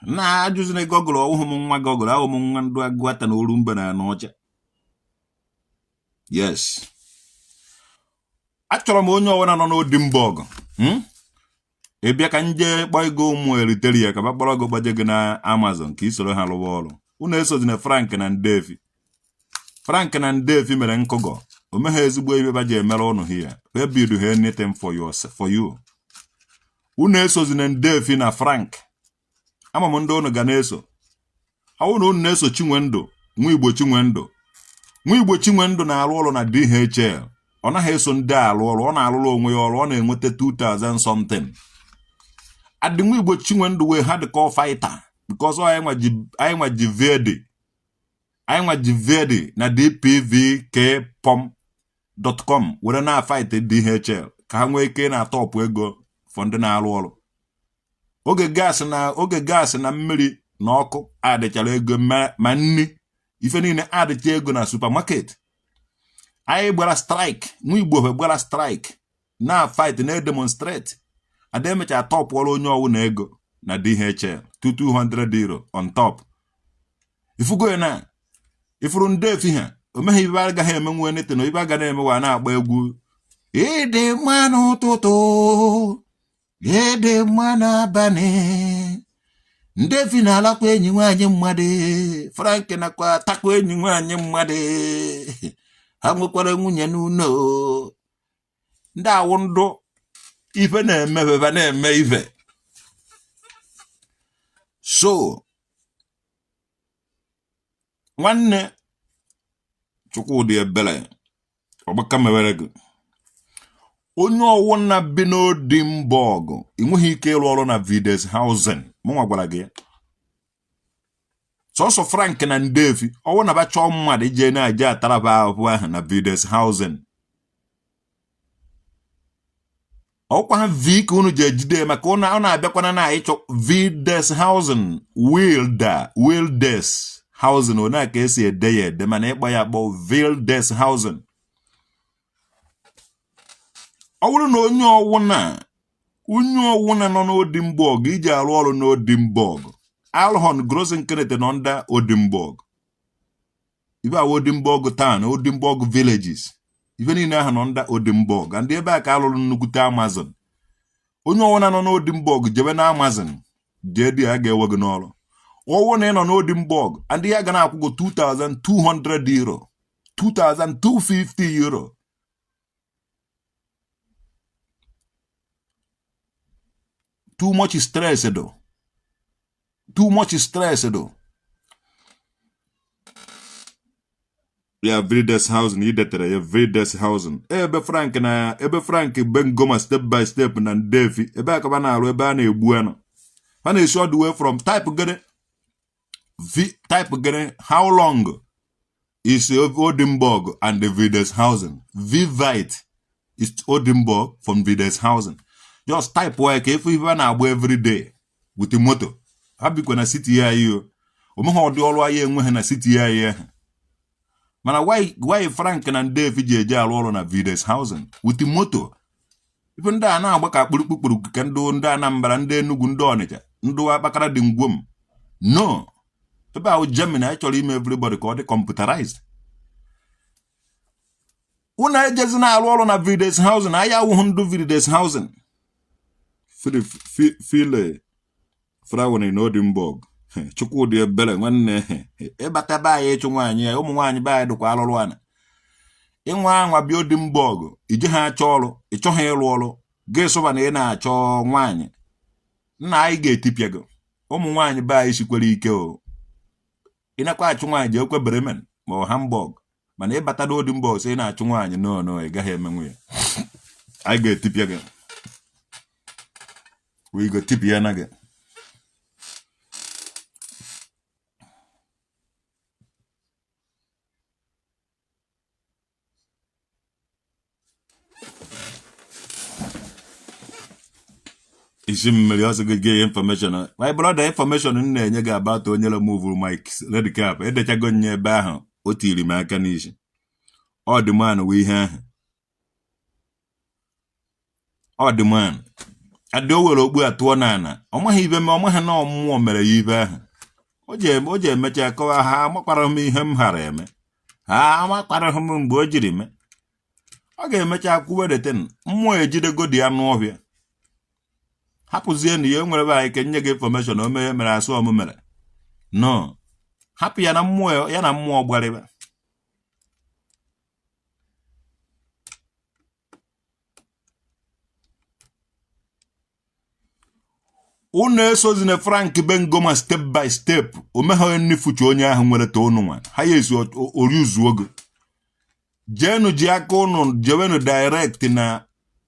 Na ajụzina Google. Ọwụhụ m nwa Google, ahụ m nwa ndụ Agụata na Orumba na Anọcha. Yes. Achọrọ m onye ọbụla nọ n'Oldenburg, Ị bịa ka m jee kpọọ ego ụmụ Eritrea ka ba kpọrọ gị gbaje gị na Amazon ka ị soro ha rụwa ọrụ. Unu esozina Frank na Ndefi. Frank na Ndefi mere nkụgọ o meghị ezigbo ibe ba ji emere ụnụ here they build ha anything for you, for you. Unu esozina Ndefi na Frank. Ama m ndị unu ga na-eso. Ọ na unu na-eso Chinwendụ nwa Igbo. Chinwendụ nwa Igbo, Chinwendụ na-arụ ọrụ na DHL. Ọ naghị eso ndị alụ ọrụ, ọ na-arụrụ onwe ya ọrụ. Ọ na-enweta 2000 something. Adị nwa Igbo Chinwendụ wee hardcore fighter because anyị nwa ji VD, anyị nwa ji VD na dpvkpom.com were na-fight DHL ka ha nwee ike na-atọpụ ego for ndị na-arụ ọrụ. Oge gas na oge gas na mmiri na ọkụ adịchara ego, ma nni, ife niile adịcha ego na supermarket, anyị gbara strike. Nwa Igbo gbara strike na fight na demonstrate ada emecha tọpụọrọ onye ọwụ na ego na DHL €200 on top. Ifugo ya na ifuru ndị efi ha o meghị ibe agaghị emenwu anything. Ibe aga na-emewa na-agba egwu ịdị mma n'ụtụtụ, ịdị mma n'abalị. Ndị efi na-alakwa enyi nwaanyị mmadụ. Frank nakwa atakwa enyi nwaanyị mmadụ. Ha nwekwara nwunye n'ụlọ. Ndị awụ ndụ ife na-eme ebe na-eme ife. So nwanne, Chukwudị Ebere ọgbaka mewere gị. Onye ọwụna bi n'Oldenburg, ị nweghị ike ịrụ ọrụ na Wildeshausen. Mụnwa gwara gị ya. Sọsọ Frank na Ndefi ọwụ na ba chọọ mmadụ ije na-eje ataraba ahụhụ ahụ na Wildeshausen. Ọkwa ha v ka unu ji ejide maka ọ na-abịakwana na ịchọ Wildeshausen, Wilda, Wildeshausen, one ka esi ede ya ede, mana ịkpọ ya akpọ Wildeshausen. Ọ bụrụ na onye ọwụna nọ n'Oldenburg iji arụ ọrụ n'Oldenburg, Ahlhorn Großenkneten nọ under Oldenburg. Ibe awa Oldenburg town, Oldenburg villages, ife niile ahụ nọ under Oldenburg. And ebe a ka alụrụ nnukwute Amazon. Onye ọwụna nọ n'Oldenburg jebe na Amazon, jee dị a ga-ewe gị n'ọrụ. Ọwụ na ị nọ n'Oldenburg and ya ga na-akwụ gị €2200, €2250. Too much stress do, too much stress do ya. Wildeshausen idetere ya Wildeshausen, ebe Frank na ebe Frank Bengoma step by step na Ndefi, ebe akaba na-arụ, ebe a na-egbu anụ ha na-esi all the way from. Type gịnị v, type gịnị, how long is Oldenburg and the Wildeshausen? Wie weit is Oldenburg from Wildeshausen? Just type ya ka efu ife a na-agba every day with the moto. Ha bikwa na city anyị o omegha ụdị ọrụ anyị enweghị na city anyị ahụ. Mana why Frank na Ndefi ji eje arụ ọrụ na Wildeshausen with the moto? Ife ndị a na-agba ka kpụrụkpụkpụrụ ka ndị Anambra, ndị Enugu, ndị Ọnịcha, ndị Akpakara dị ngwom no ebe ahụ. Germany anyị chọrọ ime everybody ka ọ dị computerized. Unu ejezi na-arụ ọrụ na Wildeshausen. Anyị awụghị ndụ Wildeshausen. Viele Frauen in Oldenburg. Chukwudị Ebere nwanne, ịbata be anyị ịchụ nwaanyị ya, ụmụ nwaanyị be anyị dịkwa alụrụ ana. Ịnwa anwa bịa Oldenburg ije ha achọ ọrụ, ị chọghị ịrụ ọrụ gị, sụba na ị na-achọ nwaanyị, nna anyị ga-etipịa gị. Ụmụ nwaanyị be anyị sikwere ike o. Ị nakwa achụ nwaanyị, jee kwe Bremen ma ọ Hamburg, mana ịbata n'Oldenburg sị ị na-achụ nwaanyị, no, no, ị gaghị emenwu ya. Anyị ga-etipịa gị, we go tipịa na gị. Isi mmiri ọsọ gị gị information, my brother. Information m na-enye gị about onye remove Mike red cap, edechago nye ebe ahụ o tiri m aka n'isi. Ọ dị man wee ihe ahụ, ọ dị man adị o were okpu a tụọ n'ala. Ọ maghị ibe ma ọ maghị na ọmmụọ mere ya ibe ahụ. O ji emecha kọwa ha amakwara m ihe m ghara eme, ha amakwara m mgbe o jiri mee. Ọ ga-emecha kwuwe the thing. Mmụọ ejidego dị anụ ọhịa. Hapụzie na ya enwere be anyị ke nye gị information o mere mere asụ ọmụ mere. No. Hapụ ya na mmụọ ya na mmụọ gbarịba. Unu esozina Frank Bengoma step by step. O meghị nni fuchu onye ahụ nwere ta unu nwa ha ya esi oriuzuo ogo. Jeenu ji aka unu jewenu direct na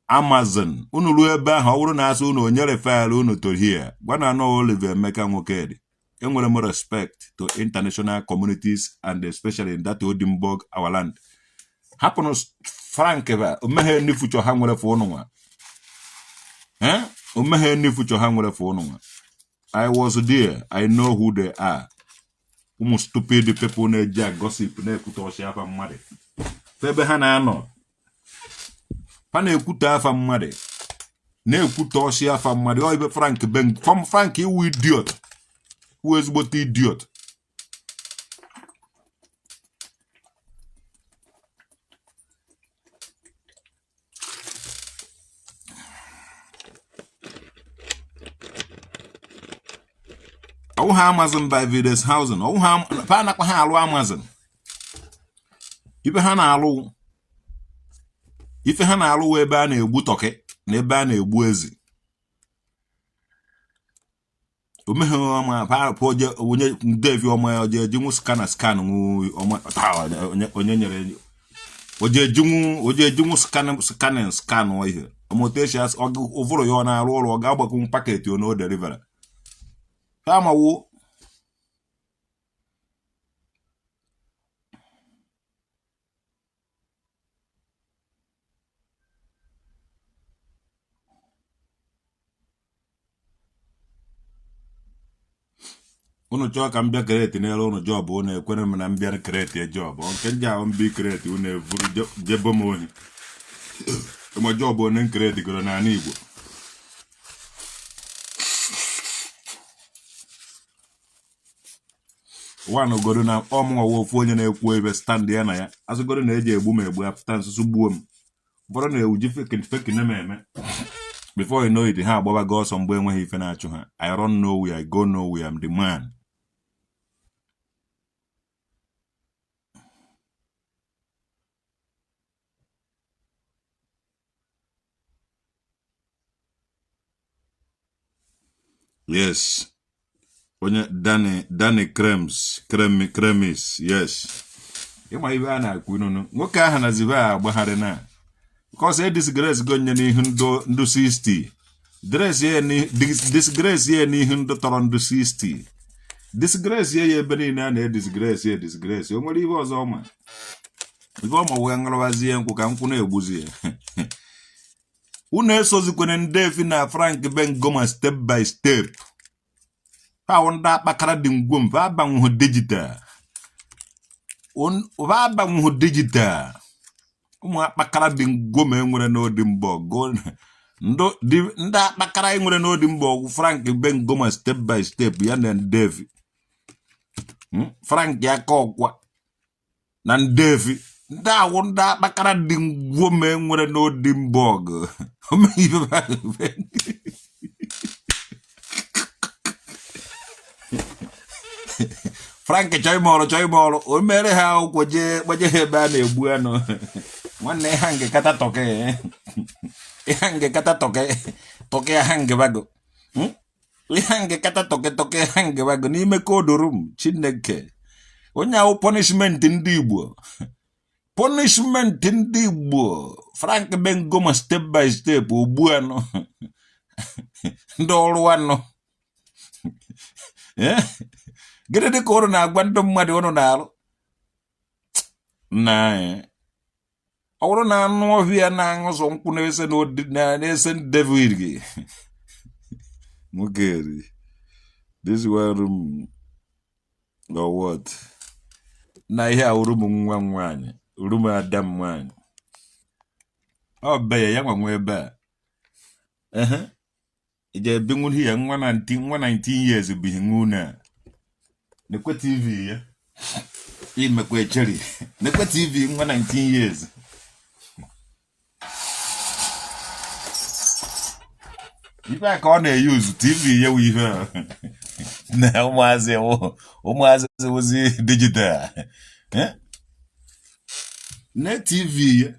Amazon. Unu ruo ebe ahụ, ọ bụrụ na asị unu onye refer unu to here, gwa na anọ Oliver Emeka Nwokedi. Enwere m respect to international communities and especially in that Odinburg, our land. Hapụnụ Frank ba omeghe ndị future ha nwere for unu nwa. Eh, omeghe ndị future ha nwere for unu nwa. I was there, I know who they are. Ụmụ stupid people na-eji a gossip na-ekwute ọchị afa mmadụ. Ebe ha na-anọ ha na-ekwute afa mmadụ, na-ekwute ọchị afa mmadụ. Ọ ibe Frank Ben Frank iwu idiot, iwu ezigbote idiot. Ọwụ ha Amazon by Vides Housing, ọwụ ha fa anakwa ha alụ Amazon. Ife ha na-alụ, ife ha na-alụ wụ ebe a na-egbu turkey na ebe a na-egbu ezi. Omeghe ọma onye onye ndevi ọma oje ejinwu scan scan ọma onye nyere oje ejinwu oje ejinwu scan scanning scan ihe ọmụta esi ụvụrụ ya ọ na-arụ ọrụ, ọ ga-agbakwu packet ono o delivera ha amawo. Unu chọọ ka m bịa create n'elu unu job, unu ekwere m na m bịa create job nke ndị ahụ mbi create, unu evuru jebe m ohi ma job one m create goro n'ala Igbo. One godo na ọmụnwa ofu onye na-ekwu ebe stand ya na ya asịgodo na eji egbu m egbu apụta nsusu gbuo m. Ụfọdụ na-ewuji fake fake na eme before you know it ha agbabago ọsọ mgbe enweghị ife na-achụ ha. I run nowhere, I go nowhere, I'm the man. Yes, onye Danny Danny Krems Kremi Kremis. Yes, ịma ibe a na-akwu nụnụ nwoke ahụ na zibe a agbagharị na because e disgrace go nye n'ihu ndụ 60 dress ya disgrace ya n'ihu ndụ tọrọ ndụ 60 disgrace ya ebe niile a na-edisgrace ya disgrace. O nwere ibe ọzọ ọma ibe ọma wee ṅụrụwazie nkwụ ka nkwụ na-egbuzi ya. Unu esozikwene ndị efi na Frank Bengoma step by step. Awụ ndị akpakara dị ngwom fa abanwuhu digital, fa abanwuhu digital. Ụmụ akpakara dị ngwom enwere n'Odimgba, ndị akpakara enwere n'Odimgba ọgwụ Frank Bengoma step by step ya na ndefi Frank aka ọkwa na ndefi ndị awụ ndị akpakara dị ngwom enwere n'Odimgba ọgụ. Frank chọọ ime ọrụ, chọọ ime ọrụ, o mere ha akwụkwọ jee kpoje ha ebe a na-egbu anụ. Nwanne ha nke kata turkey, ha nke kata turkey, turkey ha nke bago, ha nke kata turkey, turkey ha nke bago n'ime cold room. Chineke, onye ahụ punishment ndị Igbo, punishment ndị Igbo. Frank Bengoma step by step ogbu anụ ndị ọrụ anụ. Gịnị dị ka ụnụ na-agwa ndị mmadụ ụnụ na-arụ na ọ bụrụ na anụ ọhịa na-aṅụ sọ nkwụ na-ese na-ese David gị nwoke. This one room or what? Na ihe a room nwa m nwaanyị, room ada m nwaanyị, ọ be ya ya nwa nwe ebe a. Ehe, ije ebinwu ya nwa 19 nwa 19 years bihi nwa unu a. Nekwe TV ya imekwa echeri, nekwe TV nwa 19 years. Ife a ka ọ na-eyuzu TV ya wụ ife a. Na ụmụazị ụmụazị wụzi digital. Eh? Na TV ya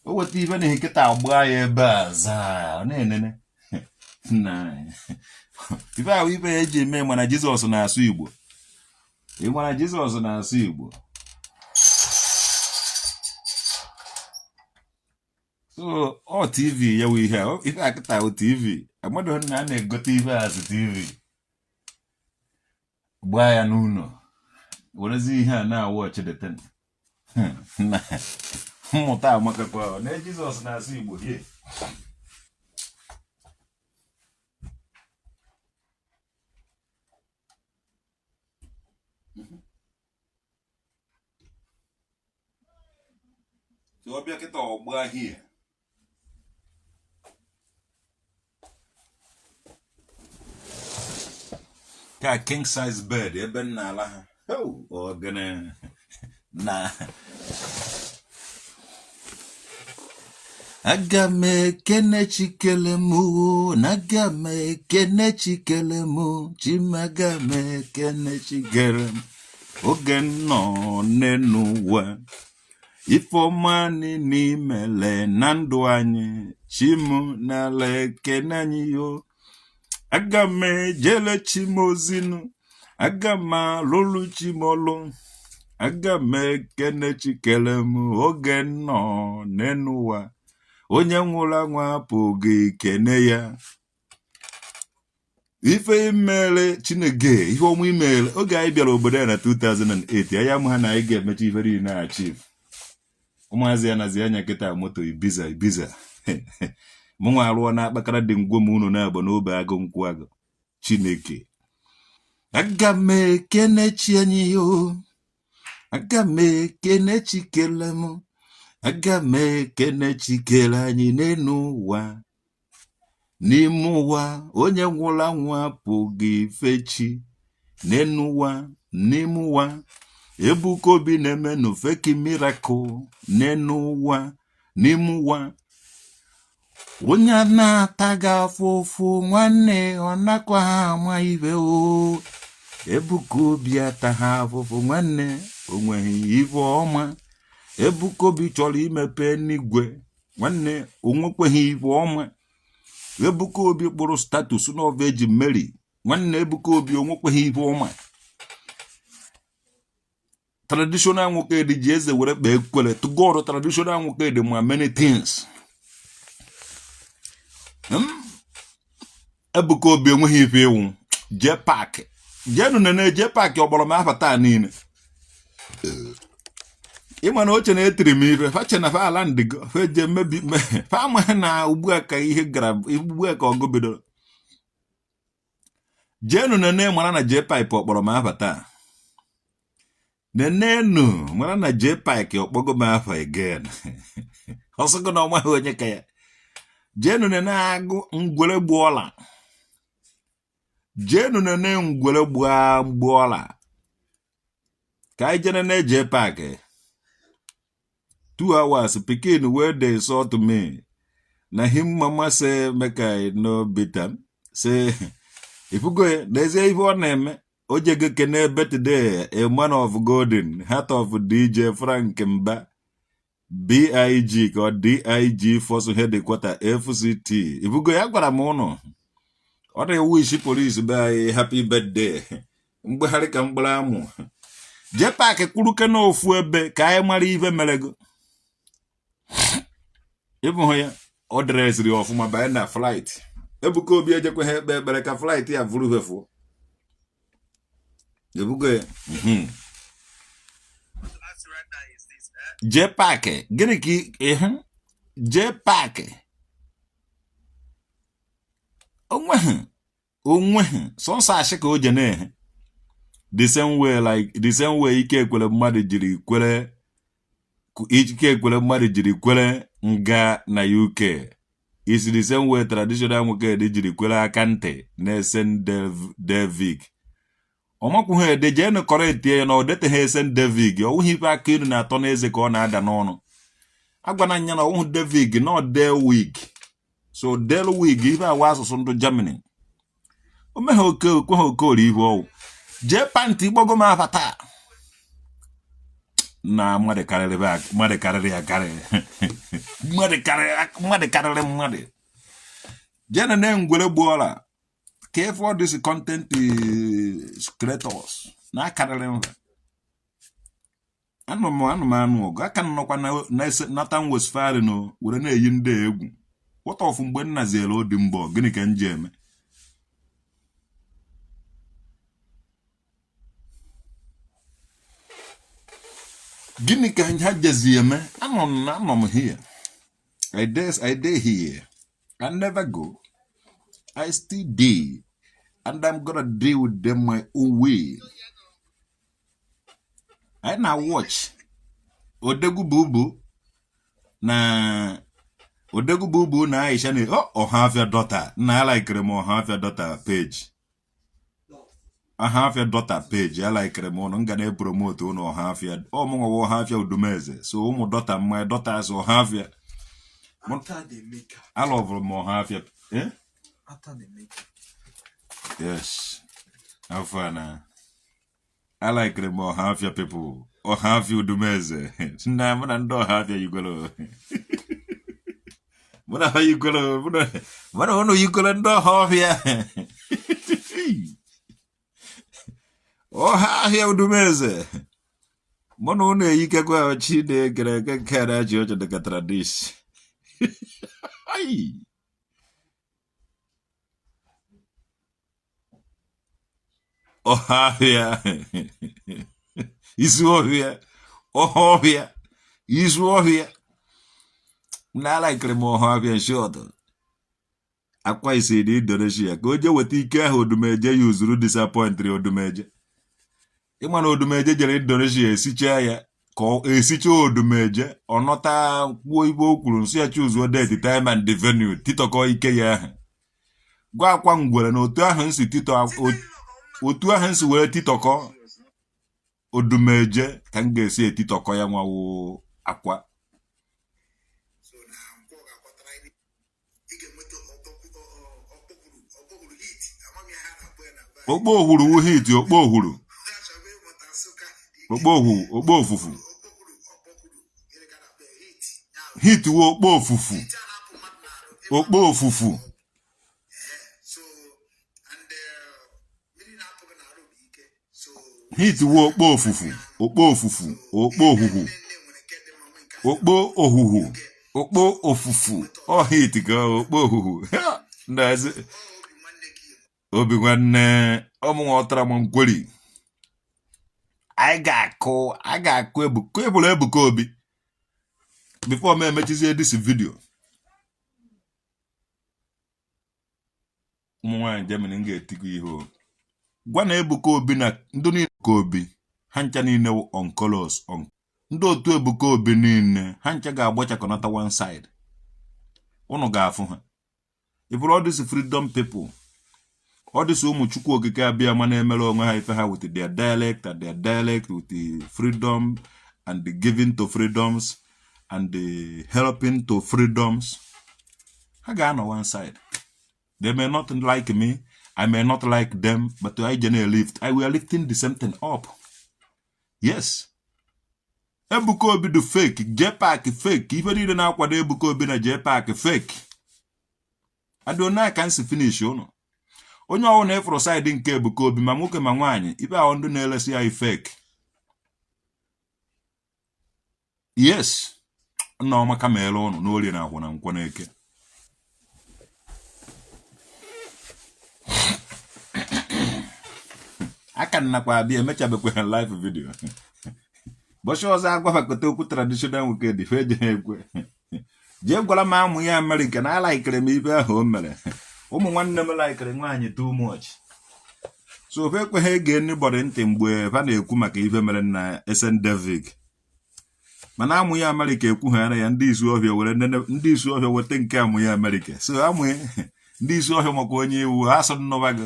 o weta ife na nkịta agba ya ebe a zaa ọ na-enene na ife ahụ ife ya eji eme mana Jizọs na-asụ Igbo. Ị mara Jizọs na-asụ Igbo. So ọ TV ya wụ ihe a ife a kịta wụ TV. Amadụ na a na-egote ife a asị TV gbaa ya n'ụlọ werezi ihe a na-awatch the thing. Na mmụta amakakwa na Jizọs na-asụ Igbo hie. So ọ bịa kịta ọgba hie. Ka king size bed ebe m na-ala ha. Ogene na aga m ekene chikele m na aga m ekene chikele m chimaga m ekene chikele m oge nọ n'ụwa ifeọma niile imele na ndụ anyị chimu n'ala ekene anyị yo. Aga m ejele chim ozinu, aga m alụlụ chim ọlụ, aga m ekene chikele m oge nọ n'ụwa. Onye nwụrụ anwụ apụghị ikene ya. Ife imele Chineke, ihe ọma imele oge anyị bịara obodo ya na 2008, anyị amụ ha na anyị ga-emecha ife niile na achieve. Ụmụazị ya nazi anya kịta moto Ibiza Ibiza. Mụnwa arụọ na akpakara dị ngwo m unu na-agba n'obe agụ nkwụ agụ. Chineke, aga m ekene chi anyị yo, aga m ekene chikele m, aga m ekene chikele anyị n'enu ụwa. N'ime ụwa onye nwụrụ anwụ apụghị ife chi. N'enu ụwa, n'ime ụwa Ebuka Obi na-emenụ fake miracle. N'enu ụwa, n'ime ụwa onye na-ata gị afọ ụfụ nwanne ọ nakwa ha ama ibe o. Ebuka Obi ata ha afụfụ nwanne o nweghị ife ọma. Ebuka Obi chọrọ imepe n'igwe nwanne o nwekweghị ife ọma. Ebuka Obi kpụrụ status na Virgin Mary nwanne Ebuka Obi o nwekweghị ife ọma. Traditional nwoke dị ji eze were kpee ekwere to God. Traditional nwoke dị ma many things. Ebuka Obi enweghị ife ịwụ. Jee paakị jeenụ nene jee paakị ọgbọrọ m afa taa niile. Ịma na oche na-etiri m ife fache na fa ala ndịgo fa eje mebi fa amaghị na ugbu a ka ihe gara ugbu a ka ọgụ bidoro. Jeenụ nene mara na jee paịpụ ọkpọrọ m afa taa. Nenenu mara na jee paịkị ọkpọgo m afa again. Ọsọgo na ọmaghị onye ka ya. Jeenụ nene agụ ngwere gbuola. Jeenụ nene ngwere gbuola. Ka anyị jere na jee paakị. 2 hours pikin wey dey insult me. Na him mama say make I no beat am. Say ifugo n'ezie ife ọ na-eme. O jego kene birthday a man of golden heart of DJ Frank Mba BIG ka ọ DIG Force Headquarter FCT. Ifugo ya gwara m ụnụ ọ na-ewu isi polisi be anyị happy birthday. Mgbegharị ka mkpụrụ amụ. Jee paakị kwuruke n'ofu ebe ka anyị mara ife merego. Ịbụhụ ya ọ dresịrị ọfụma banye na flight. Ebuka Obi ejekweghị ekpe ekpere ka flight ya vụrụ fefuo. Ebugo ya. Jee paakị gịnị ka ịhụ jee paakị onweghị onweghị sọnsọ ashị ka o je na-ehe. The same way like the same way ike ekwere mmadụ jiri kwere ike ekwere mmadụ jiri kwere nga na UK is the same way traditional nwoke dị jiri kwere aka ntị na-ese David. Ọmakwughị ede jeenụ kọrọ etie ya na ọ deteghị ese David. Ọwụghị ife aka ilu na-atọ n'eze ka ọ na-ada n'ọnụ. Agwana nya na ọwụghị David na ọ Dewig. So Delwig ife awa asụsụ ndụ Germany. O meghe oke okwe ha okorie ibe ọwụ jee pantị gbago m afa taa na mmadụ karịrị mmadụ karịrị ya karị mmadụ karịrị mmadụ karịrị mmadụ jee na na ngwere gbuola ka ife all these content creators na akarịrị mfa. Anụ m anụ m anụ ọgụ aka nọkwa na Nathan Westphalen were na-eyi ndị egwu. What of mgbe nna ziere odi mbọ gịnị ka m ji eme? Gịnị ka ha jezi eme? Anọ m anọ m here. I dey here. I never go. I still dey. And I'm gonna deal with them my own way. I na watch Odegwu Bubu na Odegwu Bubu na Aisha na oh Ọhafịa Daughter na alikere m Ọhafịa Daughter page. Ọhafịa Daughter page alikere m ụnụ m ga na-epromote ụnụ Ọhafịa ọmụnwa Ọhafịa Udumeze so ụmụ daughter my daughters Ọhafịa After the maker. alọvụrụ m Ọhafịa, eh? After the maker. Yes, afọ a na alikere m Ọhafịa people, Ọhafịa Udumeze nna mụ na ndị Ọhafịa yigolo mụ na ha yigolo mụ na ụnụ yigolo ndị Ọhafịa Ọhafịa Udumeze mụ na ụnụ eyikekwa Chineke eke nke a na-achị ọchị dịka tradis. Ọhafịa isi ọhịa ọhafịa isi ọhịa na alikere m Ọhafịa short akwa isi na Indonesia ka o jee weta ike ahụ Odumeje ya uzuru disappointri Odumeje. Ịma na Odumeje jere Indonesia esichaa ya ka ọ esicha Odumeje ọ nọta kwuo ibe o kwuru nsị ya chuzuo date, time and the venue titọkọ ike ya ahụ gwa akwa ngwere na otu ahụ nsi titọ otu ahụ nsi were titọkọ Odumeje ka m ga-esi etitọkọ ya nwawo akwa. Okpo ohuru wu hit okpo ohuru okpo ohu okpo ofufu hit wu okpo ofufu okpo ofufu hit wu okpo ofufu okpo ofufu okpo ohuhu okpo ohuhu okpo ofufu ọ hit ka okpo ohuhu ndazi obi nwanne ọmụnwa ọtara m nkweri anyị ga-akụ anyị ga-akụ Ebuka ebulu Ebuka Obi before m emechizie this video. Ụmụ nwaanyị Germany m ga-etikọ ihe o gwa na Ebuka Obi na ndị niile Ebuka Obi ha ncha niile wụ onkolos on ndị otu Ebuka Obi niile ha ncha ga-agbachakọnata one side ụnụ ga-afụ ha. Ifuru all these freedom people, all these ụmụ Chukwu okike abịa ma na-emere onwe ha ife ha with their dialect and their dialect with the freedom and the giving to freedoms and the helping to freedoms, ha ga-anọ one side. They may not like me, I may not like them, but I generally lift I we are lifting the same thing up. Yes, Ebuka Obi do fake, JPAC fake, ife niile na-akwado Ebuka Obi na JPAC fake. Adona ka nsi finish ụnụ onye ọwụ na ịfụrụ side nke Ebuka Obi ma nwoke ma nwaanyị ibe ahụ ndị na-elesi ya fake. Yes, nna ọma ka meere ụnụ n'orie na akwụ na nkwọ na eke. Aka nnakwa abịa emechabekwa ha live video bọchị ọzọ agwabakọta okwu traditional nwoke dị fe eje ekwe jee gwara m amụ ya Amerịka na alaikere m ibe ahụ o mere ụmụ nwanne m laikere nwaanyị too much so ofe ekweghị ege anybody ntị mgbe fa na-ekwu maka ife mere na St. David mana amụ ya Amerịka ekwughara ya ndị isu ọhịa were ndị isu ọhịa weta nke amụ ya Amerịka so amụ ndị isu ọhịa makwa onye iwu ha sọ nnọba gị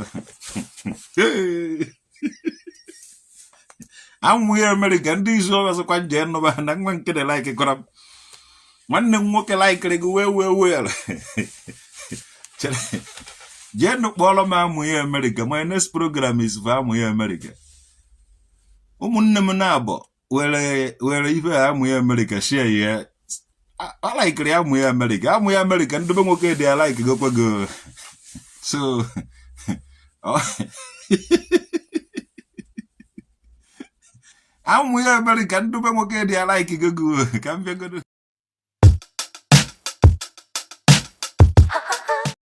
amụ ya Amerịka ndị isu ọhịa sịkwa nje nnọba ha na nwa nke dị like kọrọ m nwanne m nwoke laikiri gị wee wee wee. Chere, jeenụ kpọrọ m Amụya America. My next program is for Amụya America. Ụmụnne m na-abọ were were ife a Amụya America share ya. Alaikiri Amụya America, Amụya America ndobe nwoke dị alaik gokwego. So Amụya America ndobe nwoke dị alaik gogo ka m bịagodo.